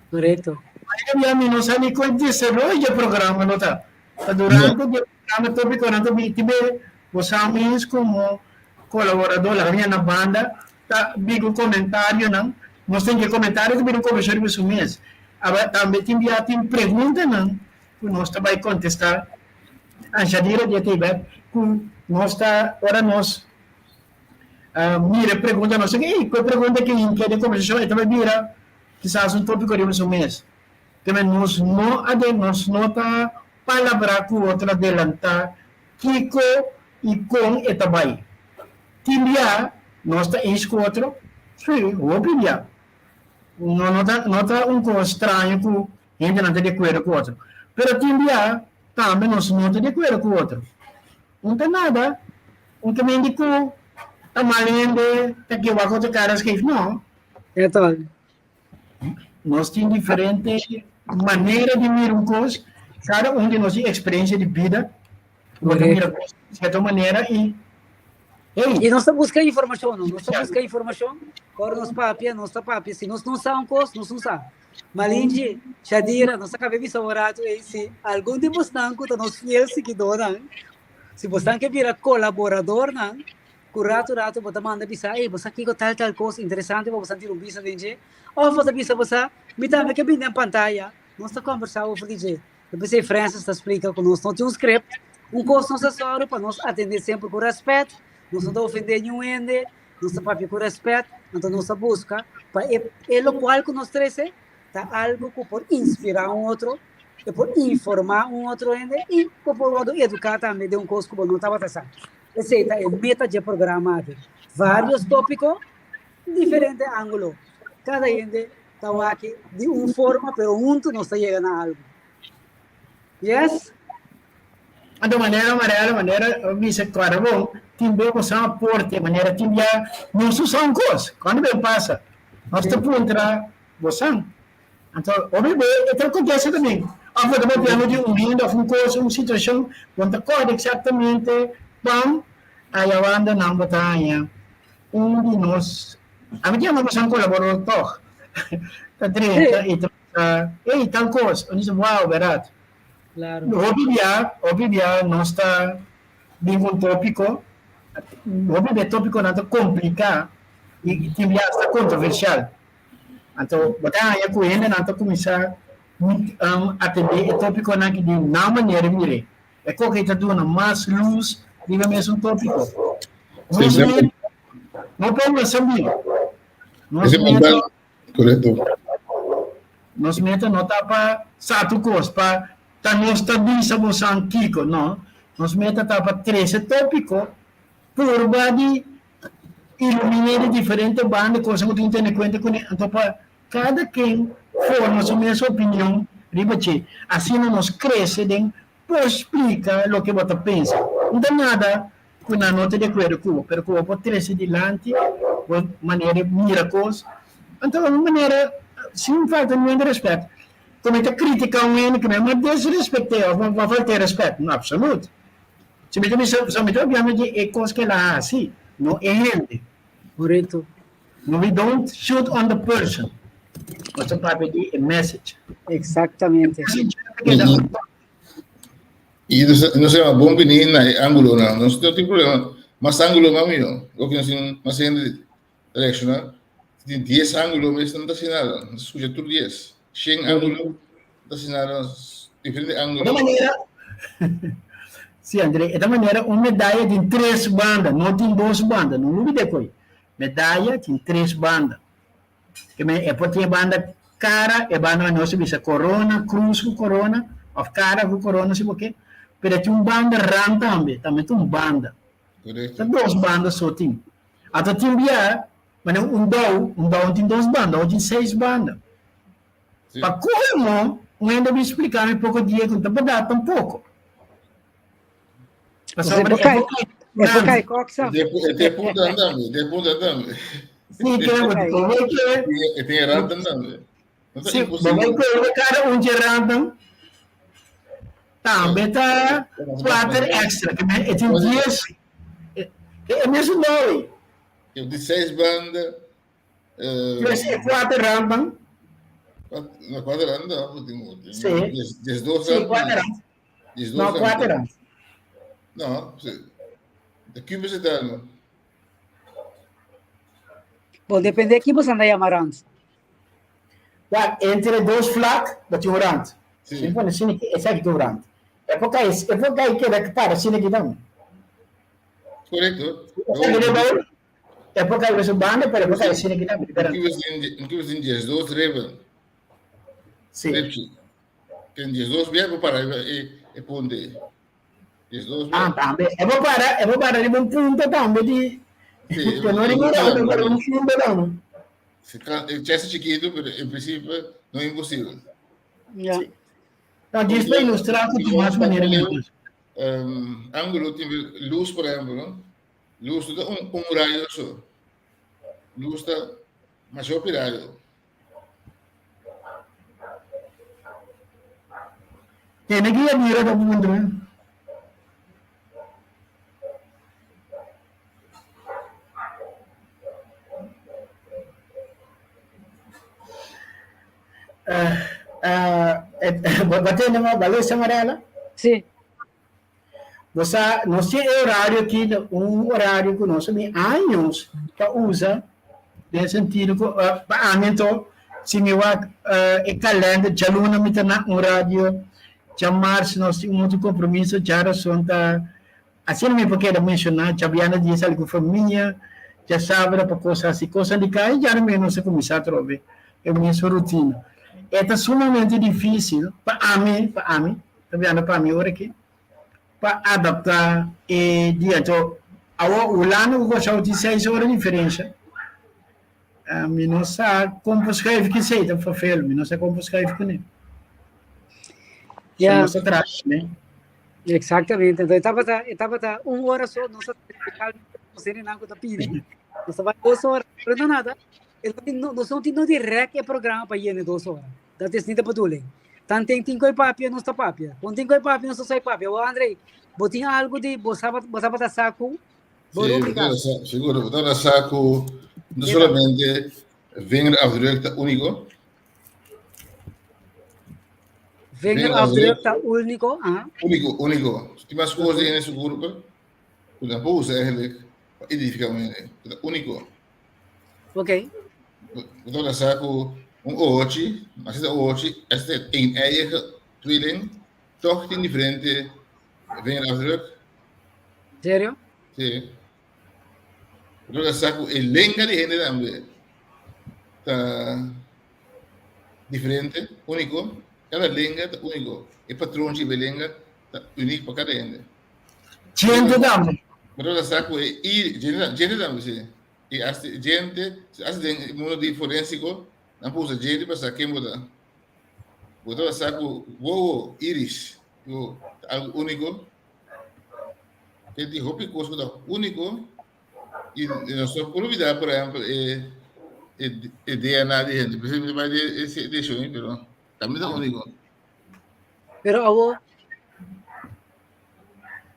Korekto. Mayoria bia mi no sa ni kua desaroyo di e programa lo ta. Ta durante di e programa topikonan ta bin tibe bo sa mes komo kolaborador laga mi na banda ta bin ku komentarionan. Nos tin ke komentario ta bira un kombersashon riba su mes. Aba tambe tin bia tin preguntanan ku nos ta bai kontestá. Anshadira di e tibet ku nos ta ora nos Mira e pregunta nos aki, ey, ku e pregunta ki hinka den kombersashon e ta bai bira kisas un tópiko riba su mes. Te nos no a den, nos no ta palabrá ku otro adelantá kiko i kon e ta bai. Tin bia nos ta eens ku otro? Sí, hopi bia. No no ta no ta un kos straño ku hendenan ta di akuerdo ku otro. Pero tin bia tambe nos no ta di akuerdo ku otro. Un ta nada, un ta mindi ku ta mal hende, ta ke wak otro kara skeef, no. E tòg. Nos tin diferente manera di mira un kos, kada un di nos tin eksperensia di bida, bo ta mira kos di sierto manera i hey. I nos ta buska informashon, no? Nos ta buska informashon, ora nos papia, nos ta papia, si nos no sa un kos, nos no sa. Malinchi, Shadira, nos a kaba bisa un ratu ei, si algun di bosnan ku ta nos fiel siguidónan, si bosnan ke bira kolaboradornan, ku ratu ratu bo ta manda bisa, ey, bo sa kiko tal tal kos interesante bo bo sa tira un bisa den dje? Òf bo ta bisa bo sa, mi tambe ke bini den pantaya, nos ta kòmbersá over di dje. Ta p'esei Francis ta splika ku nos no tin un script, un kos nos ta sòru pa nos atendé semper ku rèspèt, nos no ta ofendé niun hende, nos ta papia ku rèspèt, anto nos ta buska pa e e lokual ku nos trese ta algu ku por inspirá un otro, e por informá un otro hende i bo por wòrdu eduká tambe den un kos ku bo no tabata sa. Esei ta e meta dje programa aki. Vários tópiko, diferente ángulo. Kada hende ta wak di un forma, pero huntu nos ta yega na algu. Yes? Anto manera Mariela, manera bisa kora bon, tin be ku san aporte, manera tin bia nos usa un kos, kuando be pasa, nos ta puntra bo san. Anto hopi be e ta kontesta tambe, òf bo ta papiando di un hende òf un kos, un situashon, bo no ta kòrda eksaktamente pam ayawanda nan bo ta haña un di nos, ami ta yama boso un kolaborador tòg, ta drenta i ta bisa, ey tal kos, un dice wow, bèrdat. Claro. Hopi bia, hopi bia nos ta bin ku un tópiko, hopi bia e tópikonan ta kompliká i tin bia asta kontroversial. Anto bo ta haña ku hendenan ta kuminsá atendé e tópikonan aki di nan manera di mir'é. E koke ta duna mas lus riba e mesun tópiko. Nos meta no por na sabí. Nos meta, nos meta no ta pa sa tur kos, pa ta nos ta bisa bosan kiko, no. Nos meta ta pa trese tópiko purba di iluminé di diferente banda cosa ku tin tene kuenta kuné anto pa kada ken forma su mes opinion riba dje asina nos krese den por splika loke bo ta pensa no ta nada ku nan no ta di akuerdo ku bo pero ku bo por trese dilanti bo manera di mira kos anto un manera sin falta niun di rèspèt ku mi ta kritika un hende ku mi a desrespet'é òf mi a falt'é rèspèt no absolut. Si mi ta bisa, so mi ta papiando di e kos ku el a hasi, no e hende. Korekto. No, we don't shoot on the person. Nos ta papia di e message. Eksaktamente. I nos yama bon bini na e ángulonan. Nos no tin problema. Mas ángulo mas mihó. Loke nos tin mas hende reakshoná. Si tin dies ángulo mes no ta hasi nada. Nos ta skucha tur dies. Shen ángulo no ta hasi nada. Diferente ángulo. E manera, sí André, e ta manera un medaya tin tres banda, no tin dos banda. No lubid'é koe. Medaya tin tres banda. Ke men e por tin e banda kara, e banda nos ta bisa korona, krus ku korona, òf kara ku korona si bo ke. Pero e tin un banda rand tambe, tambe ta un banda. Korekto. Ta dos banda so tin. Ata tin bia, manera un dou, un dou tin dos banda, un tin seis banda. Sí. Pa colmo, un hende a bin splica mi poco dia cu no ta berdad tampoco. Pasobra E por e por kai, e por kai kok sa. E te punta andando, e te punta andando. Sí, que bo bo bai ke, E tin rand andando. No ta sí, bo imposible. bai ke cada un dje randnan tambe ta kuater extra, ke men e tin dies. E mesun dou. E di seis banda. Tres e kuater randnan. No, kuater rand no, tin Sí. diesdos Sí, rand. kuater rand. Diesdos No, rand. kuater rand. No, sí. De kubo se ta no. Bon, depende ki bo anda yama rand. Ja, entre dos vlak, dat tin un rand. Sí. Si pone asina aki, esaki ta un rand. E por kai, e por kai keda para asina aki tambe. Korekto. Esaki ta dou, e por kai su banda, pero e por kai asina aki tambe. Un kubo tin diesdos reben. Sí. Repchi. Tin diesdos bia por para e e punte. Diesdos bia. Ah, tambe. E por para, e por para riba un punto tambe di. Sí, Que no riba un rand, pero un punto tambe. E chese chikitu, pero en principio no es imposible. Ja. Sí. No, djis pa ilustrá ku tin mas manera di hasi. Ángulo tin lus, por ehempel, no? Lus no ta un, un rayo so. Lus ta masha hopi rayo. Tene ki Yadira ta puntra. Bo tende ma balesa Mariela? Sí. Bo sa, nos tin e horario aki ta un horario ku nos a bin años ta usa den sentido ku pa ami anto si mi wak e kalender djaluna mi ta na un radio, djamars nos tin un otro kompromiso, djarason ta asina mi por keda menshoná, djabièrnè dia sali ku famia, djasabra pa kos hasi kosnan di kaya, djadumingu nos a kuminsá atrobe e mesun rutina. E ta sumamente difísil pa ami, pa ami, ta biando pa mi ora aki. pa adapta e dia. Anto awor Hulanda ku Kòrsou tin seis ora diferensha. Mi no sa kon por skrijf ki esei, ta vervelend. Mi no sa kon por skrijf kuné. Ja. Nos ta traha kuné. Exactamente. Entonces, tabata, tabata un hora so, nos ta nos hendenan ku ta pidi. Nos ta bai dos hora, pero no nada. E no tin, no, nos no tin no di rek e programa pa yena dos hora. Dat is niet de bedoeling. Tanten tin koe papia, nos ta papia. Kon tin koe papia, nos ta sai papia. Bo André, bo tin algo di bo saba, bo tabata sa ku bo Sí, rubrica. bo tabata sa, seguro, bo tabata sa ku no solamente vingerafdruk ta úniko. Vingerafdruk ta úniko, aha. Úniko, úniko. Tin mas kos den su kurpa ku nan por usa eigenlijk pa identifiká un hende. Ta úniko. Ok. Bo tabata sa ku un ohochi, mas ta ohochi, es ta eeneiige tweeling, toch tin diferente vingerafdruk. Serio? Sí. Bo tabata sa ku e lenga di hende tambe ta diferente, úniko. Kada lenga ta úniko. E patronchi di e lenga ta unik pa kada hende. Djente tambe. Bo tabata sa ku e i djente tambe sí. I hasta djente, hasta den e mundo di forensiko, nan por usa djente pa sa ken bo ta. Bo tabata sa ku wowo, iris, ku ta algu úniko. Te tin hopi kos ku ta úniko i nos no por olbidá, por ehèmpel, e e DNA di hende. P'esei mi ta bai di e deshon ei, pero tambe ta úniko. Pero awor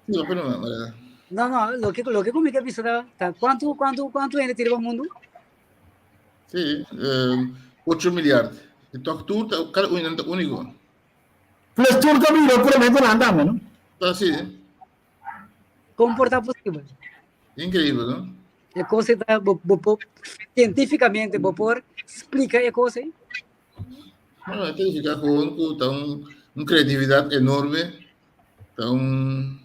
No, pero no, ¿verdad? No, no, lo que mi ke bisa ta, ta cuánto, cuánto, cuánto gente tira pa mundo? Sí, eh, 8 miljard. Y toch tur, ta, cada uno ta único. Plus tur ta bira promé ku nan tambe, no? Ta sí. Como por ta posible? Increíble, no? E cosa ta, bo, bo, bo, científicamente, bo por explica e cosa? Bueno, e ta significa gewoon cu ta un, un creatividad enorme Ta un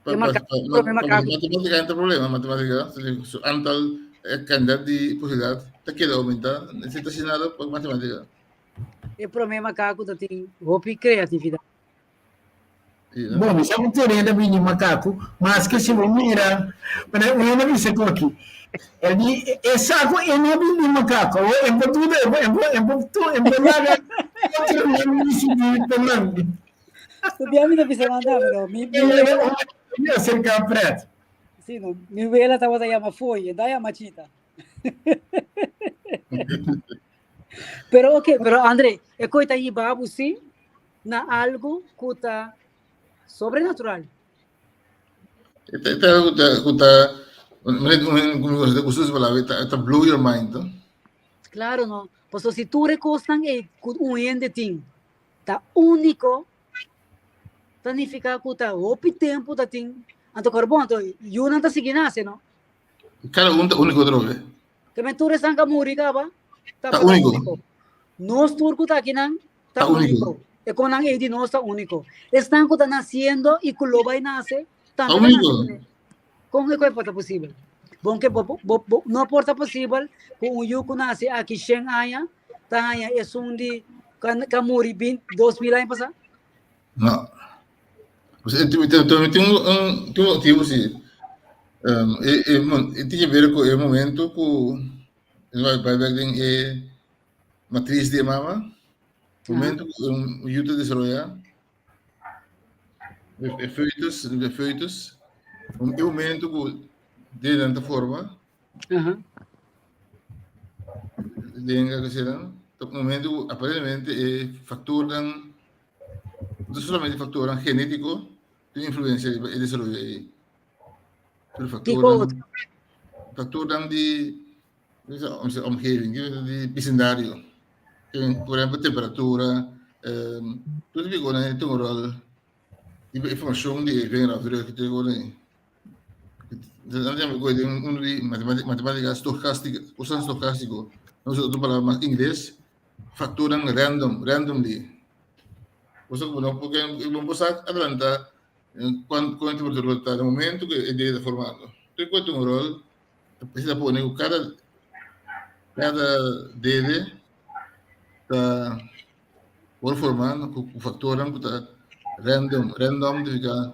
pa, pa, pa, pa, matemática entra problema, matemática, su aantal e cantidad di posibilidad ta keda aumenta, necesita si nada pa matemática. E problema kaku ta tin hopi creatividad. Bon, mi sa ku teoria ta bini makaku, maske si bo mira, pero un hende a bisa ku aki, el di e sa ku e no bini makaku, awor e por duda, e por, e por, e por, e por laga otro nan disidí pa nan. Todavía mi no bisa nada, pero mi, mi wela... Mi acerca pret. Sí, no, mi wela tabata llama foi, da llama chita. pero ok, pero André, e coi ta yiba sí na algo ku ta sobrenatural. Esta algo ku ta, ta blow your mind. No? Claro, no. Paso si tur e kosnan ei ku un hende tin, ta úniko, ta nifiká ku ta hopi tempu ta tin. Anto kor bon, anto yunan ta sigui nase, no? Kada un ta úniko otra vez. Ke men tur esnan ka muri kaba, ta Ta úniko. úniko. Nos tur ku ta akinan ta Ta úniko. úniko. E konnan ei di nos ta úniko. Esnan ku ta nasiendo i ku lo bai nase, Ta tambe ta nase úniko. kuné. Kon e ku e por ta posibel? Bon ke bo, bo, bo, no por ta posibel ku un yu ku nase aki shen aña ta haña esun di ka, ka muri bin, 2000 aña pasá? No. Pues, e, tin, tin, tin, un, un, tin un motivo, sí. Um, e, e, e tin que ver ku e momento ku bai bai bek den e matriz di e mama, momento ku un yu ta desaroyá, E foetus, e foetus, e momento ku denan ta forma, den ka sera, ta momento ku aparentemente e faktornan, no solamente faktornan genetiko, tin influensia riba e desaroyo ei. Pero faktornan, faktornan di omgeving, di bisindario. Por ehempel temperatura, tur tipo di konan tin un ròl. Tipo informacion di e vingerafdruk te ora ei. Dan tem que den un di matematica stocastica, cosa stocastico. No sé otro palabra mas ingles, factoran random, randomly. Cosa como no porque no por sa adelanta cuánto temperatura ta na momento que e dede ta formando. Te cuenta un rol, precisa pone cu cada cada dede ta por forma ku faktornan ku ta random. Random significa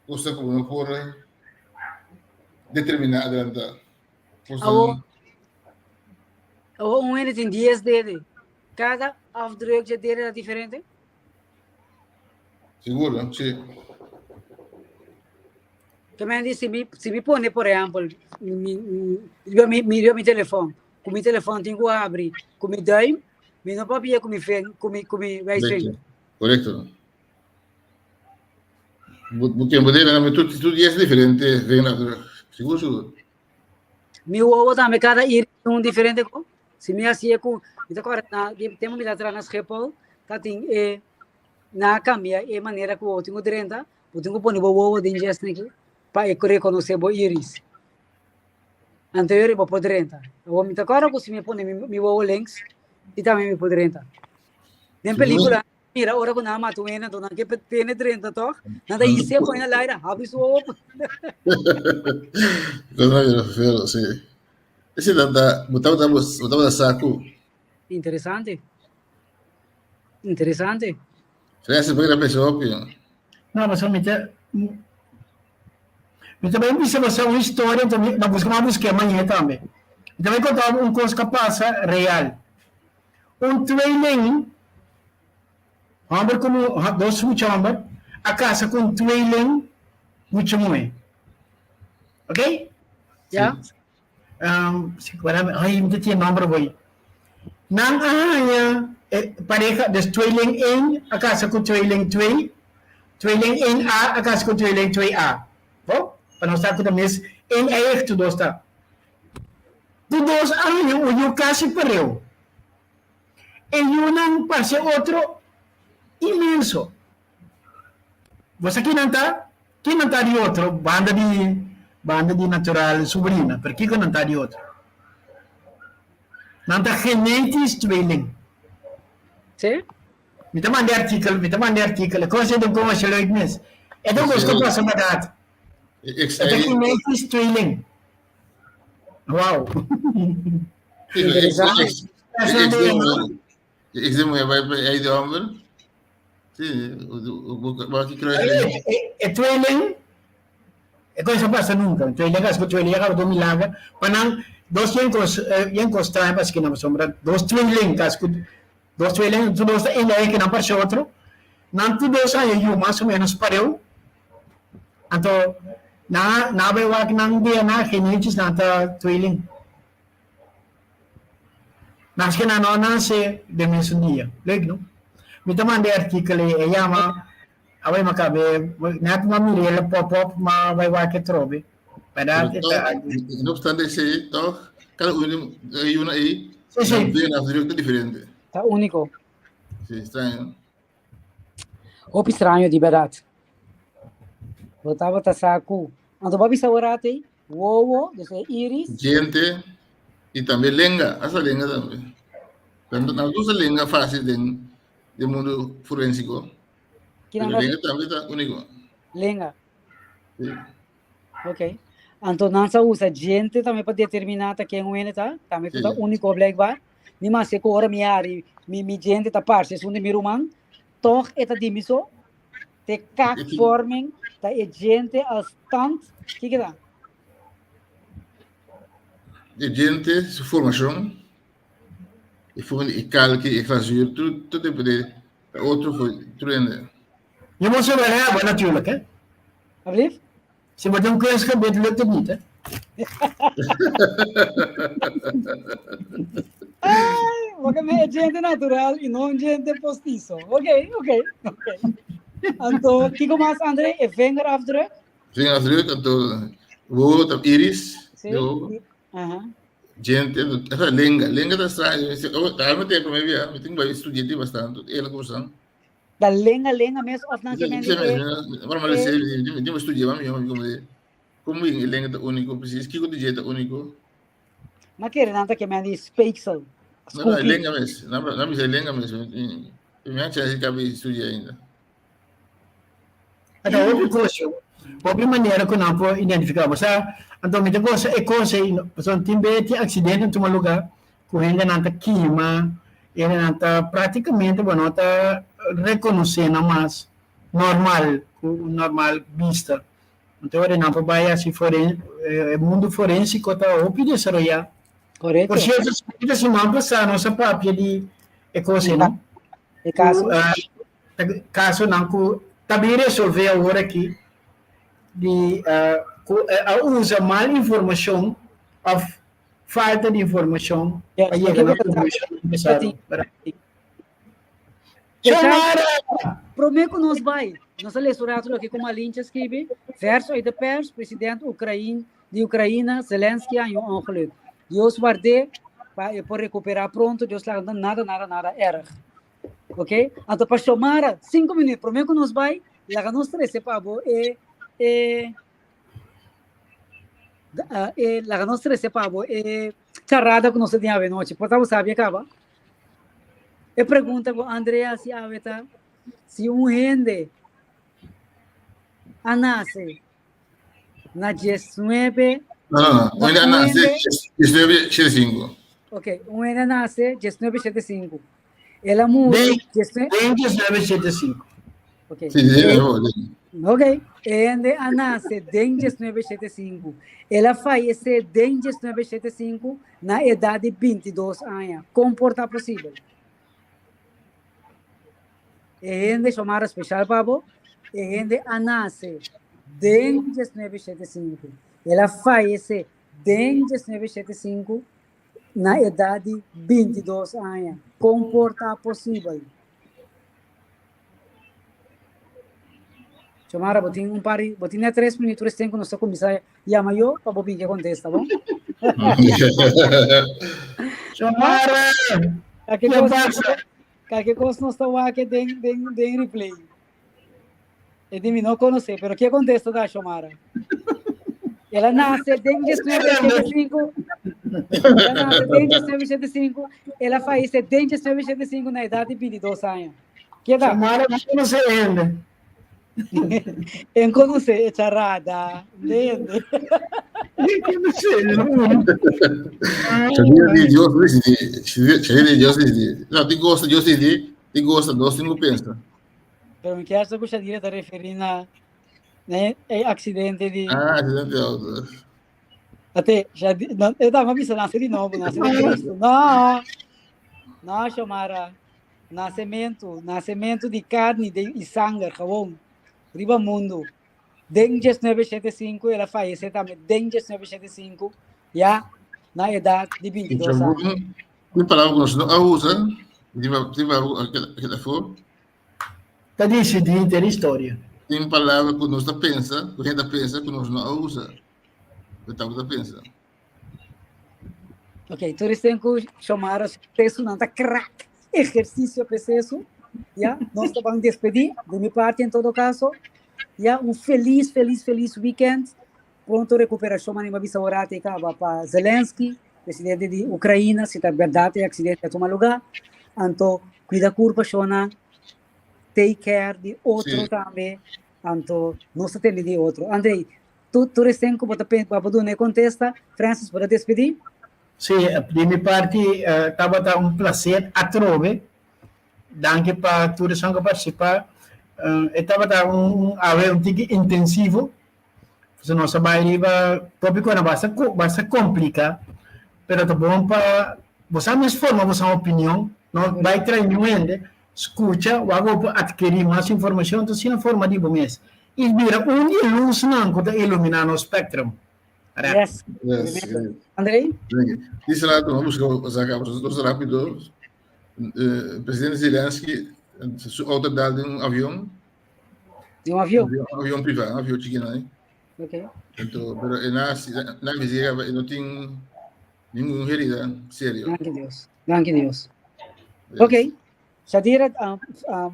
cosa ku no por determiná adelantá. Awo, awo un hende tin 10 dede. Kada afdruk dje dede ta diferente? Seguro, sí. Ke men di si mi si mi pone por ehèmpel mi mi mi mi riba mi telefòn ku mi telefòn tin ku habri ku mi duim Mi no papia ku mi fen, ku mi, ku mi wijsvinger. Korekto. Bo, bo ken bo debe na tu, tu dies diferente vingerafdruk. Sigur, sigur. Mi wowo tambe kada ir un diferente ko. Si mi hasié ku, mi ta kòrda na di tempu mi ta traha na Schiphol, ta tin e na kambia e manera ku bo tin ku drenta, bo tin ku pone bo wowo den dje esaki pa e rekonosé bo iris. Anterior bo por drenta. Awor mi ta kòrda ku si mi pone mi, mi wowo links, i tambe mi por drenta. Den película, mira, ora ku nan mata un hende, anto nan ke tene drenta tòg, nan ta hise pone na laira, habri su wowo. Cosa mira feo, sí. Ese tanta, bo tabata, bo tabata saku. Interesante. Interesante. Fresa, porque la pensa hopi. No, mas mi ta Mi ta bai bisa boso un historia, anto mi na busca mas busqué mañana tambe. Mi ta bai conta un cos que pasa real. Un tweeling, homber cu dos mucha homber, a casa cu un tweeling mucha muhe. Ok? Ja. Um, ay, mi ta tin nomber boy. Nan a haña eh, pareja, dus tweeling 1 a casa cu tweeling 2, tweeling 1A a casa cu tweeling 2A. Bo? Pa nos ta cu ta mes één eiig tu dos ta. Tu dos a haña un yu casi pareu. E yunan parce otro inmenso. Bo sa kinan ta? Kinan ta di otro banda di banda di natural sobrina, pero kiko nan ta di otro? Nan ta genetisch tweeling. Sí? Mi ta manda e artikel, mi ta manda e artikel. E kos ei den kon a leuk mes. E ta un kos ku pasa bèrdat. E ta genetisch tweeling. Wow. Interesante. Ik zeg maar, bij bij de ander. Sí, wat ik krijg. E tweeling, e cosa pasa nunca. Un tweeling, as tweeling, ya do milagre. Panang, dos yenkos, yenkos traen pas que na sombra, dos tweeling, kas dos tweeling, tu dos ta en que nan parce otro. Nan tu dos aña yu mas o menos pareu. Anto, na na bai wak nan DNA genetisch nan ta tweeling. Maske nan no a nase den mesun dia. Leuk no? Mi ta manda e artikel ei, e yama, awor mi a kabe, net mi a mira el pop up, ma bai wak e trobe. Bèrdat e ta algu. No obstante esei, tòg, kada un di e yunan ei, Sí, sí. nan DNA afdruk ta diferente. Ta úniko. Sí, straño. Hopi straño di bèrdat. Bo tabata sa ku. Anto bo a bisa ora atei? Wowo, dus e iris. Djente y tambe lenga, hasta lenga tambe. Tanto nan usa lenga fácil den den mundo forensico. Kinan Pero lenga tambe ta único. Lenga. Sí. Ok. Anto nan sa usa djente tambe pa determiná ta ken wene ta, tambe ku ta Sí. único blijkbaar. Ni maske ku ora mi hari, mi mi djente ta parse esun di mi ruman, tòg e ta di mi so. Te kaakvorming ta e djente als tand, kiko ta? E djente, su formashon, e forma di e kalki, e glazuur, tur tur depende ta otro for tur hende. Je moet ze wel hebben natuurlijk, hè? Alsjeblieft? Si bo tin un kunstgebit lukt het niet, hè? Ay, porque mi e djente natural y no un djente postizo. Ok, ok, ok. Anto, kiko mas, André? E vingerafdruk? Vingerafdruk, anto wowo ta iris, Sí. de wowo. Aha. Djente, esa lenga, lenga ta extraño. Oh, alma tempo me via, mi tin bai studia di bastante, ela kusan. Da lenga lenga mes of nan ke men di e. Bueno, maar se di mo studia mami yo como de como e lenga ta único precies kiko di ta único. Ma kere nan ta ke men di speeksel. No, no, lenga mes. Na na mi lenga mes. Mi ha chance kabi studia ainda. Ata hopi kos, hopi manera ku nan por identifiká. Bo sa, anto mi ta gosa e kos ei, pasobra tin be tin aksidente na tuma lugá ku hendenan ta kima, hendenan ta práktikamente bo no ta rekonosé nan mas normal, ku un normal bista. Anto ora nan por bai hasi foren, e mundu forensiko ta hopi desaroyá. Korekto. Por sierto, siman pasá nos a papia di e kos ei, no? E kaso. Kasonan ku ta bin resolvé awor aki di ku a usa mal informashon òf falta di informashon pa yega na konklushon nesesario. Xiomara! Promé ku nos bai, nos a lesa un ratu loke ku Malinche a skibi, Vers uit de pers, president Ukrain di Ukraina, Zelensky a haña un ongeluk. Dios ward'é pa e por rekuperá pronto, Dios laga no nada nada nada erg. Ok? Anto pa Xiomara, 5 minuut, promé ku nos bai, laga nos trese pa bo e e e laga nos trese pa bo e charada ku nos a tin awe nochi. Por ta bo sabi a kaba? E pregunta ku Andrea hasi awe ta, si un hende a nase na 19 No, no, no. Un hende a nase 1975. Ok, un hende a nase 1975. El a muri Den 1975. Ok. Sí, sí, sí. Ok, e hende a nase den 1975. El a fayesé den 1975 na edat di 22 aña. Kon por ta posibel? E hende shomara speshal pa bo. E hende a nase den 1975. El a fayesé den 1975 na edat di 22 aña. Kon por ta posibel? Xiomara, bo tin un par di, bo tin net tres minuut restén ku nos ta kuminsá yama yo pa bo bin ke kontesta, bon? Xiomara! Kalke Ke kos, pasa? kalke kos nos ta wak den, den, den replay. E di mi no konosé, pero ke kontesta ta Xiomara? El a nase den 1985, el a nase den 1985, el a fayesé den 1985 na edat di 22 aña. Keda. Xiomara no konosé hende. En konosé e charada, ntende? En konosé, no. Shadira di Dios disidí. Shadira di Dios disidí. No, tin gosta Dios disidí, tin gosta nos tin ku pensa. Pero mi kier sa ku Shadira ta referí na na e aksidente di Ah, aksidente di outo. Ate, Shadira, no, e taba bisa nase di nobo, nase di Cristo. No, no, Xiomara. Nasementu, nasementu di karni den i sanger, gewoon, riba mundu. Den 1975 el a fayesé tambe den 1975, ya na edat di 22 aña. Tin palabra ku nos no a usa, tin palabra ku a keda afó. Ta disidí henter historia. Tin palabra ku nos ta pensa, ku hende ta pensa ku nos no a usa. Ku tabata pensa. Ok, tur esten ku Xiomara su peso nan ta crack. Ejercicio preciso. Ya, nos ta ban despedí, de mi parte en todo caso. Ya, un feliz, feliz, feliz weekend. Pronto recuperacion, mane bisa ora te caba pa Zelensky, presidente di Ucraina, si ta verdad e accidente a tuma lugar. Anto, cuida curpa, Shona. Take care di otro tambe. Anto, nos ta tende di otro. Andrei, Tu tur esten ku bo ta pen pa bo duna e kontesta, Francis, bo ta despedí? Sí, di mi parti tabata un placer atrobe. Danki pa tur esun ku a partisipá. E tabata un awe un tiki intensivo, pasobra nos a bai riba tópikonan basta basta kompliká, pero ta bon pa bo sa mes forma bo sa opinion, no bai trae niun hende, skucha, wak bo por atkerí mas informashon, ta asina forma di bo mes. I bira un di e lusnan ku ta iluminá nos spectrum. Yes. Yes. Andrei? Dice rato, vamos buscar saca dos rápido. Eh, presidente Zelensky, su auto dal de un avión. De un avión? Un avión privado, un avión chiquito ahí. Okay. Entonces, pero en la, la miseria no tiene ninguna herida serio. Danke Dios. Danke Dios. Ok. Shadira,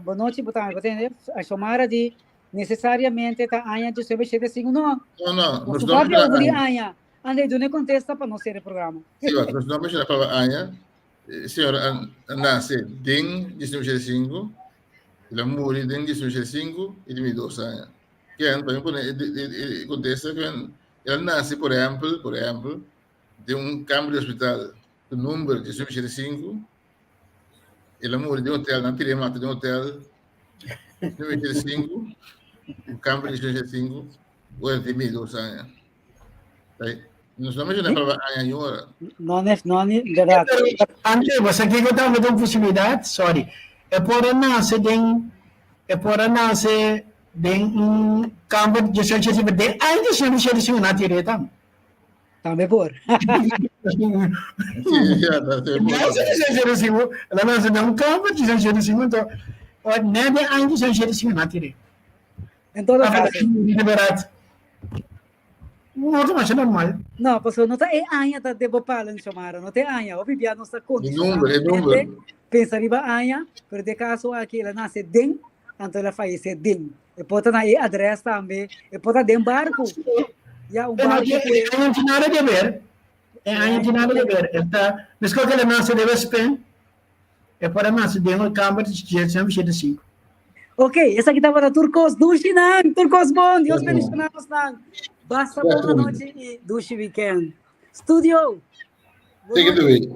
bon nochi, bo tambe por tende. Shomara di, necesariamente ta aña 1975, no. No, no, nos no papia over di aña. André, duna contesta pa nos sera e programa. Sí, nos no menciona palabra aña. Señora a nace den 1975, el a muri den 1975 y tin dos aña. Ken, pa mi pone e contesta, ken, el a nace, por ehempel, por ehempel, den un kamber di hospital ku number 1975, el a muri den hotel, nan tir'é mata den hotel 1975, un kamber 1975, ora tin 2 aña. Nos no menciona palabra aña y hora. No, nef, no, ni, verdad. Antes, você aqui que eu tava dando possibilidade, sorry. É por nascer den, é por nascer den um campo de 18 den antes de 18 na tireta. Tambe por. Sí, ja, dat is por. Ela nasce den um campo de 18 então, nem de antes de 18 na tireta. En todo caso. De verdade. No ta masha normal. No, pasobra no ta e aña ta debo palen, Xiomara. No ta e aña. Hopi bia nos ta E number, e number. Pensa riba aña, pero den caso aki el a nace den, anto el a fayece den. E por ta na e adres tambe, e por ta den barco. Ya, un barco cu e aña no tin nada di haber. E aña no tin nada di haber. El ta, mescos cu el a nace den West-Pen, E por a nace den un kamber di 175. Ok, esaki tabata tur kos. Dushi nan, tur kos bon. Dios bendiciona nos nan. Basta bon anochi y dushi weekend. Studio. Take it away.